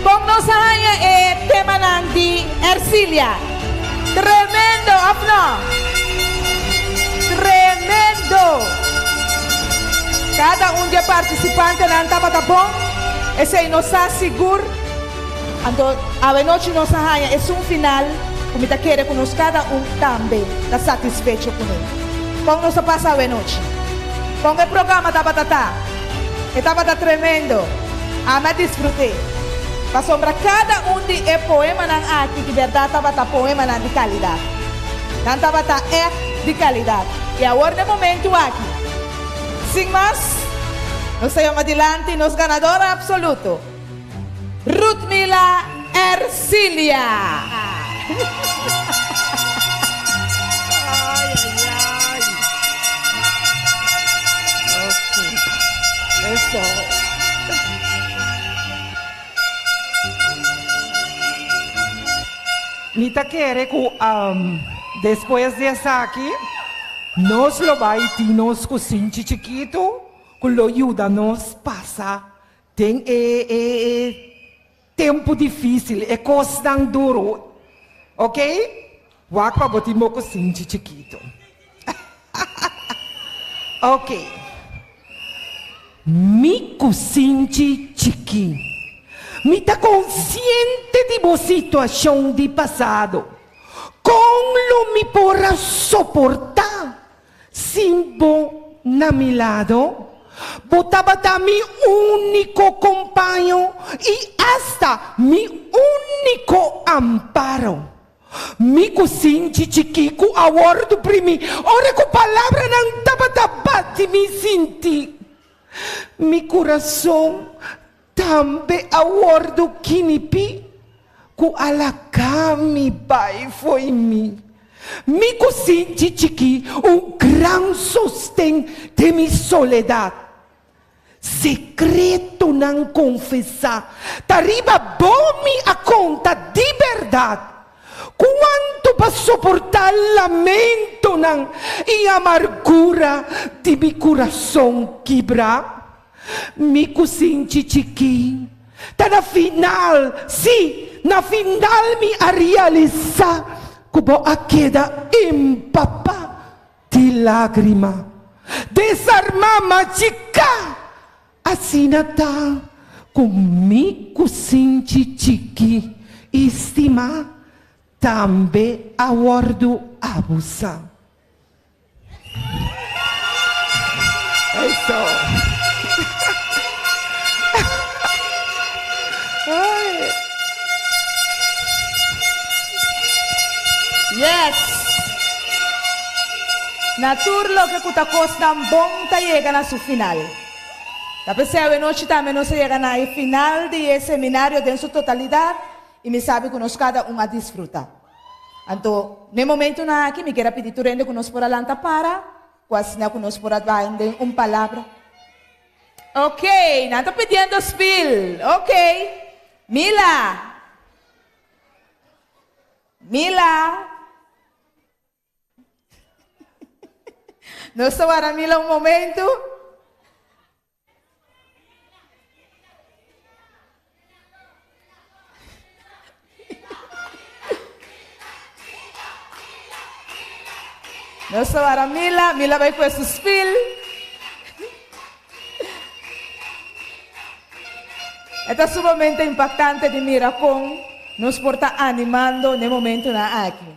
Con nos a haña e temanan di Ercilia? Tremendo, of no? Tremendo! Cada un di e participantenan tabata bon, esey nos sa sigur. Anto awenochi nos a haña esun final ku mi ta kere ku nos kada un tambe ta satisfecho kuné. Kon nos a pasa awenochi? Kon e programa tabata ta? E tabata tremendo. Ami a disfrut'é. Pasobra kada un di e poemanan aki di bèrdat tabata poemanan di kalidat. Nan tabata ègt di kalidat. I awor na e momentu aki, sin mas, nos ta yama dilanti nos ganador absoluto, Rutmila Ercilia. Mi ta kere ku despues di esaki nos lo bai tin nos kusinchi chikitu ku lo yuda nos pasa Den e e e Tempu difísil, e kosnan duru. Ok? Wak pa bo tin bo kusinchi chikitu. Ok. Mi kusinchi chikí. Mi ta konsiente di bo situashon di pasado. Kon lo mi por a soportá sin bo na mi lado? Bo tabata mi úniko kompaño i asta mi úniko amparo. Mi kusinchi chikí ku a wòrdu primí ora ku palabranan tabata bati mi sinti. Mi kurason tambe a wòrdu kinipí ku a laga mi bai fo'i mi. Mi kusinchi chikí un gran sosten den mi soledat. Sekretonan konfesá ta riba bo mi a konta di bèrdat. Kuantu pa soportá lamentonan i amargura di mi kurason kibrá? Mi kusinchi chikí ta na final, sí, na final mi a realisá ku bo a keda empapá di lágrima. Desarmá machiká! Asina ta ku mi kusinchi chikí i stimá tambe a wòrdu abusá. Eso. Ay. Yes! Na tur loke ku ta kosnan bon ta yega na su final. Ta p'esei awenochi tambe nos a yega na e final di e seminario den su totalidat i mi sabi ku nos kada un a disfruta. Anto, n'e momentunan aki mi kier a pidi tur hende ku nos por a lanta para, ku asina ku nos por a dwaen den un palabra. Ok, nan ta pidiendo spil. Ok. Mila. Mila. Nos ta wara Mila un momento. Nos ta wara Mila, Mila bai kue su spil. E ta sumamente impactante di mira con nos por ta animando n'e momentonan aki.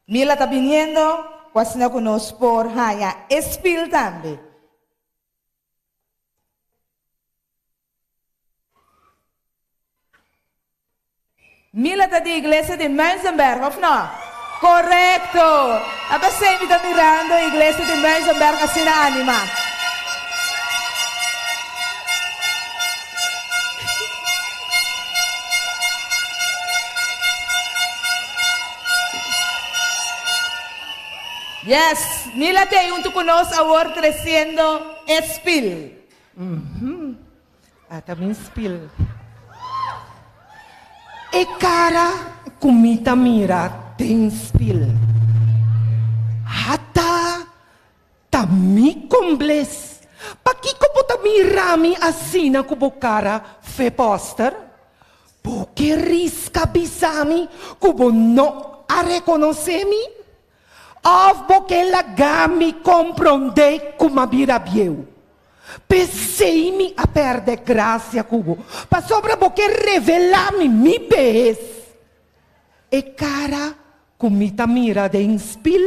Mila ta biniendo cu asina cu nos por haña e spil tambe. Mila ta di iglesia di Muizenberg, of no? Korekto! A p'esei mi ta mirando iglesia di Muizenberg asina animá. Yes, Mila t'ei huntu ku nos awor tresiendo e spil. Ata mi spil. E cara cu mi ta mira den spil. Ata ta mi combles. Pakico bo ta mira mi asina cu bo cara fe poster? Bo ke risca bisa mi cu bo no a reconoce mi? Of bo ke laga mi comprende cu m'a bira bieu? P'esei mi a pèrdè grasia ku bo, pasobra bo ke revelá mi mi behes. E kara ku mi ta mira den spil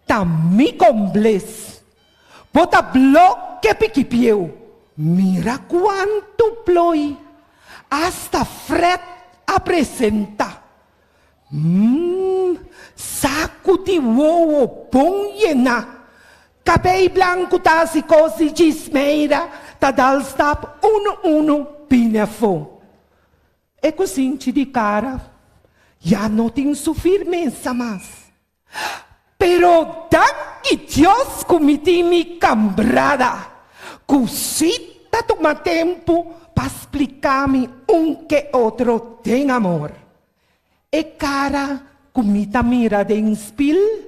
ta mi kombles. Bo ta blo ke piki pieu. Mira kuantu ploi asta Fred a presentá. Mmm, saku di wowo bon yená. Kabei blanku ta hasi kos di djismeira ta dal stap unu unu bini afó. E kusinchi di kara ya no tin su firmesa mas. Pero danki Dios ku mi tin mi kambrada ku si ta tuma tempu pa splika mi un ke otro den amor. E kara ku mi ta mira den spil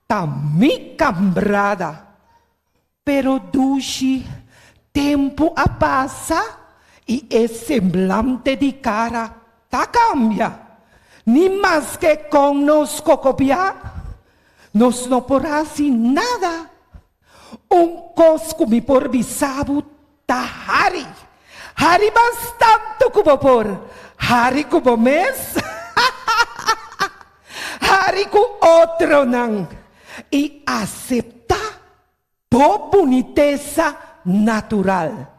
ta mi kambrada. Pero dushi, tempu a pasa. I e semblante di kara ta kambia. Ni maske kon nos kokobiá, nos no por hasi nada. Un kos ku mi por bisa bo ta hari. Hari mas tantu ku bo por. Hari ku bo mes. Hari ku otronan. I aseptá bo bunitesa natural.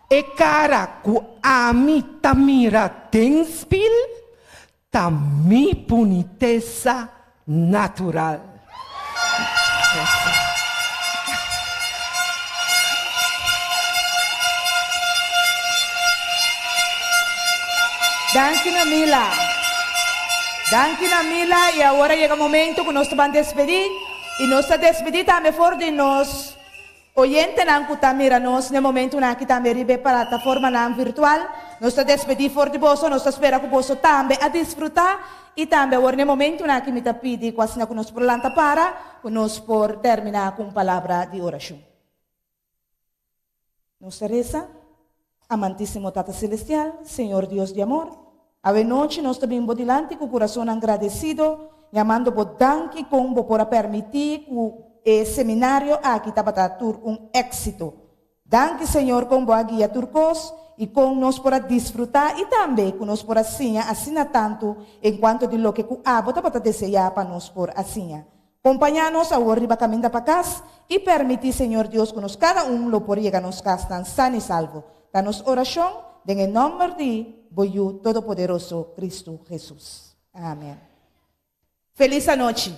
E kara ku ami ta mira den spil ta mi bunitesa natural. Danki na Mila. Danki na Mila y awor a yega momento cu nos ta ban despedi y nos ta despedi tambe for di nos Oyentenan ku ta mira nos n'e momentunan aki tambe riba e plataformanan virtual, nos ta despedí for di boso, nos ta spera ku boso tambe a disfrutá i tambe awor n'e momentunan aki mi ta pidi ku asina ku nos por lanta para ku nos por terminá ku un palabra di orashon. Nos ta resa, Amantísimo Tata Selestial, Señor Dios di amor, awe nochi nos ta bin bo dilanti ku kurasonnan gradesido, yamando bo danki kon bo por a permití ku e seminario aki tabata tur un éksito. Danki Señor kon bo a guia tur kos i kon nos por a disfrutá i tambe ku nos por a siña asina tantu enkuanto di loke ku abo tabata deseá pa nos por a siña. Kompañá nos awor riba kaminda pa kas i permití, Señor Dios, ku nos kada un lo por yega nos kasnan san i salvo. Ta nos orashon den e nòmber di Bo Yu Todopoderoso, Kristu Hesus. Amen. Felis anochi.